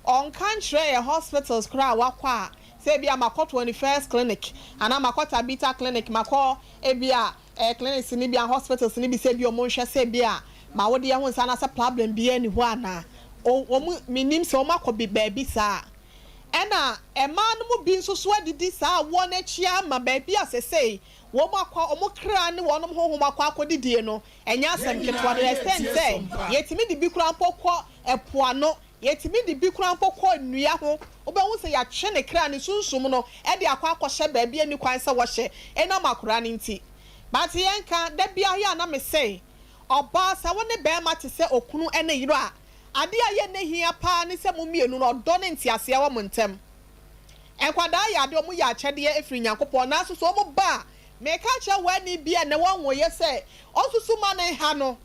ɔnka nkyerɛɛ yɛ hospitals koraa a wakɔ a sɛ ebia makɔ 21st clinic anaa makɔ Tabitha clinic makɔ ebia eh, clinics no bi a hospitals no bi sɛ ebia wɔn nhwɛ sɛ ebia m'awodeɛ ho nsa anaasɛ problem biara nni hɔ anaa o wɔn mennim sɛ wɔn akɔ bi baabi saa ɛna mmaa no mu bi nso so adidi saa awoɔ no akyi ama baabi a sesei wɔn akɔ wɔn kra ne wɔn honhom akɔ akɔdidie no ɛnyɛ asɛm ketewa to the extent sɛ yɛtumi de bi koraa mpo kɔ ɛpo ano Yɛtumi de bi koraa mpo kɔ nnua ho. Wobɛhu sɛ yɛatwe ne kra, ne sunsum no, de akɔ akɔhyɛ baabi a ɛnni kwan sɛ wɔhyɛ, ɛnam akora no nti. But yɛnka, da biara yɛ a na mese, ɔbaa, sɛ wo ne barima te sɛ okunu ne yere a, adeɛ a ɛyɛ na ɛhia pa ara ne sɛ mo mmienu no, ɔdɔ ne nteaseɛ wɔ mo ntam. Nkwadaa yɛ adeɛ, wɔyɛ akyɛdeɛ firi Nyankopɔn, nanso sɛ wɔba a, Meka kyerɛ w'ani bi a na wɔnwoeɛ sɛ ɔnsusu mma no nha no.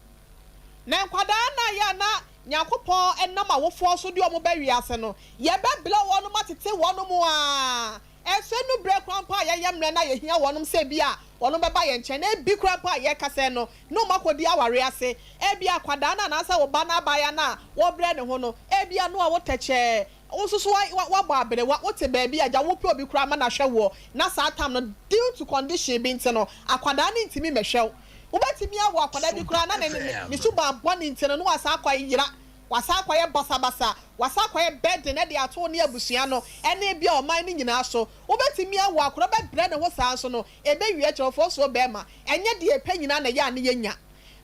Na nkwadaa no a yɛ a na Nyankopɔn nam awofoɔ so de wɔn ba wiase no, yɛbɛbrɛ wɔnom atete wɔnom ara. Ɛso ɛnu berɛ koraa mpo a yɛyɛ mmerɛ no a yɛhia wɔnom sɛ ebia wɔnom bɛba yɛn nkyɛn, na ebi koraa mpo a yɛrekasa yi no na wɔn akɔdi awareɛ ase. Ebia akwadaa no anaasɛ wo ba no abaayewa no a worebrɛ ne ho no, ebia no a wotɛkyɛɛ Wo nso so woabɔ aberewa, wote baabi a agya wopɛ obi koraa ma no ahwɛ woɔ, na saa tam no due to condition bi nti no, akwadaa no ntumi mmɛhwɛ wo. Wobɛtumi awo akwadaa bi koraa na ne ne suban bɔne nti no na wasan akɔyera, wasan akɔyɛ basabasa, wasan akɔyɛ burden de ato wo ne abusua no ne ebia ɔman no nyinaa so. Wobɛtumi awo akwadaa ɔbɛbrɛ ne ho saa nso no, ɛbɛwie akyerɛwfoɔ soɔ bɛrima, ɛnyɛ deɛ yɛpɛ nyinaa na ɛyɛ a ne yɛnya.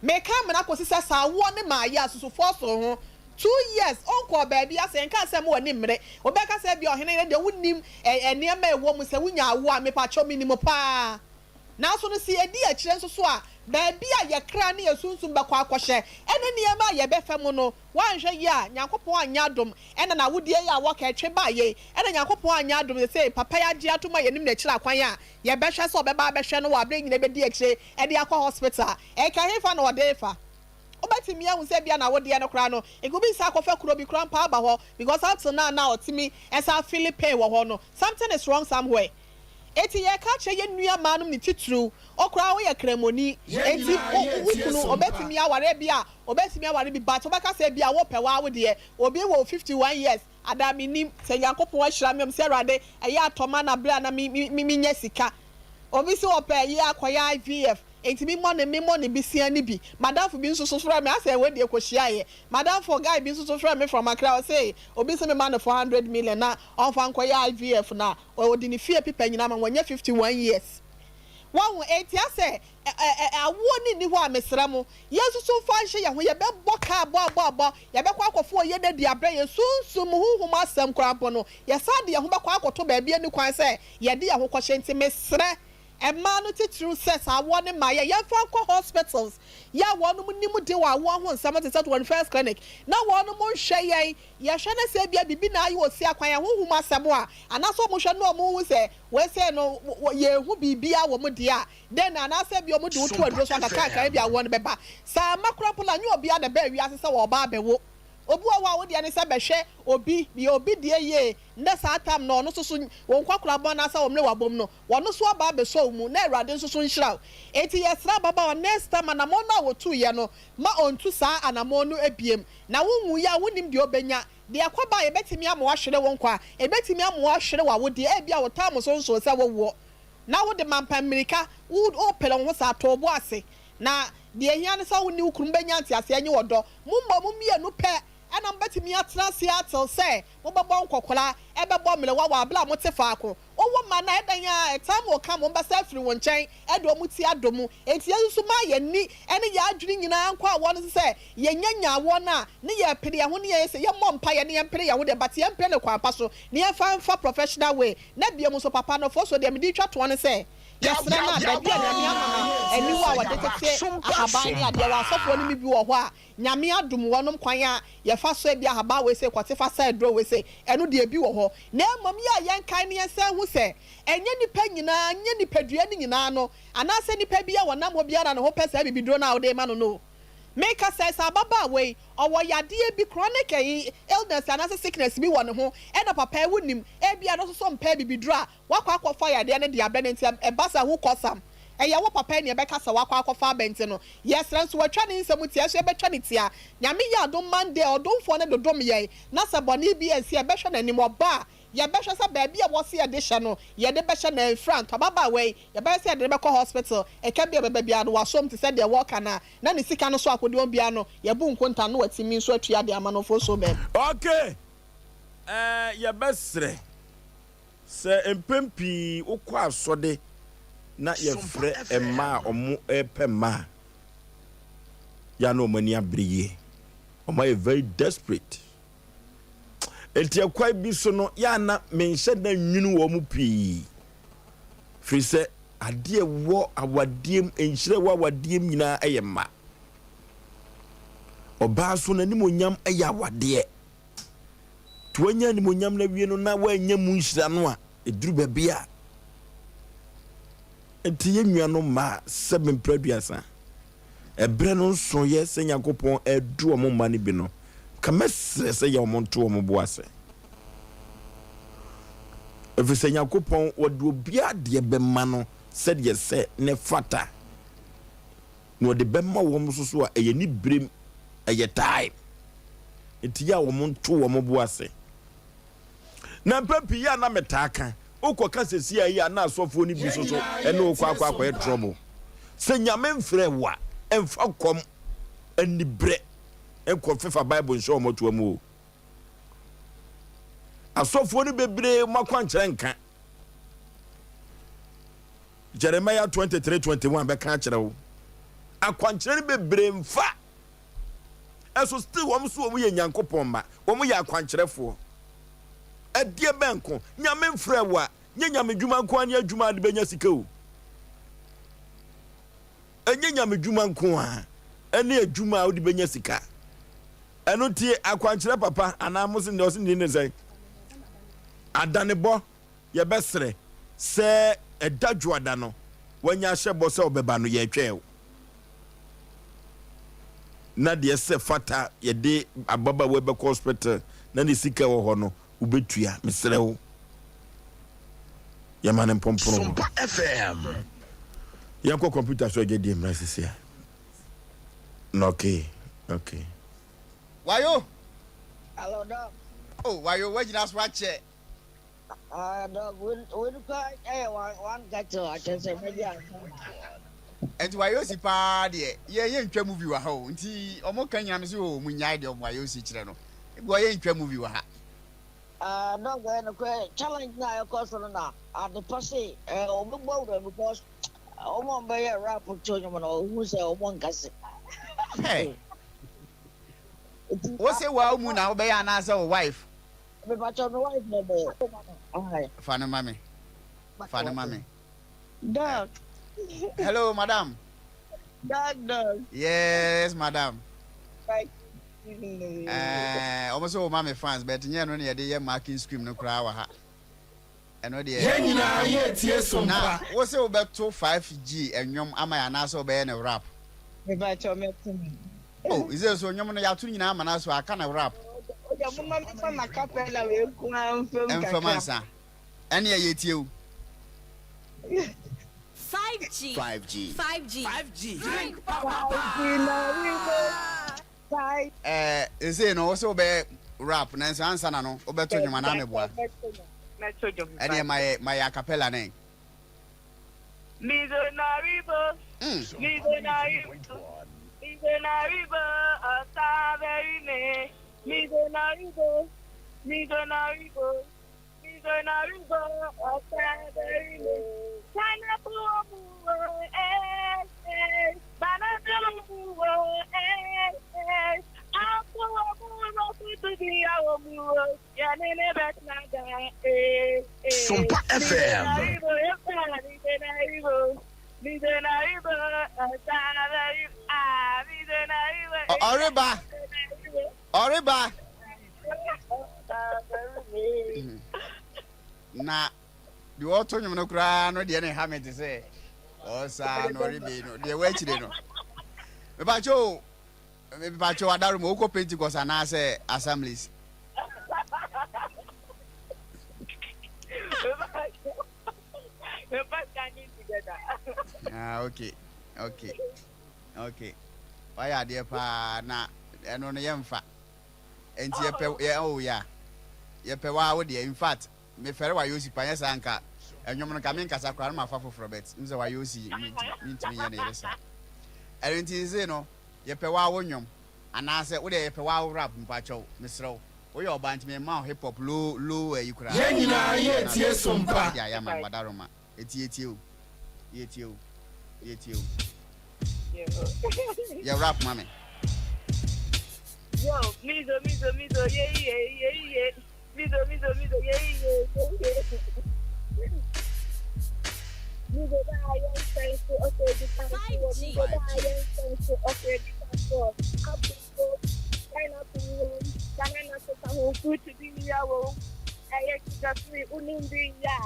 Meka amena kɔsi sɛ saa awoɔ no maa yɛ asusufoɔ soo ho. Two years ɔnkɔɔ baabi asɛ nkaa sɛ mo ani mmere. Wobɛka sɛ ebia ɔhene yere deɛ wonnim nneɛma a ɛwɔ mu sɛ wonya awoɔ a mepakyɛw menim paa. Nanso no sɛ yɛdi akyire nso so a baabi a yɛ kra ne yɛ sunsum bɛkɔ akɔhyɛ ɛne nneɛma a yɛbɛfa mu no woanhwɛ yie a Nyankopɔn anyɛ adom ɛna n'awodeɛ yi a wɔka ɛtwe baa yei ɛna Nyankopɔn anyɛ adom sesei papa yi agye atom a yɛnim n'akyiri akwan a yɛbɛhwɛ sɛ ɔbɛba abɛhwɛ no wɔ aberɛ nyina bɛdi akyire ɛde akɔ hospital a ɛka hefa na ɔde refa? Wobɛtumi ahu sɛ ebia na wodeɛ no koraa no nka obi nsa akɔfa kuro bi koraa mpo aba hɔ because up till now na ɔtumi san feeli pain wɔ hɔ no something is wrong somewhere. Enti yɛreka akyerɛ yɛn nua mmaa nom ne titiriw wo koraa woyɛ kramoni enti wo wo kunu ɔbɛtumi aware ebia ɔbɛtumi aware bi but wobɛka sɛ ebia wopɛ waa wo deɛ obi wɔ 51 years adaa mennim sɛ Nyankopɔn ahyira me om sɛ Awurade ɛyɛ atɔ ma na berɛ a na me me me menya sika Obi se ɔpɛ ayie akɔyɛ IVF enti me mɔ no me mɔ no bisia no bi. Madamfo bi nso so frɛ me asɛ wei deɛ kɔhyiaeɛ. Madamfo guy bi nso so frɛ me from Accra ɔse obi se me ma no 400 million na ɔnfa nkɔyɛ IVF na ɔde ne fie pipa nyinaa ma no wanya 51 years. Wahu enti asɛ ɛ ɛ awoɔ no nni hɔ a mesrɛ mo yɛn nso so mfa nhyɛ yɛn ho yɛbɛbɔ kaa bɔ abɔ abɔ yɛbɛkɔ akɔfo ɔyɛ no adi abrɛ yɛn sunsum honhom asɛm koraa mpo no yɛsan de yɛn ho bɛkɔ akɔto baabi a ɛnni kwan sɛ yɛde yɛn ho kɔhyɛ nti mesrɛ mmaa no titiriw sɛ sɛ awoɔ no mmaeɛ a yɛmfa nkɔ hospitals yɛ a wɔnom nim de wɔ awoɔ ho nsɛm te sɛ 21st clinic na wɔnom nhwɛ yɛn yɛhwɛ no sɛ ebia biribi na ayɛ osi akwan yɛn honhom asɛm a anaasɛ wɔn hwɛ no wɔn hu sɛ wei sɛ no yɛnhu biribiara wɔ mu deɛ a dɛn na anaasɛ ebia wɔn de wo to aduro so akakrakra ebia awoɔ no bɛba saa mma koraa mpo na nyɛ obiara na ɛbaa wiase sɛ wɔreba abɛwo obi wɔ hɔ a wo deɛ ne sɛ bɛhwɛ obi yɛ obi deɛ yie Ndɛ saa tam no ɔno so so wo nkwakorabɔ anaasɛ wo mberewabɔ mu no, wɔno so aba abɛsɔ wo mu, na Awurade nso so nhyira wo. Enti yɛsrɛ ababaawa next time anamɔn no a wɔtuiɛ no, ma ɔntu saa anamɔn no biom. Na wo nwuiɛ a wonnim deɛ ɔbɛnya. Deɛ ɛkɔba a ɛbɛtumi ama woahwere wo nkwa, ɛbɛtumi ama woahwere w'awodeɛ, ebia wo tam so nsoo sɛ wowoɔ, na wode mampa mmirika, wo wopere wo ho saa, to wo bo ase. Na deɛ ɛhia ne sɛ wo ne wo kunu mobɛnya nteaseɛ nye ɔdɔ. Mommɔ mo mmienu pɛ na mobɛtumi atena ase ara till sɛ mobɛbɔ nkɔkora, ɛbɛbɔ mmerewa wɔ abere a mote faako. Wowo mma no a, ɛdɛn ara a, time will come, wɔbɛsan afiri wo nkyɛn de wɔn ti adɔ mu. Enti yɛn nso ma yɛn ani ne yɛn adwene nyinaa nkɔ awoɔ no so sɛ yɛnya nya awoɔ no a, ne yɛpere yɛn ho ne yɛn sɛ yɛmmɔ mpaeɛ ne yɛmpere yɛn ho deɛ, but yɛmpere no kwan pa so na yɛmfa mfa professional way. Na biom nso, papa no foɔ so deɛ mede retwa toɔ ne sɛ, yɛsrɛ no a, baabi a Nyame ama no aniwa a wɔde tete ahaban ne adeɛ wɔ asɔfoɔ no mu bi wɔ hɔ a, Nyame adom wɔnom kwan a yɛfa so ebia ahaban wei sei kɔte fa sa aduro wei sei, ɛno deɛ ebi wɔ hɔ. Na mmom yɛ a yɛnkae na yɛnsan hu sɛ ɛnyɛ nnipa nyinaa, nyɛ nipadua no nyinaa no, anaasɛ nipa bi a ɔnam hɔ biara na ne ho pɛ saa bibiduro no a wode rema no no o. Meka sɛ, sɛ ababaawa yi, ɔwɔ yadeɛ bi, chronic illness anaasɛ sickness bi wɔ ne ho, ɛna papa yi wonim, ebia ɛno nso so mpɛ bibiduro a, Woakɔ akɔfa yadeɛ no de abrɛ no nti ɛba saa who cause am? Ɛyɛ wo papa ɛne ɛbɛka sɛ woakɔ akɔfa aba nti no yɛsrɛ nso watwa ne nsɛm tia nso yɛbɛtwa no tia. Nyame yɛ adom Monday ɔdomfoɔ no dodom yɛn na sɛ bɔne bi ansi a yɛbɛhwɛ n'anim ɔba a yɛbɛhwɛ sɛ baabi a wɔse yɛde hyɛ no yɛde bɛhyɛ no ɛmfira ntɔ ababaawa yi yɛbɛhwɛ sɛ yɛde no bɛkɔ hospital ɛka bi a ɛbɛba biara no wasom te sɛ deɛ wɔka no a na ne sika no so akɔdi wɔn biara no yɛbu nkonta no watumi nso atua de ama no mfomsoɔ bɛn. Okay eh yɛbɛsrɛ. Sɛ mpɛn pii wokɔ asɔde na yɛfrɛ mmaa a wɔrepɛ mma a, yɛ a na wɔn ani abere yie. Wɔayɛ very desperate. Enti ɛkwan bi so no, yɛ a na menhyɛ da nwunu wɔn pii. Firi sɛ adeɛ ɛwɔ awadeɛ mu, nhyira ɛwɔ awadeɛ mu nyinaa yɛ mma. Ɔbaa so n'animuonyam yɛ awadeɛ. Nti wanya animuonyam no awie no na woannya mu nhyira no a, ɛduru baabi a, Nti yɛn nuanom mmaa sɛbe mprɛ aduasa, ɛberɛ no nsoeɛ sɛ Nyankopɔn redu wɔn mma no bi no, nka mɛsrɛ sɛ yɛ wɔn nto wɔn bo ase. Ɛfiri sɛ Nyankopɔn wɔde obiara deɛ bɛma no sɛdeɛ sɛ ne fata, na ɔde bɛma wɔn nso so a ɛyɛ ne berem, ɛyɛ time. Nti yɛ a wɔn nto wɔn bo ase. Na mpɛn pii yɛ a na metaa ka, wokɔka sesia yi a na asɔfoɔ no bi nso so ɛne wo kɔ akɔ akɔyɛ trouble. Sɛ Nyame mfrɛɛ wo a, mfa kɔm, anibrɛ nkɔ fefa Bible nhyɛ wɔn atoa mu o. Asɔfoɔ no bebree mo akwankyerɛ nka. Jeremiah 23:21 bɛka akyerɛ wo. Akwankyerɛ no bebree mfa. Ɛso still wɔn nso wɔn yɛ Nyankopɔn mma, wɔn yɛ akwankyerɛfoɔ. Ɛdeɛ bɛn ko? Nyame mfrɛ wo a, nyɛ Nyame dwuma nko ara ne adwuma a de bɛnya sika o. Ɛnyɛ Nyame dwuma nko ara ɛne adwuma a wode bɛnya sika. Ɛno nti akwankyerɛ papa anaa mo se ɔse ne ne sɛn? Adanebɔ. Yɛbɛsrɛ sɛ ɛda dwoada no wanya ahyɛ bɔ sɛ ɔbɛba no, yɛretwɛn wo. Na deɛ sɛ fata yɛde ababaawa bɛkɔ hospital na ne sika wɔ hɔ no, wobɛtua. Mesrɛ wo, yɛma no mpɔmpono hɔ. Sompa FM. Yɛnkɔ kɔmputa so agya die mmra sisi a. Okay, okay. Wayo. Hello, Doc. Oh, wayo, wagyina so akyɛ. Ah, dog, we we kɔ ɛyɛ one one kettle akyɛ sɛ bɛbi ansa. Nti wayosi paa deɛ yɛ yɛ ntwa movie wɔ ha o nti ɔmo ka nyina me se o mo nyae deɛ ɔmo wayosi kyerɛ no ebi wɔ yɛ ntwa movie wɔ ha. Ah, dog, ɛyɛ nokorɛ challenge na ɛkɔ so no na adepa se ɛɛ ɔmo bɔ wura because ɔmo a ɔmo bɛyɛ rap to nnwom no ohun sɛ ɔmo nkase. Hey. Wo se wa mu na wobɛyɛ anaasɛ wo wife? Mepakyɛw me wife na ɛbɛyɛ. Fa no ma me. Fa no ma me. Doc. Hello, madam. Doc, doc. Yes, madam. Right. Eh, ɔmo sɛ wɔma me fans, but nyɛ no na yɛde yɛ marking scheme no koraa wɔ ha. Ɛno deɛ. Yɛn nyinaa yɛretie som Na pa. wo sɛ wobɛto 5G nnwom ama yɛn anaasɛ wobɛyɛ no rap? Mepakyɛw mɛto no. Oh, ɛsɛ so nnwom no yɛato no nyinaa ama no aso aka no rap. Oya moma me fa ma capella wei nko ara mfam kakra. Mfam ansa. Ɛneɛ yɛtie wo. 5G 5G. 5G 5G Drink papa paa. Ɛɛ sesei no wose wobɛyɛ rap nanso ansa na no wobɛto nnwom anaa meboa? Mɛto dwom. Ɛneɛ ma yɛ ma yɛ acapella nɛ. Mizonaribo, Mizonaribo, Mizonaribo, Osaberime, Mizonaribo, Mizonaribo, Mizonaribo, Osaberime. Pineapple omuwo, eh, eh, banana omuwo, eh, eh, apple omuwo, tutu bi omuwo. Sompa FM. Ɔreba ɔreba na deɛ ɔto nnwom no koraa no deɛ ne ha me te sɛ ɔsaa na ɔrebe no deɛ wɔakyire no mepakyɛ o Mepakyɛw Adaroma wokɔ Pentecost anaasɛ Assemblies? Ah, okay, okay, okay. Wayɛ adeɛ paa na ɛno no yɛmfa. Nti yɛpɛ yɛ oh ya. Yɛpɛ waa wo deɛ. In fact, mefɛre wayɛ osi pa nyɛ saa nka ɛnwom no nka menkasa koraa no mafa foforɔ but n sɛ wayɛ osi mentumi nyɛ ne yere saa. Ɛno nti sesei no Yɛpɛ waa wo nnwom anaasɛ wo deɛ yɛpɛ waa wo rap mpakyɛw mesrɛ wo woyɛ ɔbaa nti memma wo hip hop low low ayi koraa Yɛn nyinaa yɛretie som pa. Wode ayɛ ama me wadaroma eti yɛtie wo yɛtie wo yɛtie wo yɛ rap ma me. Yo, mizo mizo mizo ye ye ye ye mizo mizo mizo ye ye ye ye mizo ba yɛn fɛn so ɔsɛ di kan so mizo ba yɛn fɛn so ɔsɛ di kan so apple wo pineapple wo banana so ka ho fruit bi ya wo ɛyɛ sugar free unim bi ya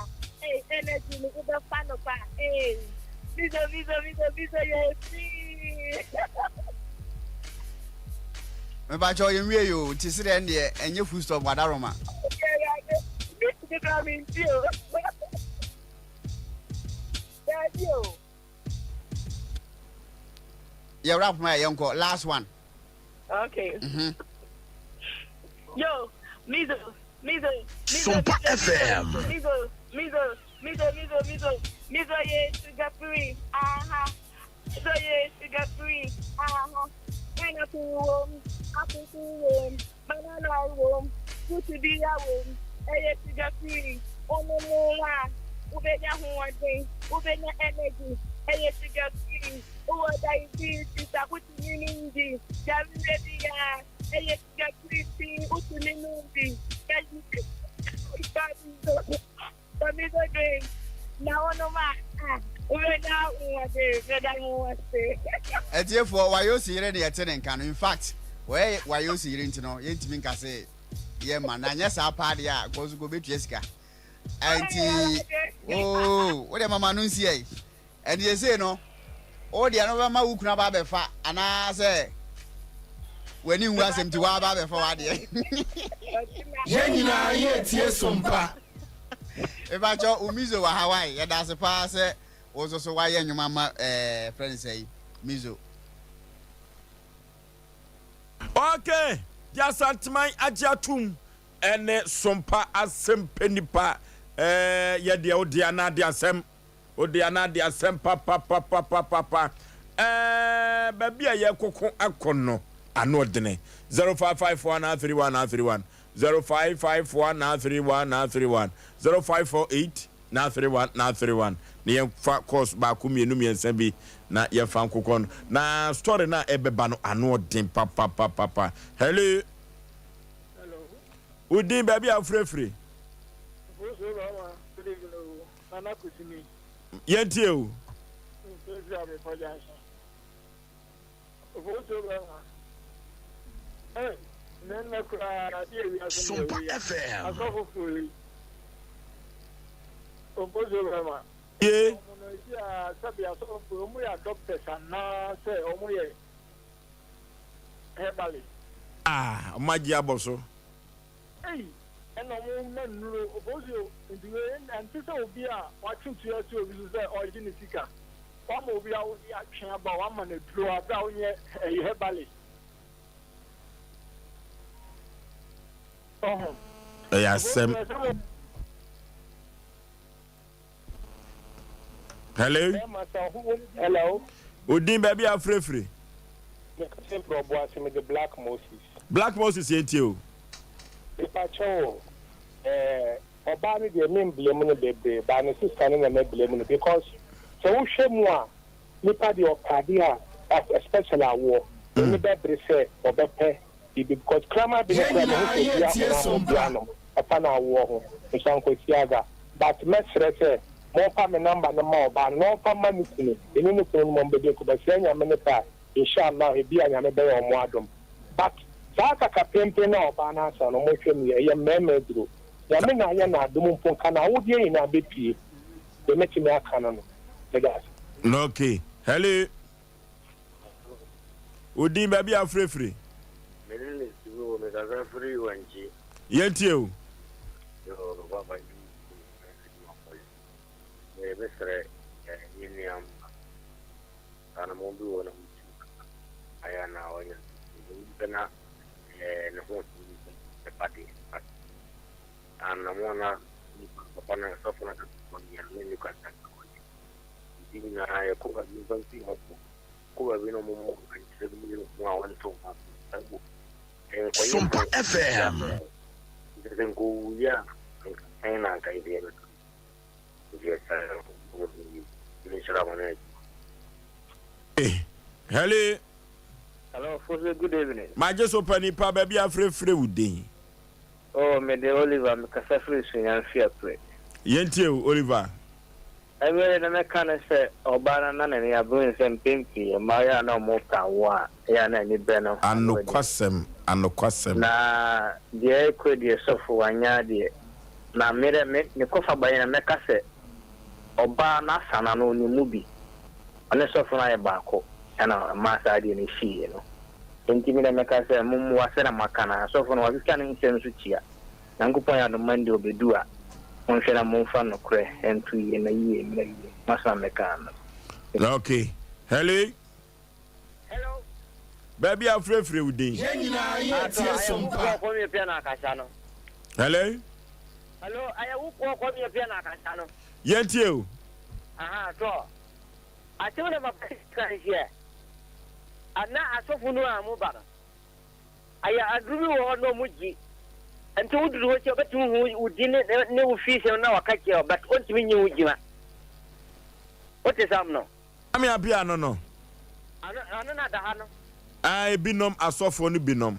ee energy ni wobɛfa no pa ee. Mizo mizo mizo mizo yɛ free. Mepakyɛw yɛn wie yi o nti serɛ ɛndeɛ ɛnyɛ full stop wadaroma. Awurade mi ti kura mi nti o. Daabi o. Yɛ wrap ma yɛ yɛnkɔ last one. Okay. Mm -hmm. Yo, Mizo, Mizo, Mizo, Sompa Mizo, FM. Mizo, Mizo, Mizo, Mizo, Mizo, Mizo, ye sugar free, aha. Mizo, ye sugar free, aha. Pineapple wom, apple wom, banana wom, fruit biya wom, eye sugar free, onomo wa, ubenya hoɔden, ubenya energy, eye sugar free, wowɔ diabetes a wotumi nom bi, yareɛ biara, ɛyɛ sugar free nti wotumi nom bi. Mizo drink na wonom a, ah, wobɛnya ahoɔden, meda mo ase. Atiefoɔ, Wayosi yere na yɛte ne nka no. In fact, wɔyɛ Wayosi yere nti no, yɛntumi nka se yɛmma no. Anyɛ saa paa deɛ a, nka ɔso nka ɔbɛtua sika. Ɛnti, oo, wo deɛ mama no nsi ɛ. Ɛnti seesei no, wo deɛ no wobɛma wo kunu aba abɛfa anaasɛ w'ani nwu asɛm nti woaba abɛfa w'adeɛ? Yɛn nyinaa yɛretie Sompa. Mepakyɛ wo Mizo wɔ Hawaii yɛda ase paa sɛ wo nso so wayɛ nnwom ama ɛɛ frɛ no sɛi Mizo. Ok, deɛ Asanteman agye atom ɛne Sompa asɛmpɛ nipa ɛɛ yɛ deɛ wo deɛ anaa de asɛm. Wode anaa de asɛm papapapapapa ɛɛ baabi a yɛkoko akɔ no ano ɔdene 0554 931 931 0554 931 931 0548 931 931 na yɛmfa course baako mmienu mmiɛnsa bi na yɛmfa nkokɔ no na story no a ɛbɛba no ano ɔden papapapapa hello wodin baabi a wofirafiri Nana Kwesi ni. Yɛntie o. Mfiri Abepɔ Junction. Ofosuo bɛrima. Hey, ne nnɛ koraa adeɛ wiase ne Sompa ɛwɔ yi. FM. Asɔfofoɔ yi. Ofosuo bɛrima. Ye. Ɔmo no esi a sɛbi asɔfofoɔ ɔmo yɛ doctors anaa sɛ ɔmo yɛ herbalist. Ah, ɔmo agye abɔ so. Ei! Ɛna ɔmo ma nnuro. Ofosuo, nti wei ɛnte sɛ obi a watwe tuo asi obi so sɛ ɔregye ne sika. Wama obi a wode atwe aba, wama no aduro aberɛ a wonyɛ ɛyi herbalist. Ɔho. Ɛyɛ asɛm. Ofosuo, ɛsɛ mo. Hello. Hello. Odin baabi a afirafiri. Mekasa firi Ɔboase mede Black Moses. Black Moses yɛn tie o. Mepa kyɛw o ɛɛ ɔbaa no deɛ me mblame no bebree but ne sister no na mɛ blame no because sɛ wo hwɛ mu a nipa deɛ ɔpɛ adeɛ a especially awoɔ n'ani bɛbere sɛ ɔbɛpɛ biribi because kraman bi no Yɛn koraa mehu nyinaa sɛ obi yɛretie ahona Sompa. obi anom ɛfa no awoɔ ho nso ankwasi aga but mɛsrɛ sɛ momfa me number no ma ɔbaa no na ɔmfa mma ne kunu ɛne ne kunu no mmom bɛdi nkɔmmɔ sɛ Nyame ne pɛ a Inshallah ebia Nyame bɛyɛ ɔmo adom but saa kakapempen no a ɔbaa no asa no monhwɛ mu yie ɛyɛ mmarima aduro Nyame na ayɛ no adom mpo nka n'awodeɛ nyinaa bɛpue deɛ mɛtumi aka no no meda ase. Okay hello wo din baabi a wofrɛ firi. Me din de Steve o, mekasa firi Wankyi. Yɛntie o. Yoo, papa yi me mesrɛ yɛn nua mma anamɔn bi wɔ na wotu ayɛ na ɔnya sɛ na ne ho ɛba de anamɔn na papa na sɔfo na ɔnyɛ no ne kwasa nti nyinaa yɛkɔ baabi mfa mfi hɔ kɔ baabi na ɔmo mo nkyerɛ bi mu a wɔnto ho Sompa FM. Nti sɛ nkɔwuiɛ a anka sɛn na anka yɛde yɛbɛka nti yɛsrɛ nhyira mo ne adwuma. Hello. Hello, Fose, good evening. Magye so pa nipa baabi afrɛfrɛ wo din. Oh, mede Oliver, mekasa firi Sunyani Fiapre. Yɛntie wo, Oliver. Ɛberɛ na mɛka ne sɛ ɔbaa no na n'ani abere nsɛ mpɛn pii mmaa yɛ a na wɔpɛ awoɔ a ɛyɛ a na ani berɛ no ano adi. Anokwasɛm, anokwasɛm. Na deɛ ɛrekɔ deɛ sɔfo wanyɛ adeɛ. Na me dɛ me me kɔfa ba yi na mɛka sɛ ɔbaa no asa no ano ɔnim mu bi. Ɔne sɔfo no ayɛ baako ɛna ɛmaa saa adeɛ no siiɛ no. Enti me deɛ mɛka sɛ mommoa sɛdeɛ moaka no ara. Sɔfo no watwitwa ne nsɛm so tia. Nyankopɔn yɛ adom Monday ɔbɛdu a, monhwɛ na momfa nokorɛ nto yie na yie mmra yie. M'asɛm a mɛka ano no. Ok hello. Hello. Baabi a wofrɛfrɛ wo din. Yɛn nyinaa yɛ tie som pa. Hello. Hello, ɛyɛ wo kɔ kɔ mi pia na akasa no. Yɛn tie o. Aha, so. Asɛm na ma kan hyɛ. Ana asɔfo no a mo ba no. Ayɛ aduru bi wɔ hɔ na ɔmo gye. Nti wo duru hɔ sɛ ɔbɛtumi hu wo din ne ne wo fii sɛm na waka kyerɛ but ɔntumi nye wo gyima. Wote sam no? Maame Appiah ano no. Ano ano na da ha no. Ah ebinom asɔfoɔ no binom.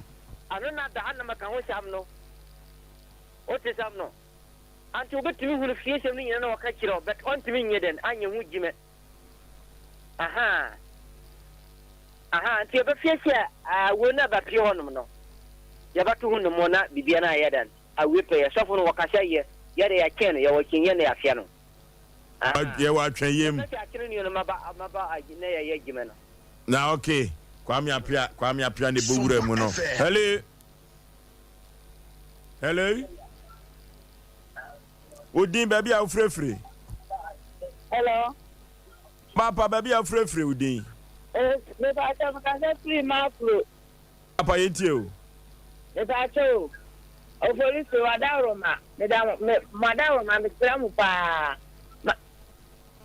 Ano na da ha na maka ho sam no. Wote sam no? Ante wobɛtumi hunu fie sɛm no nyina na waka kyerɛ wo but ɔntumi nye dɛn anyɛ ho gyimɛ. Ahaa. Ahaa nti yɛbɛfie sɛ awuo no abapie hɔnom no yɛbɛto ho nomɔ na biribiara no ayɛ dɛn awie pɛyɛ. Sɔfo no wɔkasa yɛ yɛde yɛkyɛn no yɛwɔ kyinyɛ na yɛafia no. Yɛwɔ atwɛnyɛ mu. Na ok Kwame Apia Kwame Apia na ɛbɔ wura mu no. Hello. Hello. Wo din baabi a wofirefire. Hello. Papa baabi a wofirefire wo din. Eh, mepaakyɛw mekasa firi Mafro. Papa yɛntie o. Mepaakyɛw o, Oforisuo w'adaworoma, meda mo, me, mo adaworoma, mesrɛ mo paa. Ma,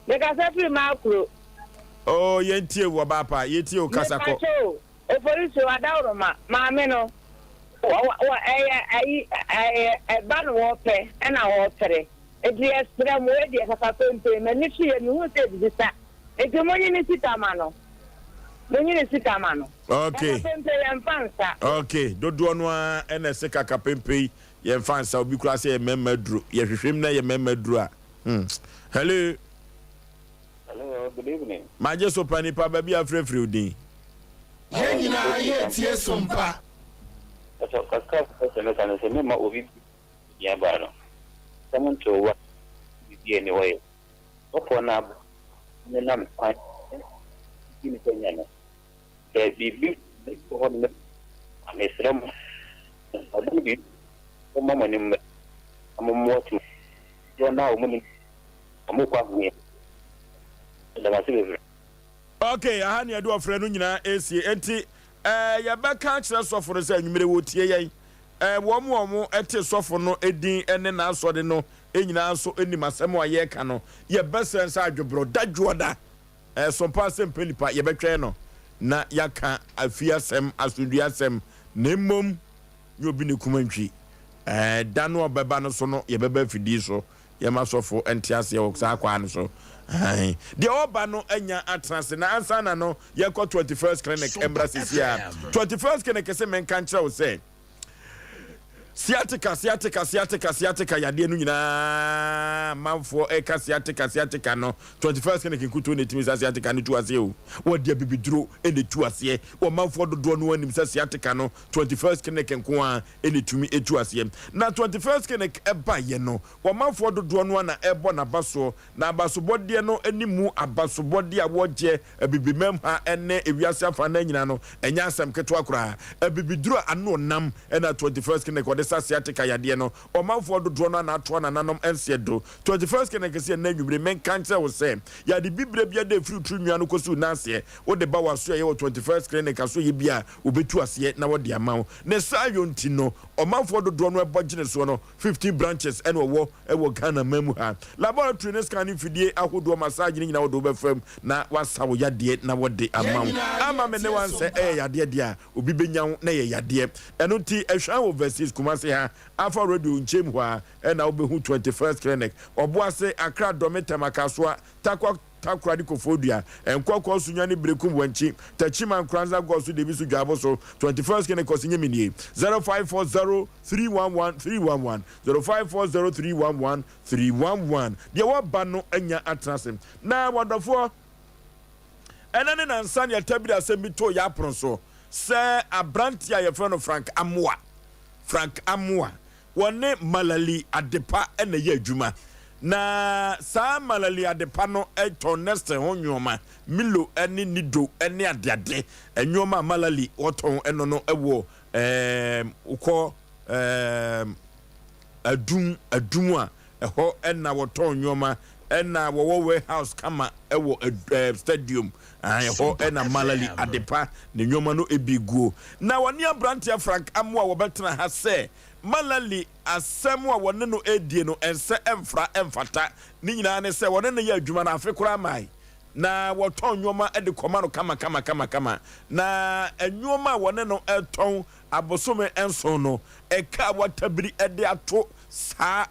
mekasa firi Makuro. Oh, yɛntie wo ɔbaa pa, yɛtie wo kasa kɔ. Mepaakyɛw o, Oforisuo w'adaworoma, maame no, wɔ, wɔ, ɛyɛ ayi, ɛyɛ ɛba no wɔpɛ, ɛna wɔpere. Nti yɛsrɛ mo, wei deɛ kasa pempen, m'ani so yɛ, mehu sɛ biribi sa. Nti monyi ne sika ma no. Monyi ne sika ma no. Okay. Kakapempe yɛmfa nsa. Okay, dodoɔ no ara ɛna ɛse kakapempe yi yɛmfa nsa obi koraa sɛ yɛ mmarima aduro yɛhwehwɛ mu na yɛ mmarima aduro a hmm. Hello. Hello, good evening. Magye so pa nipa baabi a frɛfrɛ odin. Yɛn nyinaa yɛretie som pa. Ɛsɛ kakra pɛ sɛ meka no sɛ mema obi bi baa no sɛ mo nto wa biribi a ɛni hɔ yɛ Bɔfoɔ no aba no nam kwan bi ne sɛ nyɛ no. Sɛ biribi wɔ hɔ no a, mesrɛ mo, ɔde no biribi momma mo anim mmra na mommoa tumi dodoɔ no a wɔn nim wɔn kɔ ahohia. Meda mo ase bebree. Ok, aha ne yɛde ɔfrɛ no nyinaa ɛresie. Enti eh, yɛbɛka akyerɛ sɔfo no sɛ anwummere wɔtie yɛn. Eh, wɔn a wɔte sɔfo no din ne n'asɔre no nyinaa nso nim asɛm a yɛreka no. Yɛbɛsrɛ no sɛ adwobrɔ da dwoɔda, ɛso paa sɛ mpɛ nipa, yɛbɛtwɛn no na yɛaka afie asɛm, asomdwoeɛ asɛm, na mmom nyɛ obi ne kuma ntwi. Ɛɛ, da no a ɔbɛba no so no, yɛbɛba afidie so, yɛma sɔfo nte aseɛ wɔ saa kwaa no so. Ae. Deɛ ɔba no anya atena ase, na ansa na no yɛkɔ 21st Clinic mmra sisi a. 21st Clinic se menka nkyerɛ wo sɛ, Sciatica, sciatica, sciatica, sciatica yadeɛ no nyinaa amanfoɔ ɛka sciatica, sciatica no 21st clinic nkutoo na ɛtumi sa sciatica no tu aseɛ o. Wɔde abibiduro na ɛtu aseɛ. Ɔmanfoɔ dodoɔ no anim sɛ sciatica no 21st clinic nko ara na ɛtumi ɛtu aseɛ. Na 21st clinic ɛbaeɛ no ɔmanfoɔ dodoɔ no ara na ɛbɔ n'abasoɔ Na abasobɔdeɛ no ne mu abasobɔdeɛ a wɔgyeɛ Abibimam ha ne ewiase afanan nyinaa no, ɛnyɛ asɛm ketewa koraa. Abibiduro a ano nam na 21st Clinic wɔde sa sciatica yadeɛ no, ɔmanfoɔ dodoɔ no ara na atoa nananom nseɛ do. 21st Clinic se ɛnnɛ anwummere menka nkyerɛ wo sɛ, yade bibire biara da ɛfiri wo tiri nwia no kɔsi wo nan aseɛ, wode ba w'asoɛeɛ wɔ 21st Clinic asoɛeɛ bi a, wɔbɛtu aseɛ na wɔde ama wo. Ne saa yɔ nti no, ɔmanfoɔ dodoɔ no ɛbɔ gyene soɔ no, 15 branches ɛna ɔwɔ ɛwɔ Ghana man mu ha. Laboratory ne scan mfidie ahodoɔ, massage ne nyinaa wɔde wo bɛfa mu na wasa wo yadeɛ na wɔde ama wo. Ama me ne wansɛ ɛyɛ yadeɛ deɛ a obi bɛnya wo na ɛyɛ yadeɛ. Ɛno nti ɛhwan wɔ Versailles Kumasi ha, Alpha Radio nkyɛn mu hɔ ara ɛna wobɛhu 21st Clinic, Ɔboase, Accra, Dome, Tema, Kasoa, Tarkwa, Takoradi Koforidua, Nkɔkɔɔ Sunyani Berekum Wankyi, Techiman Nkoranza Goaso Debiso Dwaboso, 21st Clinic Kɔsi Nyemi nie, 0540 311 311, 0540 311 311. Deɛ wɔba no anya atena ase. Na wɔdɔfoɔ, ɛnɛ ne nansa ne ɛtabiri asɛm bi too yɛ apono so sɛ aberanteɛ a yɛfrɛ no Frank Amoah, Frank Amoah, Wɔne Malali Adepa na ɛyɛ adwuma. Na saa Malali Adepa no tɔn Nestle ho nnoɔma, Milo ne Nido ne adeade. Nnoɔma a Malali wɔtɔn no no wɔ ɛɛm wokɔ ɛɛm Adum Adum a ɛhɔ na wɔtɔn nnoɔma ɛna wɔwɔ warehouse kama wɔ ɛɛ stadium ɛhɔ na Malali Adepa ne nnoɔma no bi guo. Na wɔne abranteɛ Frank Amoah wɔbɛtena ha sɛ Malali asɛm a wɔne no redie no ɛnsɛ ɛmfra ɛmfata. Ne nyinaa ne sɛ wɔne no yɛ adwuma no afe koraa mmae na wɔtɔn nnoɔma de kɔma no kama kama kama kama. Na nnoɔma a wɔne no retɔn abosome nson no, ɛka a wɔatabiri de ato saa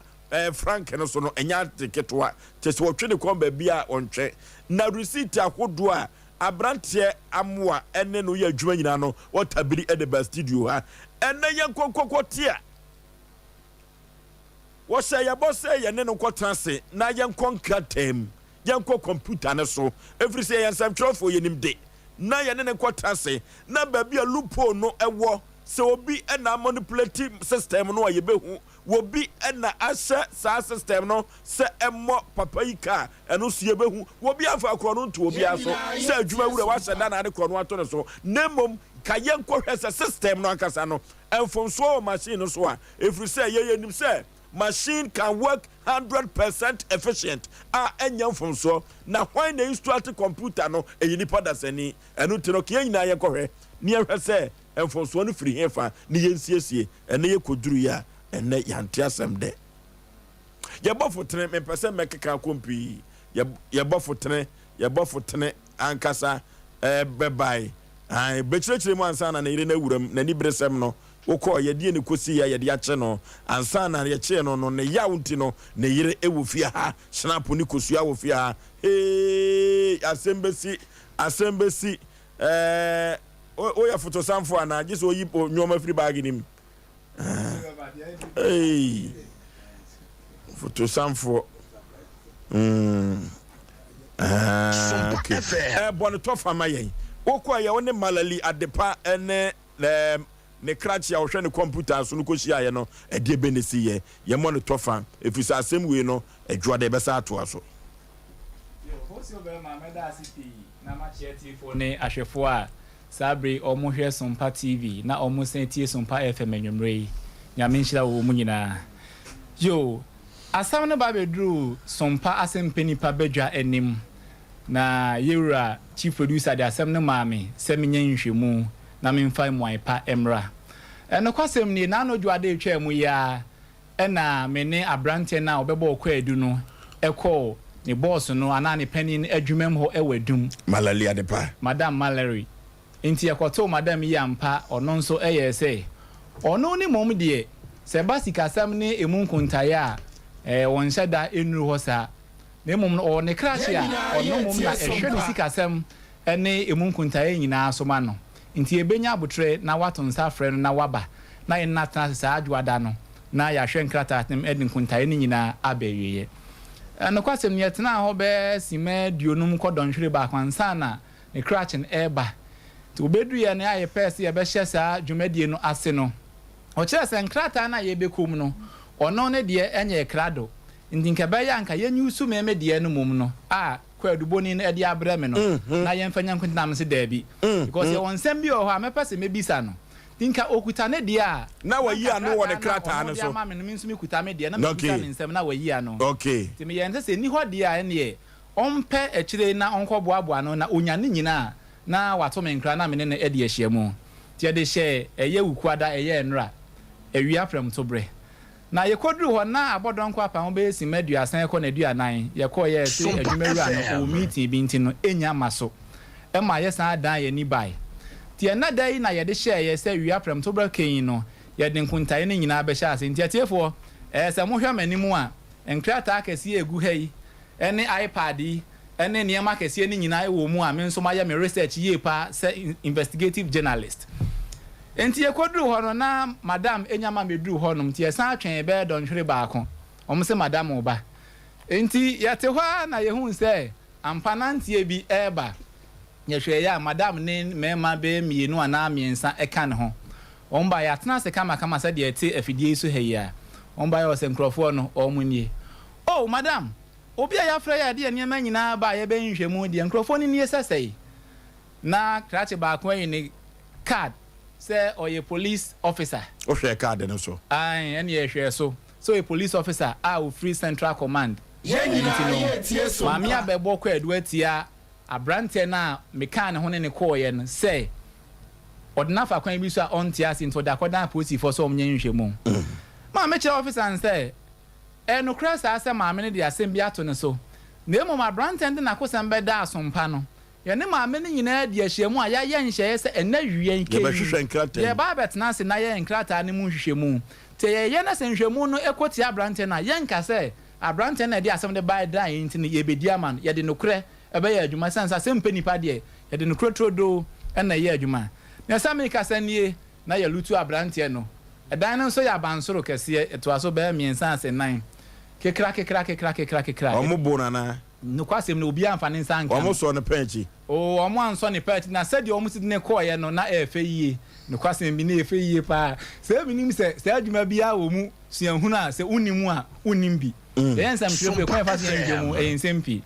frank no so no, ɛnyɛ ade ketewa. Kyerɛ sɛ wɔtwe ne kɔn baabi a ɔntwe. Na receipt ahodoɔ a aberanteɛ Amoah ne no yɛ adwuma nyinaa no, wɔtabiri de ba studio ha. Ɛnnɛ yɛnkɔ nkɔkɔ tea. Wɔhyɛɛ yɛn bɔ sɛ yɛne no nkɔtena ase na yɛnkɔ nkrataa mu, yɛnkɔ kɔmputa no so, ɛfiri sɛ yɛyɛ nsɛmtwerɛfoɔ, yɛnim de, na yɛne no nkɔtena ase, na baabi a loophole no wɔ, sɛ obi na amanipulate system no a yɛbɛhu, obi na ahyɛ saa system no sɛ ɛmmɔ papa yi ka a, ɛno nso yɛbɛhu. Obi amfa korɔno nto obiara so sɛ adwuma wura wahyɛ da na ade korɔno ato ne so, na mmom ka yɛnkɔhwɛ sɛ system no ankasa no, mfomsoɔ wɔ machine no so a, ɛfiri sɛ yɛn yɛnim sɛ machine can work 100% efficient a ɛnyɛ mfomsoɔ, na hwan na instruct computer no, ɛyɛ nipa dasani, ɛno nti no ka yɛn nyinaa yɛnkɔhwɛ na yɛnhwɛ sɛ mfomsoɔ no firi hefa na yɛnsiesie, ɛnnɛ yɛkɔduruiɛ a ɛnnɛ yɛante asɛm dɛ. Yɛbɔ fotene, mempɛ sɛ mɛkeka akɔ pii, yɛbɔ fotene, yɛbɔ fotene ankasa bɛbae. Ae, bɛkyerɛkyerɛ mu ansa na ne yere no awura mu, n'aniberesɛm no, wokɔɔ, yɛdeɛ ne kɔsiiɛ a yɛde akye no, ansa na yɛkyee no no, ne yaw nti no, ne yere wɔ fie ha, hynapo ne kosua wɔ fie ha, heei, asɛm bɛsi, asɛm bɛsi, ɛɛ, woyɛ fotosanfoɔ anaa, gye sɛ oyi nnoɔma firi baage no mu. Hey, fotosanfoɔ. Mm. Ah, okay. Ɛbɔ no tɔfa ma yɛn. Wokɔ yɛ wo ne Malali Adepa ne ne krakye a ɔhwɛ ne kɔmputa so no kɔhyiaeɛ no, ɛdeɛ bɛ ne si yɛ. Yɛmmɔ no tɔfa, ɛfiri sɛ asɛm wei no, adwoa dɛ ɛbɛsa atoa so. Yo, Hosio bɛrima, mɛda ase pii na makyea atiefoɔ ne ahwɛfoɔ a Saa bere yi ɔmo hwɛ Sompa TV na ɔmo san tie Sompa FM anwumerɛ yi. Nyame nhyira wɔn nyinaa. Yoo, asɛm no ba bɛduruu Sompa Asɛmpɛ Nipa badwa anim na yɛwura Chief Producer de asɛm no maa me sɛ menyɛ nhwehwɛmu na memfa mmuae pa mmra. Nokwasɛm nie, n'ano dwoada a ɛtwaa mu yi ara Ɛnna me ne aberanteɛ no a ɔbɛbɔɔ kwaadu no kɔɔ ne bɔɔso no anaa ne panin no adwumam hɔ wɔ Adum. Malali Adepa. Madam Mallory. Enti yɛkɔtoo madam yi ampa, ɔno nso yɛɛ sɛ ɔno ne mmom deɛ, sɛ ɛba sikasɛm ne emu nkontaeɛ a, ɛɛ, ɔnhyɛ da nnuru hɔ saa. Na mmom no, ɔwɔ ne krakye a ɔno mmom na ɛhwɛ ne sikasɛm ne emu nkontaeɛ nyinaa so ma no. Enti yɛbɛnya aboterɛ na woato nsa afrɛ no na waba na yɛne no atena ase saa Dwoada no na yɛahwɛ nkrataa no de nkontaeɛ no nyinaa aba awieɛ. Nokwasɛm ni, yɛtenaa hɔ bɛyɛ simma aduonum kɔ dɔnhwere baako ansa na ne krakye no reba. Nti wɔbɛduruiɛ no a yɛpɛɛ sɛ yɛbɛhyɛ saa dwumadie no ase no, ɔkyerɛɛ sɛ nkrataa no a yɛrebɛkɔ mu no, ɔno ne deɛ nyɛɛ krado, nti nka ɛbɛyɛ a nka yɛnyusu me me deɛ no mmom no a kwaadubɔni no de abrɛ me no na yɛmfa nya nkonti na mese daabi because yɛwɔ nsɛm bi wɔ hɔ a mɛpɛ sɛ mɛbisa no nti nka ɔkuta ne deɛ a Na wayi na nka ano wɔ ne krataa krataa no a no ɔno de so. ama me no me nso mekuta me deɛ na mabisa Okay. ne nsɛm na wayi ano Okay. nti meyɛɛ no sɛ sɛ ɛnni hɔ deɛ a ɛnneɛ ɔmpɛ akyire na ɔnkɔboaboa ano na ɔnya ne nyina a na wato me nkra na me ne no adi ahyiamu nti yɛde hyɛɛ ɛyɛ Wukuada ɛyɛ nnora awia prɛmtoberɛ Na yɛkɔduruu hɔ na abɔdɔnkɔ apam bɛyɛ simma aduasa rekɔ n'aduanan. Yɛkɔeɛ a ɛse adwumawura no ɔwɔ meeting bi nti no ɛnnya mma so. Ɛma yɛsan dan yɛn ani bae. Nti ɛnnɛ da yi na yɛde hyɛeɛ sɛ wia prɛmtoberɛ kɛn no yɛde nkontaeɛ no nyinaa bɛhyɛ ase. Nti atiefoɔ, ɛɛ sɛ mohwɛ m'anim a, nkrataa akɛseɛ a ɛgu ha yi ne iPad yi ne nneɛma akɛseɛ no nyinaa wɔ mu a me nso mayɛ me research yie paa sɛ investigative journalist. Enti yɛkɔduruu hɔ no na madam nya ma mɛduruu hɔ nom nti yɛsan twɛn bɛyɛ dɔnhwere baako. Wɔn se madam reba. Enti yɛte hɔ ara na yɛhuu sɛ ampa nanteɛ bi reba. Yɛhwɛeɛ a madam ne mmarima bɛyɛ mmienu anaa mmiɛnsa ka ne ho. Wɔn baeɛ yɛatena ase kamakama sɛdeɛ ɛte afidie yi so ha yi ara. Wɔn baeɛ ɔsɛ nkurɔfoɔ no wɔn nie. Oh! Oh, madam, obi a yɛafrɛ yɛ a yɛde yɛn nneɛma nyinaa ba a yɛbɛyɛ nhwehwɛmu deɛ, nkurɔfoɔ no nie sɛsɛe. Na krakye baako ayi ne card sɛ ɔyɛ police officer. Wohwɛɛ card no so? Ae, ɛnneɛ yɛhwɛɛ so sɛ ɔyɛ police officer a ɔfiri Central Command. Yɛn Ɛno nti nyinaa no, yɛretie so Maame mpa. abɛbɔ kwaadu atia aberanteɛ no a mekaa ne ho ne no kɔeɛ no sɛ ɔde no afa kwan bi so a ɔnte ase nti ɔde akɔdan apolisifoɔ sɛ wɔnyɛ nhwehwɛmu. Maame kyerɛɛ officer no sɛ ɛyɛ nokorɛ saa sɛ maame no de asɛm bi ato ne so na mmom aberanteɛ no de n'akosɛm bɛdaa asompa no. Yɛne maame no nyinaa adi ahyiamu a yɛayɛ nhyehyɛeɛ sɛ ɛnnɛ awia yi kɛyi Yɛbɛhwehwɛ nkrataa mu. yɛreba abɛtena ase na yɛyɛ nkrataa no mu nhwehwɛmu. Nti yɛyɛ na sɛ nhwehwɛmu no kɔ tia aberanteɛ no a, yɛnka sɛ aberanteɛ no na ɛde asɛm no baeɛ dan nti no yɛbɛdi ama no. Yɛde nokorɛ bɛyɛ adwuma ɛsiane sɛ asɛm mpɛ nipa deɛ, yɛde nokorɛ turodoo na ɛyɛ adwuma. Nea ɛsɛ mekasa nie, na yɛlutu aberanteɛ no. Ɛdan no nso yɛ abansoro kɛseɛ, ɛtoa so bɛyɛ mmiɛnsa ase nnan. Kekra kekra kekra kekra kekra. Wɔn bo no anaa? Nokwasɛm ni, obiara amfa ne nsa anka no. Wɔsɔɔ no pɛn akyi. Oo, wɔansɔ ne pɛn akyi, na sɛdeɛ wɔsi de no kɔeɛ no, na ɛyɛ fɛ yie. Nokwasɛm bi, na ɛyɛ fɛ yie paa. Sɛ menim sɛ saa adwuma biara wɔ mu suahunu a, sɛ wonni mu a, wonnim bi. Yɛyɛ nsɛmtwerɛfoɔ, kwan a yɛfa so yɛ nhwehwɛmu, ɛyɛ nsɛm pii.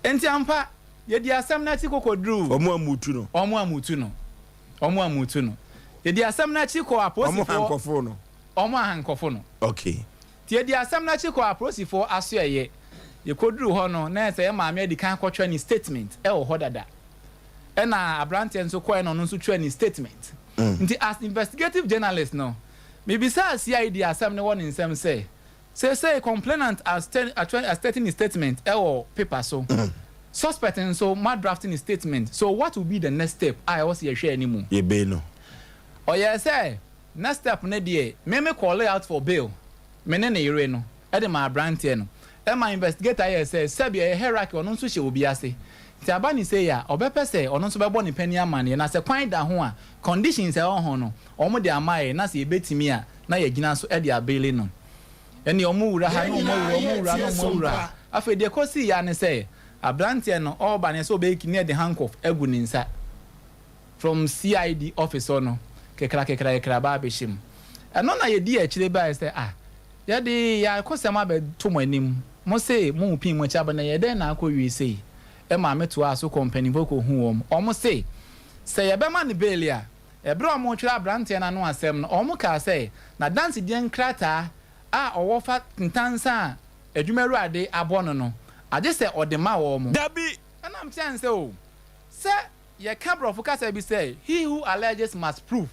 Enti ampa, yɛdii asɛm no akyi kɔkɔduruu. Wɔn ammutu no. Wɔn ammutu no. Wɔn ammutu no. Yɛdii asɛm no akyi kɔɔ apolisifoɔ. Wɔn hankɔfoo no. Wɔn ahankɔfo no. Okay. Nti yɛdii asɛm no akyi kɔɔ apolisifoɔ asoɛeɛ. Yɛkɔduruu hɔ no, na ɛsɛ yɛn maame adi kan akɔtwerɛ ne statement wɔ hɔ dada. Ɛna aberanteɛ nso kɔeɛ na ɔno nso twerɛɛ ne statement. Nti as investigative journalist no, mebisaa CID asɛm no wɔ ne nsam sɛ, seesei complainant astate ne statement wɔ paper so, suspect nso moadraft ne statement, so what will be the next step a ɛwɔ sɛ yɛhwɛ anim? Yɛbei no. Ɔyɛɛ sɛ Next step no deɛ me me call out for bail me ne ne yere no de maa abranteɛ no ɛma investigator yɛɛ sɛ sɛbi ɛyɛ hierarchy ɔno nso hyɛ obi ase nti aba ne sei a ɔbɛpɛ sɛ ɔno nso bɛbɔ ne panin amaneɛ na sɛ kwan da ho a conditions a ɛwɔ ho no wɔn de ama yɛn na sɛ yɛbɛtumi a na yɛgyina so de abaili no ɛneɛ wɔn wura ha Yɛn na wɔn nyinaa awura wɔn wura yɛretie na wɔn so awura mpa. afei deɛ ɛkɔsii ya ne sɛ abranteɛ no ɔreba no yɛ sɛ ɔbɛyɛ kini na yɛde handcuff agu ne nsa. From CID office hɔ no, kekra kekra kekra ba abɛhyɛ mu. Ɛno na yɛdii akyire baeɛ sɛ ah, yɛde yɛn akosɛm abɛto mo anim, mo se mo pin mo akyi aba na ɛyɛ dɛn na akɔwie sei? Ɛmaa me toaa so kɔɔ mpanimfoɔ kɔhuu wɔn. Wɔn se, sɛ yɛbɛma no bail a, ɛberɛ a wɔretwerɛ aberanteɛ no ano asɛm no, wɔn kaa sɛ n'adansedie nkrataa a ɔwɔ fa ntansa a adwumawura abɔ no no, agye sɛ ɔde ma wɔn. Dabi! Ɛna mekyerɛɛ no sɛ oh, sɛ Yɛka brɔfo kasa bi sɛ he who alleges must prove.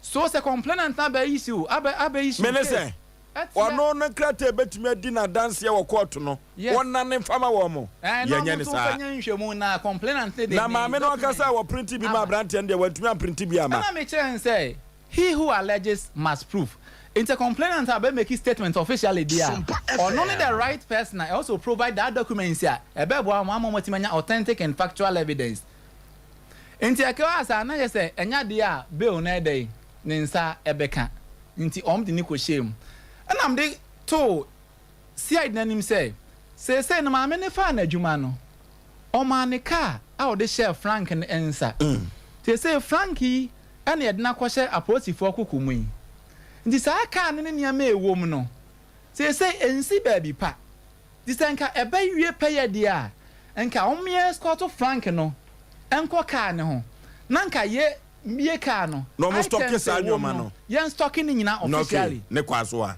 So sɛ complainant no abɛ issue abɛ abɛ issue Mene case sɛ, ɛtia. ɔno no nkrataa a ɛbɛtumi adi no adanseɛ wɔ kɔɔto no, Yes. wɔnnane mfa ma wɔn. Ɛɛ na Yɛnyɛ ɔmo no nso saa. mfa nyɛ nhwɛmu na complainant no de Na ne maame no ankasa a document wɔprinte bi maa aba. aberanteɛ no deɛ, wantumi amprinte bi amma. Ɛna mekyerɛɛ no sɛ he who alleges must prove. Nti sɛ complainant a bɛ make statement officially deɛ a, ɔno ne the right person a ɛwɔ sɛ ɔprovide that documents a ɛbɛboa wɔn ama wɔatumi anya authentic and factual evidence. Nti ɛkɛwaa saa na kyerɛ sɛ ɛnyɛ adeɛ a bail no ɛdɛn ne nsa ɛbɛka nti wɔn de no kɔhyɛɛ mu. Ɛna mede too CID no anim sɛ seesei no maame no faa n'adwuma no ɔmaa ne kaa a ɔde hyɛɛ Frank no nsa. Seesei Frank yi na yɛde no akɔhyɛ apolisifoɔ koko mu yi. Nti saa kaa no ne nneɛma a ɛwɔ mu no seesei ɛnsi baabi pa. Nti sɛ nka ɛbɛwie pɛyɛ deɛ a, nka wɔn escort Frank no nkɔ car no ho, na nka yɛ mbie car no, Na wɔn stocke items a saa ɛwɔ mu nneɛma no, no. yɛn stocke ne nyinaa Na okay, officially. ne kwan so a.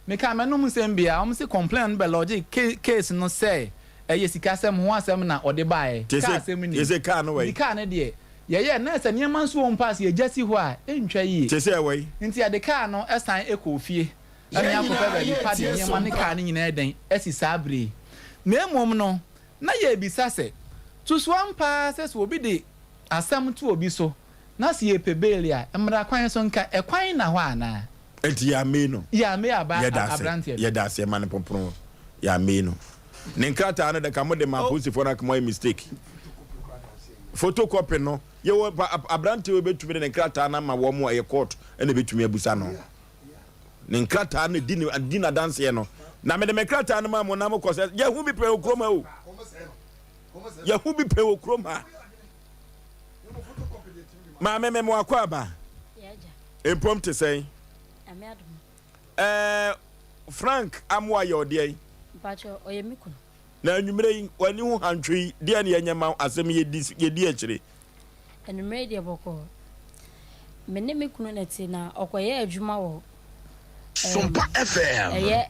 Mekaa m'anom nsɛm bi a, wɔn se complainant no bɛ lodge case no sɛ ɛyɛ sikasɛm ho asɛm na ɔde baeɛ, Te car sɛ, asɛm te nnim. sɛ car no wɔ Nti he? car no deɛ, yɛyɛɛ na sɛ nneɛma nso wɔ mu paa sɛ yɛgya si hɔ a, ɛntwa yie. Te sɛ ɛwɔ he? Nti yɛde car no san kɔɔ fie. Yɛn Ɛne akɔpɛ nyinaa baabi pa de yɛretie nneɛma ne so kaa mpa. no nyinaa dɛn asi saa bere yi. Na mmom no, na yɛrebisa sɛ, Susuw ampa ara sɛ sɛ obi de asɛm to obi so na sɛ yɛpɛ bail a, mmara kwan so nka ɛkwan nna hɔ anaa? Enti yɛammee no. Yɛammee aba Yɛda ase. aberanteɛ no. Yɛda ase. Ɛma no popono. Yɛammee no. Ne nkrataa no de ka mode ma Oh. apolisifoɔ no anka moayɛ mistake. Photocopy no, yɛwɔ aberanteɛ wei bɛtumi de ne nkrataa no ama wɔn a ɛyɛ court na ɛbɛtumi abusa no. Ne nkrataa no di ne di n'adanseɛ no. Na mede me nkrataa no maa mo na mokɔ sɛ yɛho bi pɛn wɔ kurom ha o. Yɛho bi pɛn wɔ kurom ha. Maame me mo akɔ aba. Mpom te sɛn? Ɛɛ Frank Amoah yɛ ɔdeɛn? Mpakyɛ ɔyɛ me kunu. Na anwummerɛ yi, w'ani ho hantwe yi, deɛn na yɛnyɛ mma wo? Asɛm yi yɛdi, yɛdi akyire. Anwummerɛ yi deɛ bɔkɔɔ. Me ne me kunu na ɛte na ɔkɔyɛ adwuma wɔ ɛɛm, Sompa FM. ɛyɛ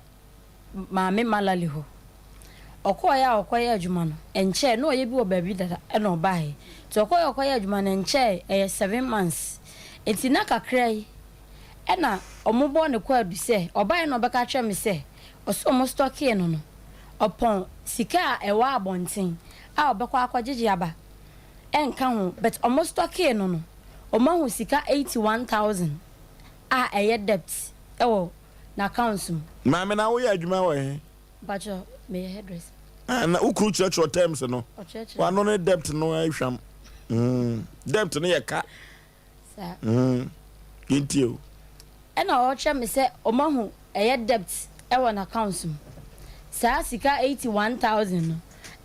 Maame Malali hɔ. Ɔkɔeɛ a ɔkɔyɛ adwuma no, ɛnkyɛɛ, na ɔyɛ bi wɔ baabi dada ɛna ɔbaeɛ. Nti ɔkɔeɛ a ɔkɔyɛ adwuma no, ɛnkyɛɛ, ɛyɛ 7 months. Nti na kakra yi ɛna wɔbɔɔ no kwaadu sɛ, ɔbaeɛ na ɔbɛka kyerɛɛ me sɛ, ɔse wɔn stɔkee no no, ɔpɔn sika a ɛwɔ abɔnten a ɔbɛkɔ akɔgyegye aba ɛnka ho, but wɔn stɔkee no no, wɔahu sika 81,000 a ɛyɛ debt ɛwɔ n'accounts mu. Maame na woyɛ adwuma wɔ he? Mpakyɛ meyɛ hairdresser. Ah, na wo kunu kyerɛkyerɛ terms no. Ɔkyerɛkyerɛ. Wano ne debt no ahwam. Debt no yɛ ka. Saa. Yɛntie o. Ɛna ɔkyerɛ me sɛ ɔmahu ɛyɛ debt ɛwɔ n'accounts mu. Saa sika 81,000 no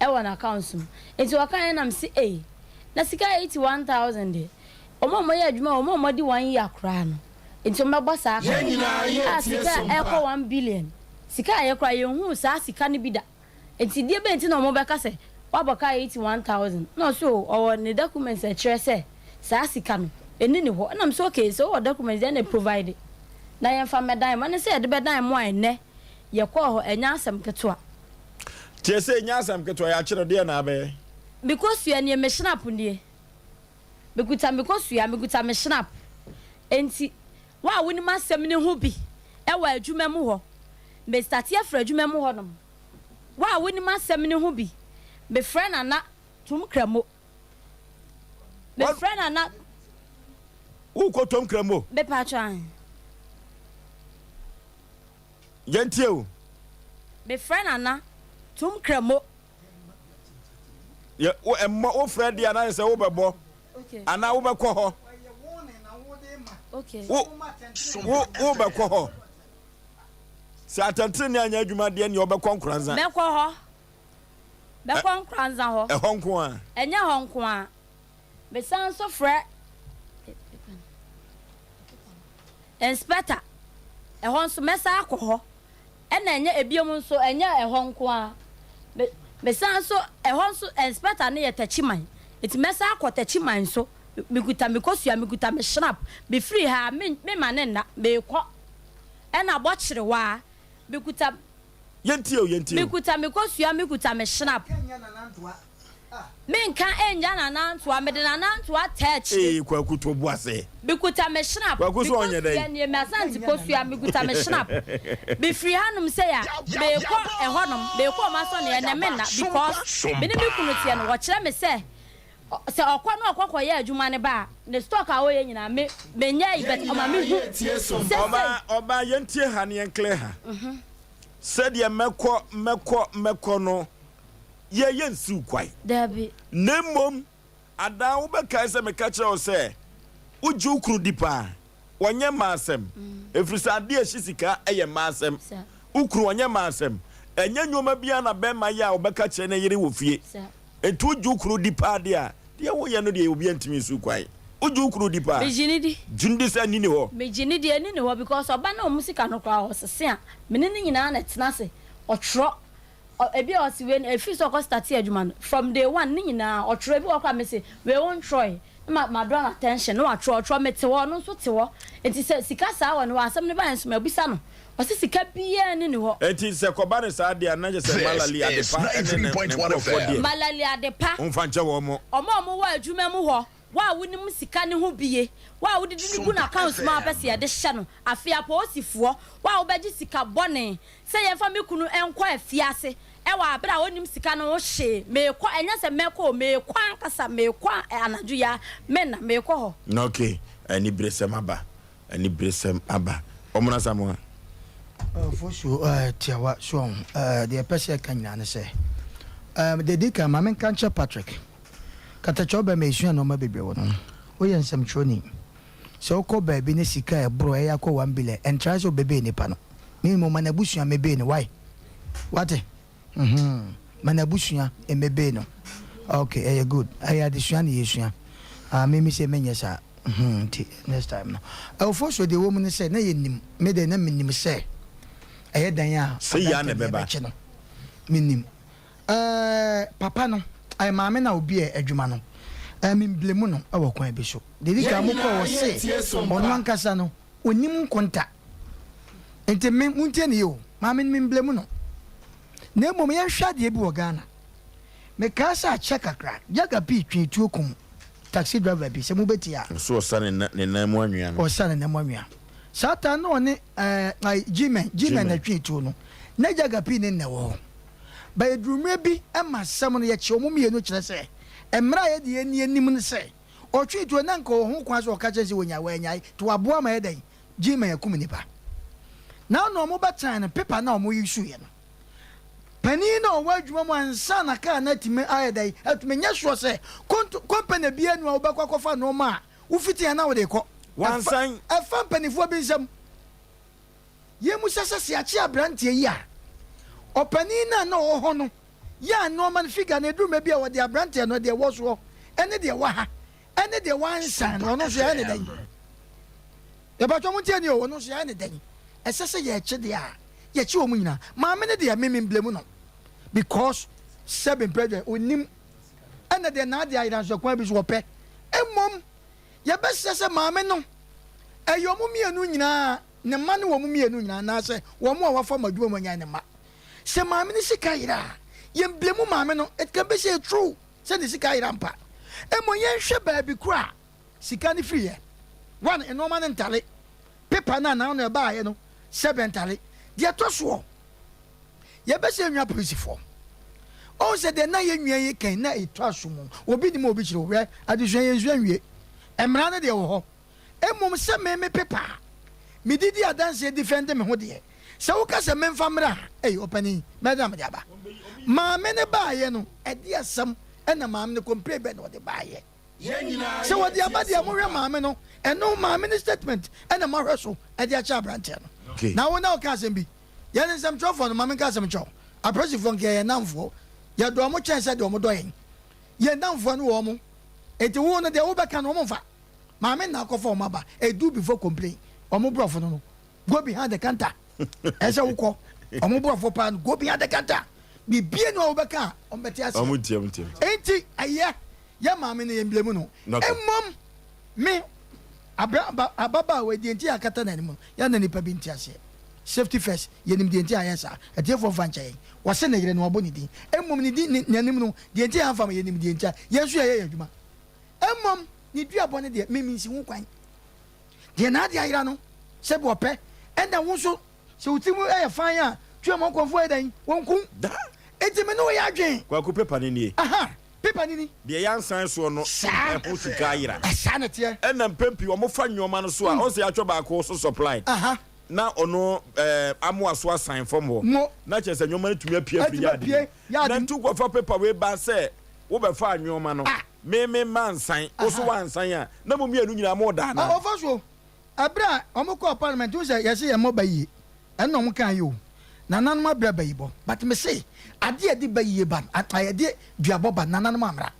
ɛwɔ n'accounts mu. Nti ɔkaeɛ na mese ei, na sika 81,000 deɛ, ɔmo a ɔmo yɛ adwuma ɔmo a ɔmo adi 1 year koraa no, nti ɔmo bɛbɔ saa ka Yɛn nyinaa yɛ a tie sika a ɛkɔ Sompa. 1 billion. Sika a yɛ koraa yɛnhuu saa sika no bi da. Nti deɛ bɛn nti na ɔmo bɛka sɛ wabɔ ka 81,000? Na ɔse o ɔwɔ ne documents a ɛkyerɛ sɛ saa sika no ɛni ne hɔ. Ɛna mese okay, sɛ wowɔ documents deɛ ɛna provide na yɛmfa mmɛdan mo. Ɛne sɛ yɛde bɛdan mo a ɛnnɛ yɛkɔɔ hɔ ɛnyɛ asɛm ketewa. Tie sɛ ɛnyɛ asɛm ketewa, yɛakyerɛ deɛ na abɛyɛ. Me kosua nie, me schnapp nie. Mekuta me kosua, mekuta me schnapp. Enti wo a wonim asɛm no ho bi wɔ adwuma mu hɔ, me starte afiri adwuma mu hɔnom. Wo a wonim asɛm no ho bi, mefrɛ Nana Tom Kramo. Mefrɛ Nana. Wokɔ Tom Kramo? Mepatwa ahe. Yɛntie o. Mefrɛ Nana Tom Kramo. Yɛ wo ɛmmɔ wofrɛ deɛ anaa sɛ wobɛbɔ anaa wobɛkɔ hɔ. Okay. Wo wo wobɛkɔ hɔ. Sɛ atɛntene anyɛ adwuma deɛ nea ɔbɛkɔ Nkoranza. Mɛkɔ hɔ. Mɛkɔ Nkoranza hɔ. Ɛhɔ nko a. Ɛnyɛ hɔ nko a. Mesan nso frɛ inspector. Ɛhɔ nso mɛsan akɔ hɔ. Ɛna ɛnyɛ ebiom nso ɛnyɛ ɛhɔ nko a. Me mesan nso ɛhɔ nso inspector no yɛ Takyiman. Nti mɛsan akɔ Takyiman nso. Mekuta me kosua, mekuta me schnapp. Mefiri ha a me mema ne nna. Meekɔ. Ɛna bɔkyerewaa. Mekuta. Yɛntie o, yɛntie o. Mekuta me kosua, mekuta me schnapp. Menka ɛngya Nana Ntoa, mede Nana Ntoa taa akyire. Ee, Kwaku to bo ase. Mekuta me schnapp, Kwaku me so ɔnyɛ kosua dɛn? nie, me Asante kosua, mekuta me schnapp. Mefiri hanom sei a, meekɔ ɛhɔnom, meekɔ ɔmo asɔneɛ ɛnɛ menna because me ne me kunu teɛ no, wɔkyerɛ me sɛ sɛ ɔkɔ na ɔkɔ kɔyɛ adwuma no ba a, ne stock a ɔyɛ nyinaa me menyɛ yi but ɔma me hu sɛ sei. Ɔbaa, ɔbaa, yɛntie ha na yɛnclear ha. Sɛdeɛ mɛkɔ, mɛkɔ, mɛkɔ no, yɛ yɛnsiw kwan. Dabi. Na mmom, adaa wobɛkae sɛ meka kyerɛɛ wo sɛ, wogye wo kunu di paa. Ɔnyɛ mmaa asɛm. Ɛfiri sɛ adeɛ a ɛhye sika yɛ mmaa asɛm. Wo kunu, ɔnyɛ mmaa asɛm. Ɛnyɛ nneɛma biara na barima yɛ a ɔbɛka kyerɛ ne yere wɔ fie. Enti wogye wo kunu di paa deɛ a, deɛ woyɛ no deɛ obiara ntumi nsiw kwan. Wogye wo kunu di paa? Megye no di. Gye no di sɛ ɛnni ne hɔ. Megye no di, ɛnni ne hɔ because ɔba na wɔn sika no koraa ɔsese a, me ne no nyinaa na ɛtena ase. Ɔtwerɛ. Ɔ ebi a ɔse wei no ɛfiri sɛ ɔkɔ startee adwuma no from day one ne nyinaa ɔtwerɛ ebi wɔ hɔ koraa mese wei wo ntwerɛe na ma ma draw no attention na watwerɛ ɔtwerɛ mete hɔ ɔno nso te hɔ nti sɛ sika saa wɔ ne hɔ asɛm no baeɛ nso mabisa no ɔse sika biara nni ne hɔ. Enti sɛ kɔba no saa deɛ a na kyerɛ sɛ This Malali is Adepa ne ne ne 93.1 nkurɔfoɔ FM. deɛ Malali Adepa momfa nkyɛ wɔn. wɔn a wɔwɔ adwuma mu hɔ wo a wonim sika no ho bie wo a wodidi no gu Sompa n'accounts mu a wopɛ sɛ FM. yɛde hyɛ no afei apolisifoɔ wo a wobɛgye sika bɔne sɛ yɛmfa me kunu nkɔ afiase wɔ aber a onnim sika no ho hwee. Meekɔ, ɛnyɛ sɛ mɛkɔ o, meekɔ ankasa, meekɔ anadwo yi ara, menna, meekɔ hɔ. Ok, aniberesɛm aba, aniberesɛm aba. Ɔmono Asamoah. Fosuo eh, tiawa so ɔho eh, deɛ ɛpɛ sɛ ɛka nyinaa ne sɛ eh, deɛ di kan ma menka nkyerɛ Patrick Katakyɛ ɔbɛma ɛsua nnoɔma bebree wɔ no ho. Woyɛ nsɛmtwerɛni. Sɛ wokɔ baabi ne sika a ɛboro ɛyɛ akɔ 1 billion, ɛntra sɛ wobɛbee nipa no. Me mmom ma n'abusua mmɛbee no. Why? Wate? Mm-hmm. Ma n'abusua mmɛbee no. Okay, ɛyɛ good. Ɛyɛ adesua na yɛsua. Ah, me me sɛ menyɛ saa. Mm-hmm. Nti next time no. Ɛwɔfoɔ so deɛ ɛwɔ mu ne sɛ na yɛnim, me deɛ na menim sɛ ɛyɛ dan a Sɛ yia na ɔdanka deɛ ɛbɛba. ɛbɛkye no. Mennim. Ɛɛ, papa no, ɛɛ, maame no a obiɛ adwuma no, ɛɛ, memblemu no wɔ kwan bi so. Deɛ ɛdi kan, mokɔɔ ɔse ɔno ankasa no, ɔnnim nkonta. Nti me, montie no yie o, maame no memblemu no. Na mmom yɛnhwɛ adeɛ bi wɔ Ghana. Mekaa sɛ akyɛ kakra, Jaga pii twee tuo kum taxi driver bi, sɛ mobɛtie a. Ɔse ɔsa ne nan mu anwea no. Ɔsa ne nan mu anwea. Saa time no na ɔne ɛɛ G-men, G-men na ɛtwee tuo no. Na Jaga pii ne nnɛ wɔ hɔ. But ɛduru mmerɛ bi ma asɛm no yɛkye wɔn mmienu kyerɛ sɛ mmerɛ a yɛde yɛn ani anim ne sɛ ɔtwee tuo no na nka ɔwɔ ho kwan sɛ ɔka kyerɛ sɛ wɔnyae wannyae nti waboa ma yɛ dɛn G-men akum nipa. Na na wɔn bɛtan no paper no a wɔn use yɛ no panin no a ɔwɔ adwuma mu ansa na kaa no atumi ayɛ dɛn atumi nyɛ sure sɛ konto company biara ni a wobɛkɔ akɔfa nneɛma a wofiti a na wode kɔ Wansan. Ɛfa mpanimfoɔ bi nsam. Yɛn mu sɛ sɛ seakye aberanteɛ yi a, ɔpanin no a na ɔwɔ hɔ no yɛ a nnoɔma no figure no ɛduru mɛ bi a wɔde aberanteɛ no deɛ ɛwɔ soɔ ɛne deɛ ɛwɔ ha ɛne deɛ wansan no ɔno nso yɛayɛ ne dɛn? Yɛbɛtɔ mo ntie ni o, ɔno nso yɛayɛ ne dɛn? Ɛsɛ sɛ yɛkye deɛ a yɛkye wɔn nyinaa. Maame no deɛ me me blame no because sɛbe mpɛ deɛ onim ɛna deɛ n'adeɛ ayera nso ɛkwan bi so wɔpɛ. Mmom yɛbɛsrɛ sɛ maame no ɛyɛ wɔn mmienu nyinaa, ne mma ne wɔn mmienu nyinaa, anaasɛ wɔn a wɔafa wɔn adwuma mu anya ne mma. Sɛ maame no sika yera a, yɛn blame maame no, it can be sɛ true sɛ ne sika yera ampa. Mmom yɛnhwɛ baabi koro a sika no firiiɛ. One, nnoɔma no ntale, paper no a n'ano ɛbaeɛ no sɛbɛ ntale. Deɛ ɛtɔ soɔ, Yɛbɛsɛ yɛnwia polisifoɔ. Ɔhu sɛ deɛ na yɛnwia yi kɛn na ɛtɔ aso mu. Obi nim a obi kyerɛ o. Hwɛ, adesua yɛnsua nwie. Mmara no deɛ wɔ hɔ. Mmom sɛ me me pepa a mede di adanseɛ defɛnde me ho deɛ, sɛ woka sɛ memfa mmra a, ei ɔpanin, mɛyɛ dɛn na mede aba? Maame no baeɛ no, ɛdeɛ asɛm na maame no, complain bɛn na ɔde baeɛ? Sɛ wɔde aba deɛ mohwɛ maame no, ɛno maame no statement na moahwɛ so de akyɛ aberanteɛ no. Na wo na woka asɛm bi. Yɛn nsɛmtwerɛfoɔ no, ma menka asɛm nkyerɛ wo, apolisifoɔ nka yɛyɛ nnamfoɔ, yɛdɔ wɔn kyɛn sɛdeɛ wɔdɔ yɛn. Yɛn nnamfoɔ ne wɔn, enti wo no deɛ wobɛka no wɔmfa. Maame nna akɔfa wɔn aba, ɛdu before complain, wɔn borɔfo no no, go behind the counter, ɛsɛ sɛ wokɔ, wɔn borɔfo paa no, go behind the counter, biribiara ni hɔ a wobɛka a wɔbɛte aseɛ. Enti ɛyɛ yɛn maame no yɛn blame no, mmom me Abrɛ aba ababaawa yi deɛ nti a akata n'anim no, yɛ a na nnipa bi nte aseɛ. Safety first, yɛnim deɛ nti a ayɛ saa. Atiefoɔ mfa nkyɛ yɛn. Wɔse ne yere no wɔabɔ ne din. Mmom ne din ne n'anim no, deɛ nti a yɛamfa ma yɛnim deɛ nti a yɛn nso yɛyɛ yɛn adwuma. Mmom ne duabɔ no deɛ, me mensi ho kwan. Deɛ n'adeɛ ayera no, sɛbi ɔpɛ, ɛna wo nso sɛ wo tirim yɛ fann a, tua ma wo nkurɔfoɔ yɛ dɛn? Wɔnku. Enti me ne wo yɛ adwene. Kwaku paper no nie. Aha, Paper no ni. Deɛ yɛansan soɔ no ɛho sika ayera. Saa na ɛteɛ. Ɛna mpɛn pii wɔfa nnoɔma no so a, ɔn sɛ yɛatwerɛ baako so supplied na ɔno ɛɛ amoa so asan fam hɔ. Na kyerɛ sɛ nnoɔma no tumi apue afiri yaade mu. Na nti wokɔfa paper wei ba sɛ wobɛfaa nnoɔma no, me me mansan, wo so woansan a, na mo mmienu nyinaa moda anaa? Ɔfa so. Ɛberɛ a wɔkɔɔ parliament, wohu sɛ yɛse yɛmmɔ bayie. Ɛno na ɔmo kaa yi o. Nananom abrɛ bayibɔ but me se adeɛ a ɛde bayie ba no a ɛde duabɔ ba no nananom ammra.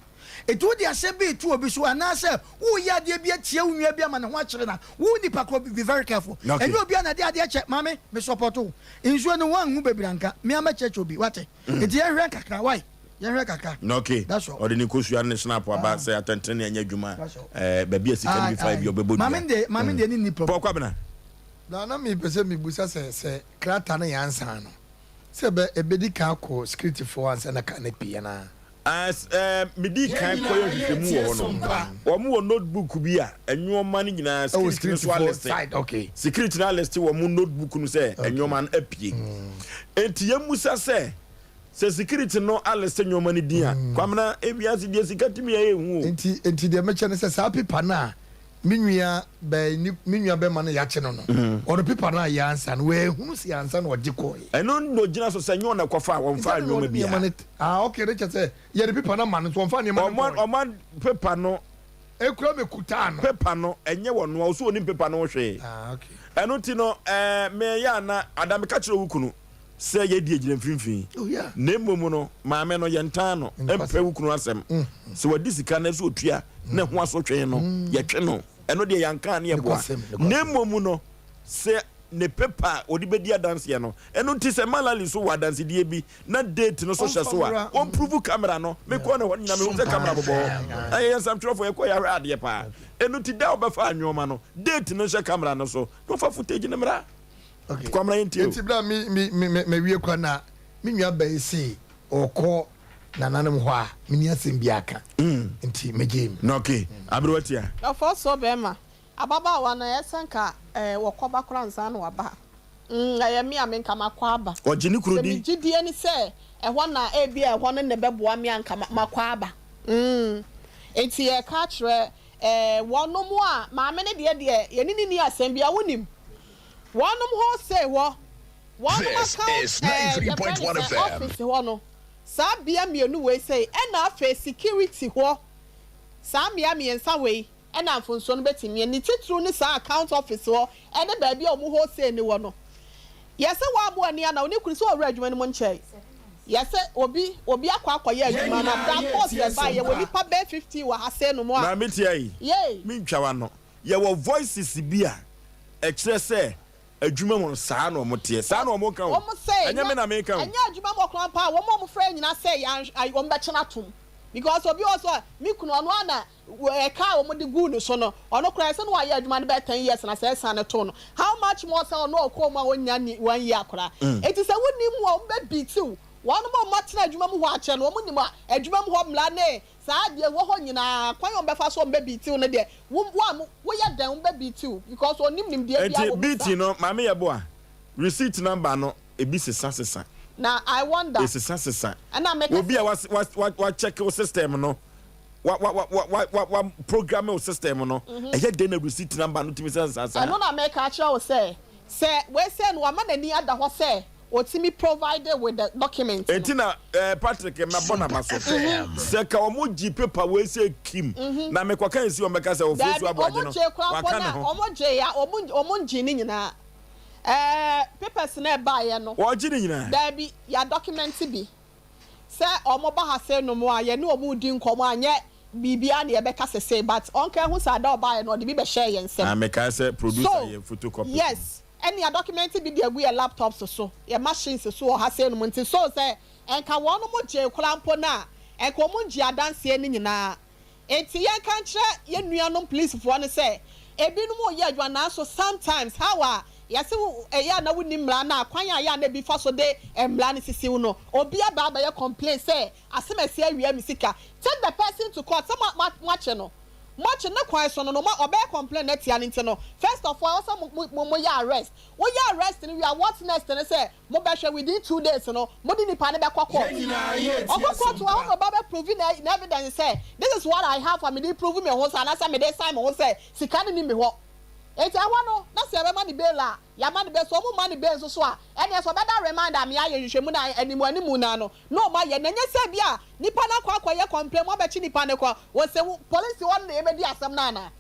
Enti wode asɛm bi reto obi so anaasɛ woreyɛ adeɛ bi atia wo nua bi ama ne ho akyere no a, wo nipa korɔ be very careful. Okay. Ɛnyɛ obiara na ɛde adeɛ kyɛ. Maame, me support wo. Nsuo no woanhu bebree anka. Me ara mɛkyerɛkyerɛ obi, wate? Enti yɛnhwɛ kakra, wai? Yɛnhwɛ kakra. Okay. That's all. Ɔde ne nkosua ne ne snap aba sɛ atɛntrenee anyɛ adwuma That's all. a, ɛɛ, baabi a sika no bi fae bi ɔbɛbɔ dua. Maame no deɛ, maame no deɛ ne nni problem. Paul Kwabena. Na na mepɛ sɛ mibisa sɛ, sɛ krataa no yɛ ansa no, sɛ ɛbɛ ebedi kan akɔ sikiritifoɔ ansa na kaa no apue anaa? As eh, medii kan kɔyɛ nhwehwɛmu wɔ hɔ no, wɔn wɔ notebook bi a nnoɔma no nyinaa Ɛwɔ security no so sikiritifoɔ aliste. side, okay. Security no aliste wɔn notebook no sɛ nnoɔma no apue. Enti yɛmmisa sɛ, sɛ security no aliste nnoɔma no din a, Kwamina, ewiase deɛ sika tumi yɛ ehu o. Enti, enti deɛ mekyɛ ne sɛ saa paper no a me nua bɛɛ ne me nua bɛma no yakye no no ɔno pepa no a yɛ ansa no wɛhunu sɛ ansa na ɔgye kɔɔ ɛno na ɔgyina so sɛ nyɛ ɔna kɔfa a wɔmfa nneɛma biara ah okay ne kyɛ sɛ yɛde pepa no ama no nso wɔmfa nneɛma no nkɔɔ ɔma pepa no ekura me kutaa no pepa no ɛnyɛ wɔn noa ɔso onim pepa no ho hwee ah okay ɛno ti no ɛɛ meyɛ ana adam ka kyerɛ wo kunu sɛ yɛdi agyina mfimfini oh yeah na mmom no maame no yɛntan no mpɛ wo kunu asɛm mm. sɛ wadi sika no sɛ otua na ɛho asotwe no mm. yɛtwe no ɛno deɛ yɛnka ne yɛboa na mmom no sɛ ne paper a ɔde bɛdi adanseɛ no. Ɛno nti sɛ Malali nso wɔ adansedie bi na date no nso hyɛ so a, ɔmprove camera no. Mekɔɔ ne hɔ no nyinaa mehu sɛ camera bobɔ hɔ. Na yɛyɛ nsɛmtwerɛfoɔ yɛkɔ yɛahwɛ adeɛ paa. Ɛno nti da a ɔbɛfaa nnoɔma no, date no nhyɛ camera no so na ɔmfa footage no mmra. Okay. Kwamina yɛntie o. Nti berɛ a me me me me mawie kora na me nua baa yi se ɔkɔ nananom hɔ a menni asɛm biara ka nti megyee mu. Na okay, aberewa tia. Ɔfɔ so bɛɛma. Ababaawa no ɛyɛ sɛ nka eh wɔkɔba koraa ansa na waba ha. Mm ɛyɛ me a me nka makɔ aba. Ɔgye ne kunu Sɛ me di. gyidie ne sɛ ɛhɔ na ebia ɛhɔ no na ɛbɛboa me a nka makɔ aba. Mm nti yɛreka akyerɛ eh wɔnom a maame no deɛ deɛ yɛne no nni asɛm biara wonim wɔnom wholesale hɔ wɔnom This account is eh yɛfrɛ no 93.1 sɛn FM. office hɔ no saa bea mmienu wei sei ɛna afei security hɔ saa mmea mmiɛnsa wei na mfomsoɔ no bɛtumi yɛ, ne titiriw ne saa account office hɔ ne baabi a wɔn wholesale no wɔ no. Yɛ sɛ woammo w'ani ana wo ne kunu sɛ ɔwura adwuma no mu nkyɛe. Yɛ sɛ obi obi akɔ akɔyɛ adwuma no da course ɛbae yɛwɔ nnipa bɛyɛ 15 wɔ ha sei nom a. Maame Tia yi, Yei. mentwa w'ano. Yɛwɔ voices bi a ɛkyerɛ sɛ adwuma mu no saa na wɔn teɛ. Saa na wɔn ka o. Wɔn sɛ Ɛnyɛ me na meka o. ɛnyɛ adwuma mu hɔ koraa mpo a wɔn a wɔfrɛ nyinaa sɛ yɛn wɔn bɛkyena atom because obi wɔ hɔ sɛ me kunu ɔno ara na Ɛka a wɔde guu ne so no, ɔno koraa ɛsɛ na wayɛ adwuma no bɛyɛ ten years na sɛ ɛsan no too no. How much more sɛ ɔno a ɔkɔɔ mu a ɔnnya nni one year koraa. Enti sɛ wonnim mu a, wɔbɛ beat wo. Wɔnom a wɔatena adwuma mu hɔ akyɛ no, wɔn nim adwuma mu hɔ mmara ne saa deɛ ɛwɔ hɔ nyinaa. Kwan a wɔbɛfa so wɔbɛ beat wo no deɛ, wo wo a woyɛ dɛn wɔbɛ beat wo because ɔnnim nimdeɛ biara Enti wɔ mu saa. beating no, Maame Yeboah, receipt number no ebi sesa sesa. Na I wonder. Esesa sesa. Ɛna meka Obi a sɛ. wa wa wa check wo system no, wa wa wa wa wa wa programme wo system no, ɛyɛ dɛn na receipt number no tumi sesa saa? Ɛno na meka akyerɛ wo sɛ, sɛ wei sei no wama n'ani ada hɔ sɛ ɔtumi provide with the document no. Enti na eh, Patrick mɛbɔ n'aba so. Sɛ ka wɔn gye paper wei sɛ kim, na mekɔka nsi wɔn bɛka sɛ Ofosu Daabi, Aboagye wɔn no, gyee koraa mpo waka ne na, ho. wɔn gyee a, wɔn wɔn ngyee ne nyinaa. Ɛɛ, papers no a ɛbaeɛ no. Wɔgye ne nyinaa? Daabi, yɛadocument bi. Sɛ ɔmo ba ha sei nom a yɛne ɔmo redi nkɔmɔ a nyɛ biribiara na yɛbɛka sesei but ɔnka ehu sɛ ada a ɔbaeɛ no ɔde bi bɛhyɛɛ yɛn nsam. Ah mekae sɛ producer So yɛ photocopy. yes ɛne yɛadɔcomɛnte bi de agu yɛn laptops so, yɛn machines so wɔ ha sei nom nti so sɛ nka wɔnom gyee koraa mpo no a nka ɔmo ngyee adanseɛ no nyinaa. Enti yɛnka nkyerɛ yɛn nuanom polisfoɔ no sɛ ebinom reyɛ adwuma nanso sometimes how a yɛse wo ɛyɛ a na wonni mmara no a kwan a ɛyɛ a na ebi fa so de mmara no sisi wo no obi aba abɛyɛ complain sɛ asemasi awia me sika take the person to court sɛ mo moakye no moakye no ne kwan so no no ɔbɛyɛ complain atia no nti no first of all ɛwɔ sɛ mo mo moyɛ arrest woyɛ arrest no wie a what next ne sɛ Mo bɛhwɛ within 2 days no mo de nipa no bɛkɔ court. Ɔkɔ court wɔ hɔ na ɔba bɛ prove ne ne evidence sɛ this is what I have a mede prove me ho sɛ anaasɛ mede sign me ho sɛ sika no ni me hɔ. Enti ɛhɔ no na sɛ yɛbɛma no bail a yɛama no bail sɛ ɔmo mma no bail nso so a ɛneɛ sɛ ɔbɛda remand a meayɛ nhwehwɛmu no animu animu no ara no na ɔmo ayɛ na ɛnyɛ sɛ bi a nipa no akɔ akɔyɛ complain mo abɛkye nipa no kɔ wɔ sɛ wo police hɔ no na yɛbɛdi asɛm no anaa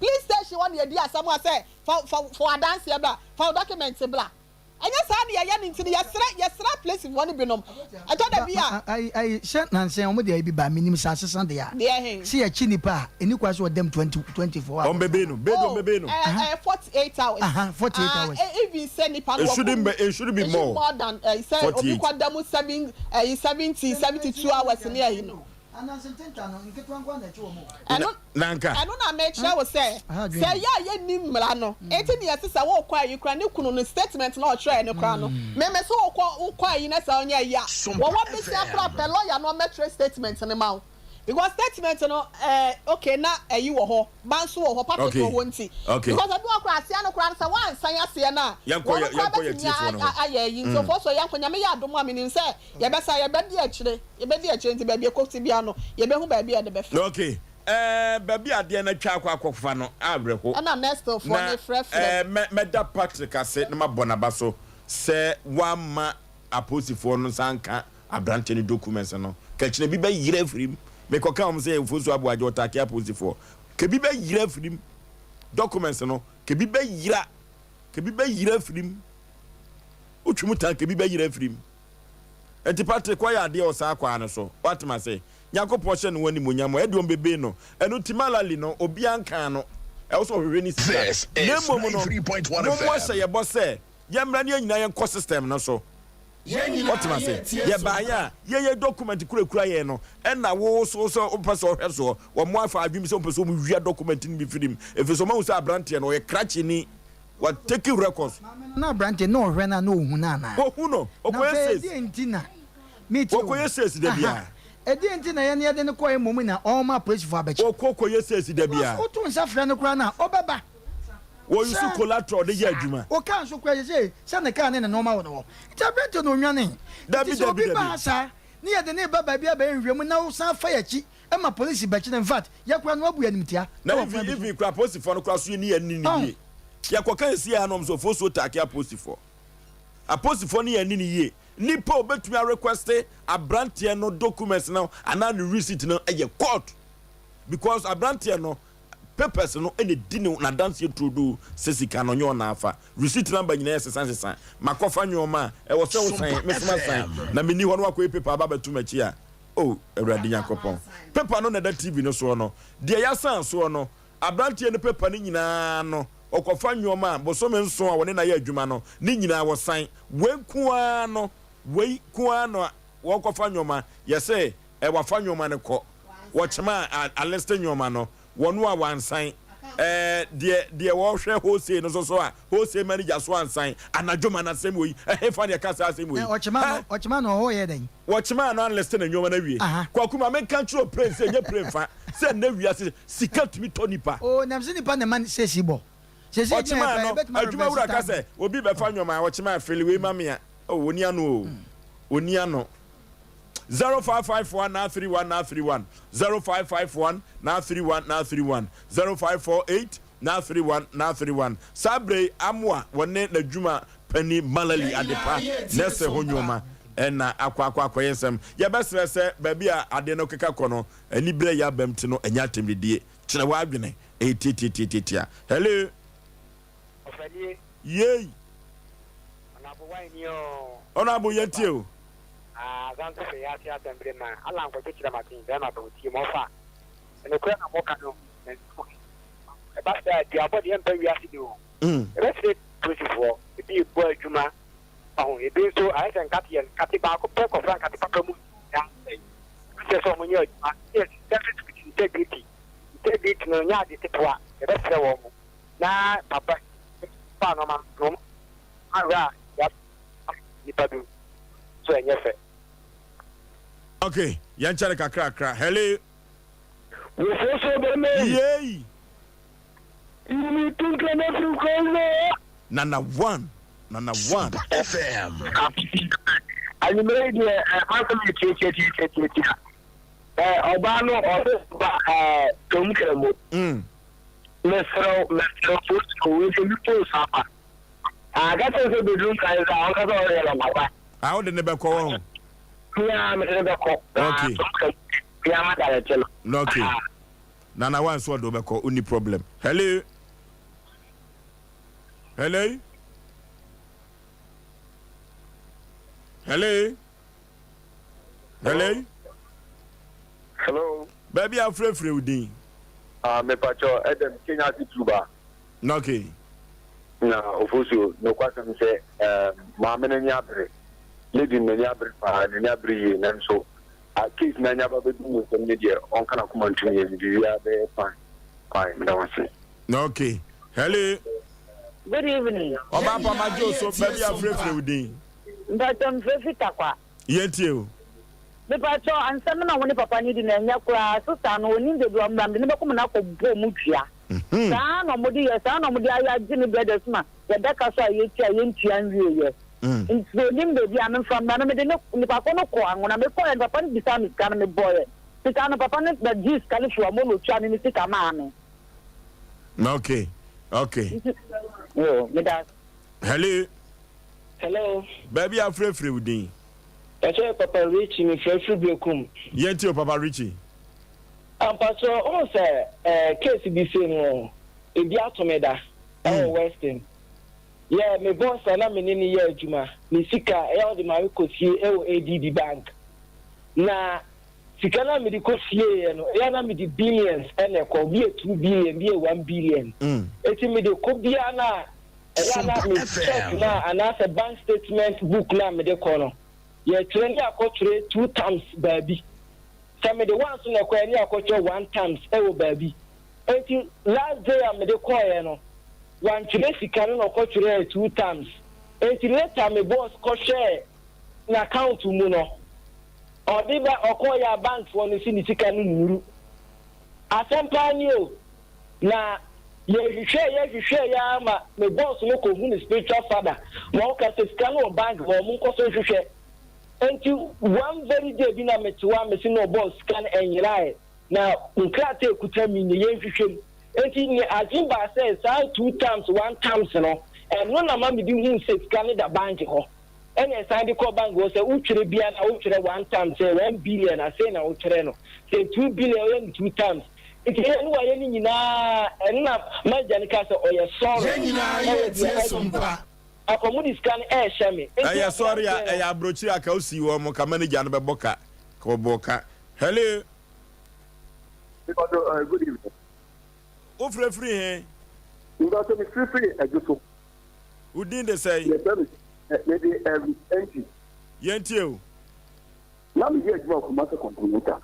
police station hɔ na yɛdi asɛm a sɛ fa fa fa w'adanseɛ bra fa wo document bra. Ɛnyɛ saa na yɛyɛ no nti no yɛsrɛ yɛsrɛ apolisifoɔ no binom ɛtɔ da bi a. Ayi ayi sɛ nansa yi wɔn de ayi bi ba menim sɛ asesa deɛ a. Deɛ he? Sɛ yɛkye nipa a ɛni kwan sɛ ɔdam 24 hours. Wɔn bɛbee no bee no bɛbee no. Oh ɛɛ 48 hours. Aha 48 hours. Ah even sɛ nipa no It shouldn't be it shouldn't be more. It should more than ɛyi sɛ obi kɔ da mu seven ɛyi 70 72 hours ne ɛyi no. Ananse ntenta no, nketewa nko ara na ɛkye wɔn o. Ɛno, Na anka. ɛno na mekyerɛ wo sɛ, sɛ ɛyɛ a yɛnni mmara no, enti na yɛse sɛ wokɔ ayi koraa, ne kunu no statement no a ɔtwerɛɛ no koraa no, me mese wokɔ, wokɔ ayi na sɛ ɔnyɛ ayi a, wɔwɔ besia koraa pɛ lawyer no ɔmmɛtwerɛ statement no ma wo. Because statement no, eh, okay, na ayi wɔ hɔ, ba nso wɔ hɔ, Patrick Okay. wɔ hɔ nti. Okay. Because ebi wɔ hɔ koraa, aseɛ no koraa no, sɛ woansan aseɛ no a, Yɛnkɔ wɔn yɛ, koraa yɛnkɔ yɛ bɛtumi tiefoɔ no a, hɔ. a, ayɛ ayi. Nti ɔfoɔ so yɛnkɔ, Nyame yɛ adom a, menim sɛ Yɛbɛsa, yɛbɛdi akyire, yɛbɛdi akyire nti baabi ɛkɔsi biara no, yɛbɛhu baabi a yɛde bɛfa. Ok, eh, baabi a adeɛ no atwa akɔ akɔfa no awerɛho. Ɛna Nestle foɔ Na no frɛfrɛ eh, me. mɛ, mɛda Patrick ase na mabɔ n'aba so sɛ wamma apolisifoɔ no nsa anka aberanteɛ no documents no. Kakyina bi bɛyera afiri mu. Mekɔka wɔn sɛ Ofosu Aboagye ɔtaake apolisifoɔ. Kebi bɛyera afiri mu. Documents no, kebi bɛyera, kebi bɛyera afiri mu. Wotwi mu tan, kebi bɛyera afiri mu. Enti Patrick wayɛ adeɛ wɔ saa kwaa no so wate mase Nyankopɔn hyɛ ne ho animuonyam ɛde wɔn bebe no ɛno nti Malali no obia nkaa no. Ɛwɔ sɛ ɔhwehwɛ ne sika. This Na is mmom no, 93.1 mo FM. ahyɛ yɛ bɔ sɛ yɛmmra ne yɛn nyinaa yɛnkɔ system no so. Wote me ase? Yɛbaeɛ a, yɛyɛ document kurakura yɛn no, ɛna wo so sɛ wopɛ sɛ ɔhwɛ soɔ. Wɔn afa adwene bi sɛ wɔpɛ sɛ wɔwia document no bi firi mu, ɛfiri sɛ wɔahu sɛ aberanteɛ no, ɔyɛ krakyeni. Wa take records. Maame no na aberanteɛ no na ɔhwɛ no a na ɔhu no anaa? Ɔhu no, Na ɔkɔyɛ afei sales. ɛdeɛn nti na, metie o, Ɔkɔyɛ sales da aha, biara. ɛdeɛn nti na yɛn yɛde no kɔeɛ mmom na ɔrema apolisifoɔ abɛkye no? Ɔkɔ kɔyɛ sales da Because biara. woto nsa frɛ no koraa no a, ɔbɛba. Wɔ use Sɛ, collateral de yɛ saa, adwuma. wo car nso koraa seesei sɛ ne car ne ne nnoɔma wɔ ne hɔ. Nti aberanteɛ no ɔnwanee. Nti Dabi, sɛ dabi, obi ba dabi. ha saa ne yɛde no reba baabi abɛyɛ nhwehwɛmu na wosan fa yɛn akyi ma polisi bɛkye no, infact yɛ koraa no wabu yɛn animtia Na wɔ kwan even bi so. even koraa apolisifoɔ no koraa so yɛ ni yɛn ni ne Ɔho. yie. Yɛkɔka nsi a nom sɛ ofosuo taake apolisifoɔ. Apolisifoɔ no yɛn ni ne yie. Nipa a obetumi arequeste abranteɛ no documents no anaa ne receipt no yɛ court because abranteɛ no papers no na edi ne n'adanseɛ turodoo sɛ sika no nyɛ ɔna afa. Receipt number nyinaa yɛ sesa sesa. Makɔfa nnoɔma a ɛwɔ sɛ wosan me so masan na menni hɔ na wakɔyɛ paper aba abɛto m'akyi a Oh Awurade Nyankopɔn. Paper no na ɛda TV no soɔ no. Deɛ yɛasan soɔ no, aberanteɛ no paper no nyinaa no, ɔkɔfa nnoɔma a bosome nson a wɔne no ayɛ adwuma no, ne nyinaa wɔsan. Wei nko ara no, wei nko ara na wɔkɔfa nnoɔma, yɛse ɛ wafa nnoɔma no kɔ. Wɔkyema a aliste nnoɔma no, wɔn a wansan. Ɛɛ deɛ deɛ wɔhwɛ wholesale no nso so a, wholesale manager so ansan. Anadwo ma no asɛm wei, ɛhefa na yɛka saa asɛm wei? Ɛ ɔkyema Hɛ! no, ɔkyema no ɔhɔ yɛ dɛn? Wɔkyemaa no anliste ne nnoɔma no awie. Kwaku ma menka nkyerɛ wo plane sɛ ɛnyɛ plane fa sɛ nnɛ wiase sika tumi tɔ nipa. Oh nam sɛ nipa na ɛma sɛsi bɔ. Sɛsi adwuma yɛ Ɔkyemaa paa no yɛbɛtumi adwuma areverse wura ka time sɛ obi bɛfa nnoɔma a ɔkyemaa fili wei ma me a oh ɔni ano oo ɔni ano. 0551 931 931 0551 931 931 0548 931 931 Saa berɛ yi Amoah wɔne n'adwuma Panin Malali Adepa nɛɛse ho nnoɔma na akɔ akɔ akɔyɛ nsɛm. Yɛbɛsrɛ sɛ baabi a adeɛ no keka kɔ no, aniberɛ yɛ abam ti no ɛnyɛ atɛmdidie. Kyerɛ w'adwene. Ɛyɛ tiatiatiatia. Hello. Ɔfɛnie. Yei. Ɔnabo wine ni oo. Ɔnabo yɛntie o. Ah Asante hwɛ yɛase asɛm bere ma Allah nkɔgye kyerɛ maten bɛɛma bɛ otie mu ɔfa nokorɛ na moka no nanso ɛba saa a duabɔ deɛ ɛmpa wiase de o Yɛbɛsrɛ polisifoɔ, ebi rebɔ adwuma, wahu, ebi nso ayɛ sɛ nkate yɛ nkate baako pɛ kɔfra nkate papa mu na asɛe. Yɛbɛsrɛ sɛ wɔnyɛ adwuma, yes, service with integrity. Integrity no nyɛ ade ketewa, yɛbɛsrɛ wɔn na papa fa nneɛma no wɔn ahwɛ a yɛafa nnipa bi nso ɛnyɛ fɛ. Okay, yɛnkyɛre kakrakra. Hello. Wofoso bɛmɛ. Yei. Nana one, Nana one. FM. Anwummerɛ yi deɛ m'asɛm yɛ tiatiatiatiatia. Ɔbaa no ɔde ba tom kramo. Mesrɛ wo mesrɛ wo post wei sɛ mi post aba. Aka kyerɛ sɛ bedroom kan sɛ ɔnka sɛ ɔyɛ no papa. A wode ne bɛkɔ wɔ ho. Mia mede ne bɛkɔ. Okay. Tom kramo. Mia ma direct no. Okay. Nana wa nso ɔde wo bɛkɔ wonni problem. Hello hello hello hello. Hello. Baabi a afurafura wo din. Ah, mepakyɛ ɛdɛm Kenya ase tuba. Okay. Na ofosuo nokwasɛm sɛ ɛɛm maame no ani abere lady no n'ani abere paa n'ani abere yie nanso Ah case no anya aba bɛdu mo nsam no deɛ ɔnka n'akoma ntom yɛ biribiara bɛyɛ fine fine meda mo ase. Ok hello. Good evening. Ɔbaa pa ma gye so baabi a frɛfrɛ wo din. Mpatsɔ mfrɛ fi Tarkwa. Yɛn tie o. Mepatsɔ ansɛm no a wo ne papa no di no ɛnyɛ koraa sister no onim baabi a ɔmmra mede no bɛkɔ ma no akɔ bɔ mu dua saa na ɔmo de yɛ saa na ɔmo de ayɛ agye me brothers ma yɛda ka so a yɛtua yɛntua nwieɛ Nti sɛ onim baabi a memfa mmra no, mede no, nipa ko no kɔɔ Anwona. Mekɔeɛ no, papa no bisaa me sika no, mebɔeɛ. Sika no, papa no bɛgyee sika no firii wɔn hɔ na ɔtuaa me me sika maa me. Okay, okay. Nti, yoo, meda ase. Hello. Hello. Baabi a frɛfrɛ wo din. Pakyɛ Papa Richie me frɛ firi Berekum. Yɛn ti o Papa Richie. Ampakyɛ wohu sɛ eh, case bi sei no ebi ato me da ɛwɔ Western. Yeah, me boss a na me ne no yɛ adwuma, ne sika ɛyɛ a ɔde ma me kɔsie wɔ ADB bank. Na Sika no a mede kɔ sieeɛ no, ɛyɛ a na mede billions na ɛkɔ, bi yɛ 2 billion, bi yɛ 1 billion. Enti mede kɔ biara no a, ɛyɛ a na me check no a anaasɛ bank statement book no a mede kɔ no, yɛtwerɛ ne akɔtwerɛ two times baabi. Sɛ mede one so na ɛkɔɛ ne akɔtwerɛ one times wɔ baabi. Enti last day a mede kɔeɛ no, wantwerɛ sika no na ɔkɔtwerɛɛ two times. Enti later me boss kɔhwɛɛ n'account mu no, ɔde ba ɔkɔeɛ a bankfoɔ no se ne sika no nnuru. Asɛm paa ni o. Na yɛhwehwɛɛ yɛhwehwɛɛ ara ma me boss no kɔhu ne spiritual father ma ɔka sɛ sika no wɔ bank ma wɔn nkɔ so nhwehwɛ. Enti one very day bi na mete hɔ a mese no boss sika no ɛnyeraɛ na nkrataa a ɛkuta mi nie yɛnhwehwɛ mu. Enti ne adwene baa sɛ saa two times one times no ɛno na ma mede huu sɛ sika no da bank hɔ. Ɛna ɛsan de kɔɔ bank hɔ sɛ wotwerɛ biara na wotwerɛ one time sɛ 1 billion a sei na wotwerɛ no sɛ 2 billion woyɛ no two times nti ɛyɛ ne wayɛ no nyinaa ɛno na manager no kaa sɛ ɔyɛ sorry Yɛn nyinaa ɛwɔ yɛ deɛ tie adi sompa. Akɔ mo de sika no ɛɛhyɛ me nti Ɛyɛ sɔre a aberanteɛ no. ɛyɛ abrokyire a ka osii wɔn mo ka manager no bɛbɔ ka ka ɔbɔ ka hello. Mpacho eh, good evening. Wo frɛ firi he? Mpacho me firi firi Adwo so. Wo din de sɛn? Yɛfrɛ me eh, me de Elvis Antwi. Yɛntie o. Na me yɛ adwuma wɔ Kumasi Continental.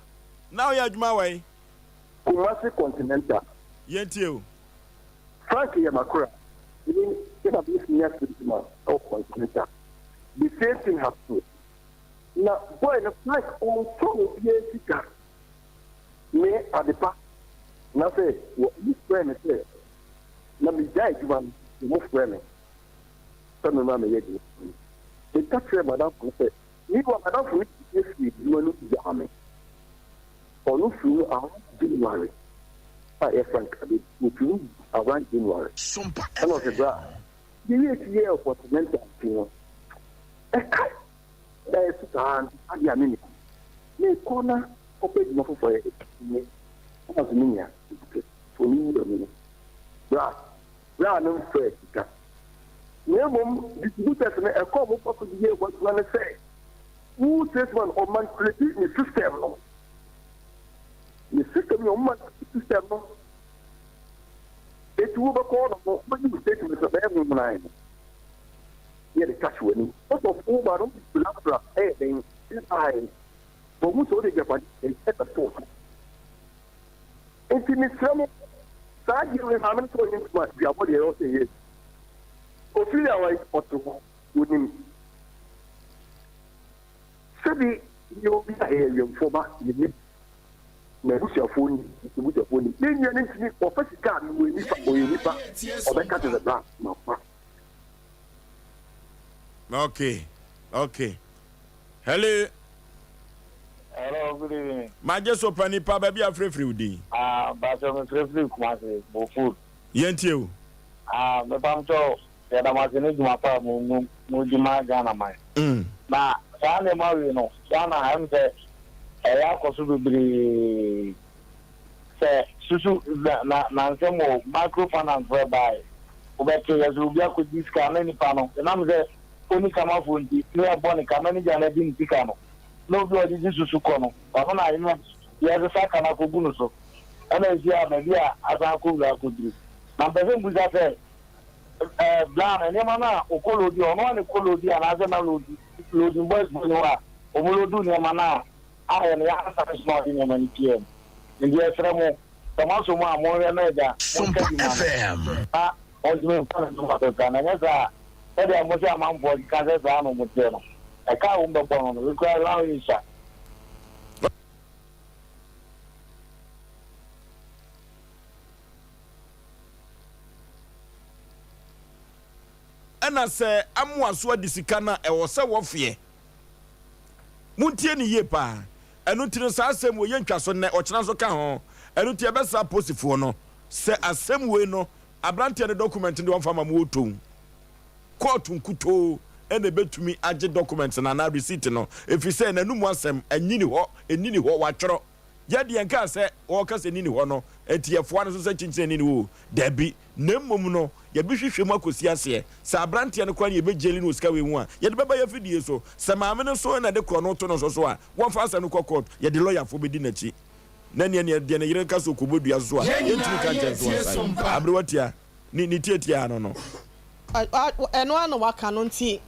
Na woyɛ adwuma wɔ he? Kumasi Continental. Yɛntie o. Frank yɛ m'akora. Me me na me senior salesman wɔ Continental. The same thing happened. Na boy no Frank ɔntɔ obiara sika. Me adepa na sɛ wɔ ɔmo frɛ me sɛ na me gyae adwuma no ɔmo frɛ me sɛ me mmra mɛyɛ adwuma no. Me ka kyerɛɛ madamfo no sɛ meanwhile madamfo no firi adwuma no gyaa me. Ɔno firi mu around January a ɛyɛ Frank Abedu ofiri mu around January ɛna ɔsɛ bra yɛwie akyi yɛɛ continental nti no ɛka ɛyɛ so saa nti adeɛ a me nua mekɔ na kɔpɛ adwuma foforɔ yɛ nyɛ ɛna so me nua fo ne wura mu no bra bra no mfrɛ sika na mmom distributors no ɛkɔ ɔmo fa so de yɛ ɛhɔ adwuma no sɛ wo salesman ɔmanipulate ne system no ne system no ɔmo manipulate system no eti wo bɛkɔ hɔ no wobɛyi wo statement no bɛyɛ nwonan no yɛ de cash w'anim most of wo ba no brabra ɛyɛ den ɛbae wɔn mu sɛ wode agyapade ɛbɛto so nti mesrɛ mo saa deɛ wei maame no sɛ ɔnyɛ ntoma duabɔ deɛ ɛwɔ sɛ yɛ ofiri a wɔyɛ ɔte hɔ onim sɛbi yɛ obi a ɛyɛ wiɛmfoɔ ba yɛnim na abusuafoɔ ni abusuafoɔ ni ne nua no ntumi ɔfa sika a mewɔ nipa ɔyɛ nipa ɔbɛka te sɛ bra ma fa. Okay. Hello. Hello, good evening. Magye so pa nipa baabi a frɛfrɛ wo din. Ah, Pastor, me frɛfrɛ Kumasi, Bofur. Yɛntie o. Ah, mepamkyɛw, yɛda mo ase ne dwuma pa a mo mo mo di ma Ghana man. Na saa nneɛma wei no, Ghana ɛm sɛ ɛyɛ akɔ so bebree. Sɛ susu na na na nsɛm wɔ microfinance fo ɛbaeɛ, wobɛte yɛ sɛ obi akɔgye sika na nipa no, ɛnam sɛ ɔnni kamafoɔ nti, ne yɛbɔ ne ka, manager no adi ne sika no, na obi a ɔgyegye susu kɔ no, ɔno na yɛ yɛsesa ka no akɔgu no so. Ɛna ɛsi a baabi a asan akɔwura akɔduru. Na mpɛ sɛ mbusa sɛ, ɛɛ bra no nneɛma no a ɔkɔ loadi, ɔno a ne kɔ loadi anaasɛ na loadi loading boys fo ni hɔ a wɔn loadu nneɛma no a ayɛ no yɛ asan so na ɔde nneɛma no pia mu. Nti yɛsrɛ mo sɛ moasɔ mu a monhwɛ na agya monka bi ma no na ɔntumi mfa ne ntoma pɛpɛ na ɛnyɛ saa a sɛdeɛ mo sɛ amanfoɔ keka sɛ saa na wɔn teɛ no ɛka a wɔn bɛbɔ no no wekura na ɔnhyɛ. Ɛna sɛ amoa so adi sika no a, ɛwɔ sɛ wɔfeɛ. Montie no yie paa. Ɛno nti no saa asɛm wei yɛntwa so nnɛ, ɔkyena nso ka ho. Ɛno nti yɛbɛsrɛ aposifoɔ no sɛ asɛm wei no, aberanteɛ no document no deɛ wɔmfa mma mo wɔtɔn. Kɔɔto nkutoo na ɛbɛtumi agye document no anaa receipt no, ɛfiri sɛ n'anum asɛm anyi ne hɔ, ɛnni ne hɔ, watwerɛ. Yɛ deɛ nkaa sɛ wɔka sɛ nini hɔ no, enti yɛfoa no so sɛ kyenkyene nini hɔ o. Dabi, na mmom no, yɛbehwehwɛ mu akɔsi aseɛ. Sɛ aberanteɛ no koraa na yɛbɛgyeli no wɔ sika wei ho a, yɛde bɛba yɛn afidie so. Sɛ maame no nso na ɛde korɔno to no nso so a, wɔmfa asɛm no kɔ court, yɛde lɔyafoɔ bɛdi n'akyi. Na nea nea deɛ ne yere ka sɛ ɔkɔbɔ dua so a, Yɛn yɛntumi nyinaa nka nkyerɛ no yɛretie sɛ so ɔnsan. mpa. Aberewa tia, ne ne tiatiaa no no. Ɛno ara na waka no nti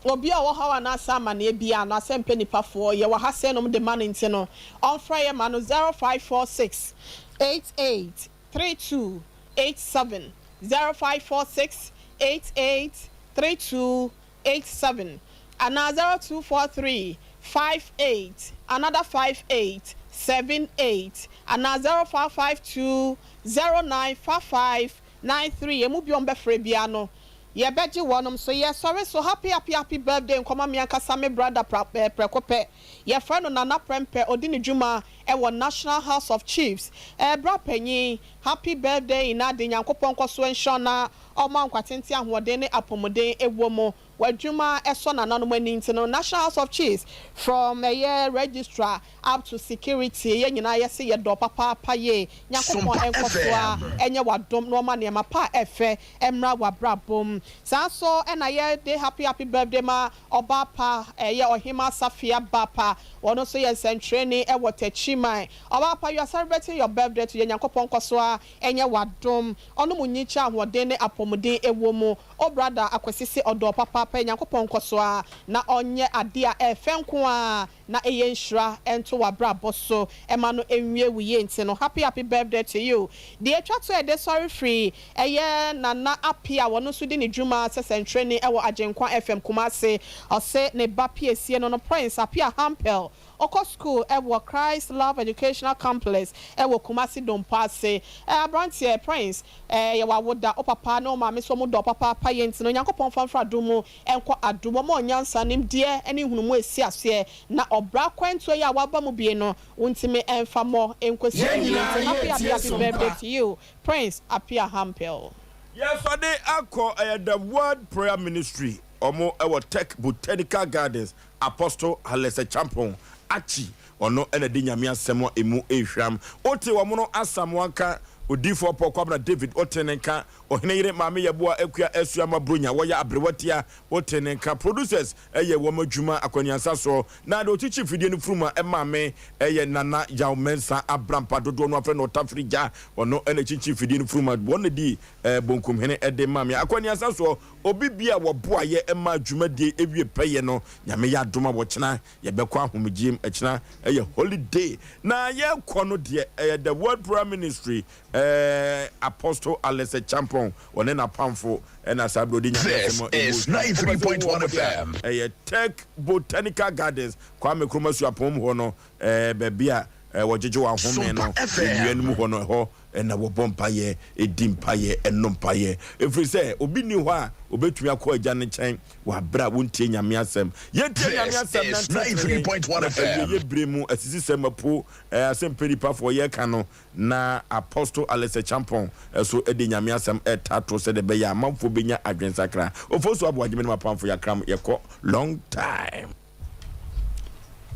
obi a ɔwɔ haw anaasɛ amaneɛ biara no asɛmpɛ nipa foɔ yɛwɔ ha sɛ nom de ma no nti no ɔmfrɛ yɛ ma no 0546 88 32 87 0546 88 32 87 anaa 0243 58 another 58 78 anaa 0552 09 55 93 emu bi a wɔbɛfrɛ biara no yɛbɛgye wɔnom so. Yɛsɔre so happy happy happy birthday nkɔma me ankasa me brother pra eh, prɛko pɛ. Yɛfrɛ no Nana Prɛmpɛ, ɔdi ne dwuma wɔ National House of Chiefs. Eh, bra panyin, happy birthday in ade, Nyankopɔn nkɔ so nhyira wo na ɔmma wo nkwatenten, ahoɔden ne apɔmuden wɔ mu. W'adwuma sɔ nananom ani nti no, National House of Chiefs from ɛyɛ registrar Up to security yɛn nyinaa yɛse yɛdɔ papaapa yie Nyankopɔn Sompa nkɔsoa FM. nyɛ w'adom na ɔma nneɛma pa a ɛfɛ mmra w'abrabɔ mu saa nso na yɛde happy happy birthday ma ɔbaa pa ɛyɛ Ɔhemaa Safia Bapa ɔno nso yɛ nsɛntwerɛni wɔ Techiman ɔbaa pa you are celebrating your birthday today Nyankopɔn nkɔsoa nyɛ w'adom ɔnom nyikyɛ ahoɔden ne apɔmuden wɔ mu O brada Akwasi se ɔdɔ papaapa Nyankopɔn nkɔsoa na ɔnyɛ adeɛ a ɛfɛ nko ara na ɛyɛ nhyira nto w'abrabɔ so ma no nwie wo yie nti no happy happy birthday to you. Deɛ ɛtwa to a yɛde sɔre firi ɛyɛ Nana Appiah a ɔno nso di ne dwuma sɛ sɛnkyerɛni wɔ Agyenkwa FM Kumasi. Ɔse ne ba piesie no no Prince Appiah Hampel ɔkɔ school wɔ Christ Love Educational Complex wɔ Kumasi Dompo ase. Abranteɛ Prince yɛ w'awoda, wo papa ne wo maame nso wɔn dɔ wo papaapa yie nti no Onyankopɔn mfa mfra dom mu Nkɔ adom, wɔma wo nyansa, nimdeɛ ne nhunumu a ɛsi aseɛ, na ɔbra akwantuo yi a woaba mu bie no, wontumi mfa mmɔ nkɔsi Yɛn awie nyinaa nti happy happy yɛretie happy som birthday pa. to you Prince Appiah Hampel. Yɛsɔde akɔ ɛyɛ The Word Prayer Ministry ɔmo ɛwɔ Tech Botanical Gardens Apostle Halles Acheampong Akyi ɔno ɛna ɛde Nyame asɛm a emu ɛhwam wote wɔn no Asamoah nka Odiyifoɔ Paul Kwabena David wote ne nka Ɔhene yere Maame Yeboah Akua Asuama Bronya wɔyɛ aberewa tia, wote ne nka. Producers yɛ wɔn adwuma akwaniansa soɔ na deɛ ɔkyekye fidie no furu ma Maame yɛ Nana Yaw Mensah Abrampa dodoɔ no afrɛ no Ɔtafiri Gya ɔno na ɛkyinkyin fidie no furu ma wɔn na di Bonkumhene de Maame akwaniansa soɔ. Obi bia a wɔboayɛ ma dwumadie ewie pɛyɛ no Nyame yɛ adom a wɔkyena yɛbɛkɔ ahomegyeɛ mu ɛkyena yɛ holiday na yɛkɔ no deɛ ɛyɛ The Word Prayer Ministry Ɛɛ Apostle Alex Acheampong, ɔne n'apamfo na saa bere ɔde Nyame This asɛm a is emu dwa. Wopɛ sɛ wohu 93.1 wɔn de a, FM. ɛyɛ Tech Botanical Gardens, Kwame Nkrumah Suapɔn mu hɔ no, ɛɛ baabi a ɛɛ wɔgyegye wɔn ahome no, Sompa nnua FM. no mu hɔ no, ɛhɔ na wɔbɔ mpaeɛ, di mpaeɛ, nom mpaeɛ. Ɛfiri sɛ obi nni hɔ a obetumi akɔ Agya no nkyɛn wɔ abere a wontie Nyame asɛm. Yɛntie Nyame This asɛm na is ntenetene yɛn, 93.1 na FM. awieeɛ bere mu asisisɛm apo, ɛɛ asɛmpɛ nipafoɔ yɛreka no, Na Apostle Alex Acheampong nso de Nyame asɛm retaa to sɛdeɛ ɛbɛyɛ a amanfoɔ bɛnya adwensakra. Ofosu Aboagye me ne m'apamfo yɛakram yɛkɔ long time.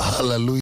Hallelujah.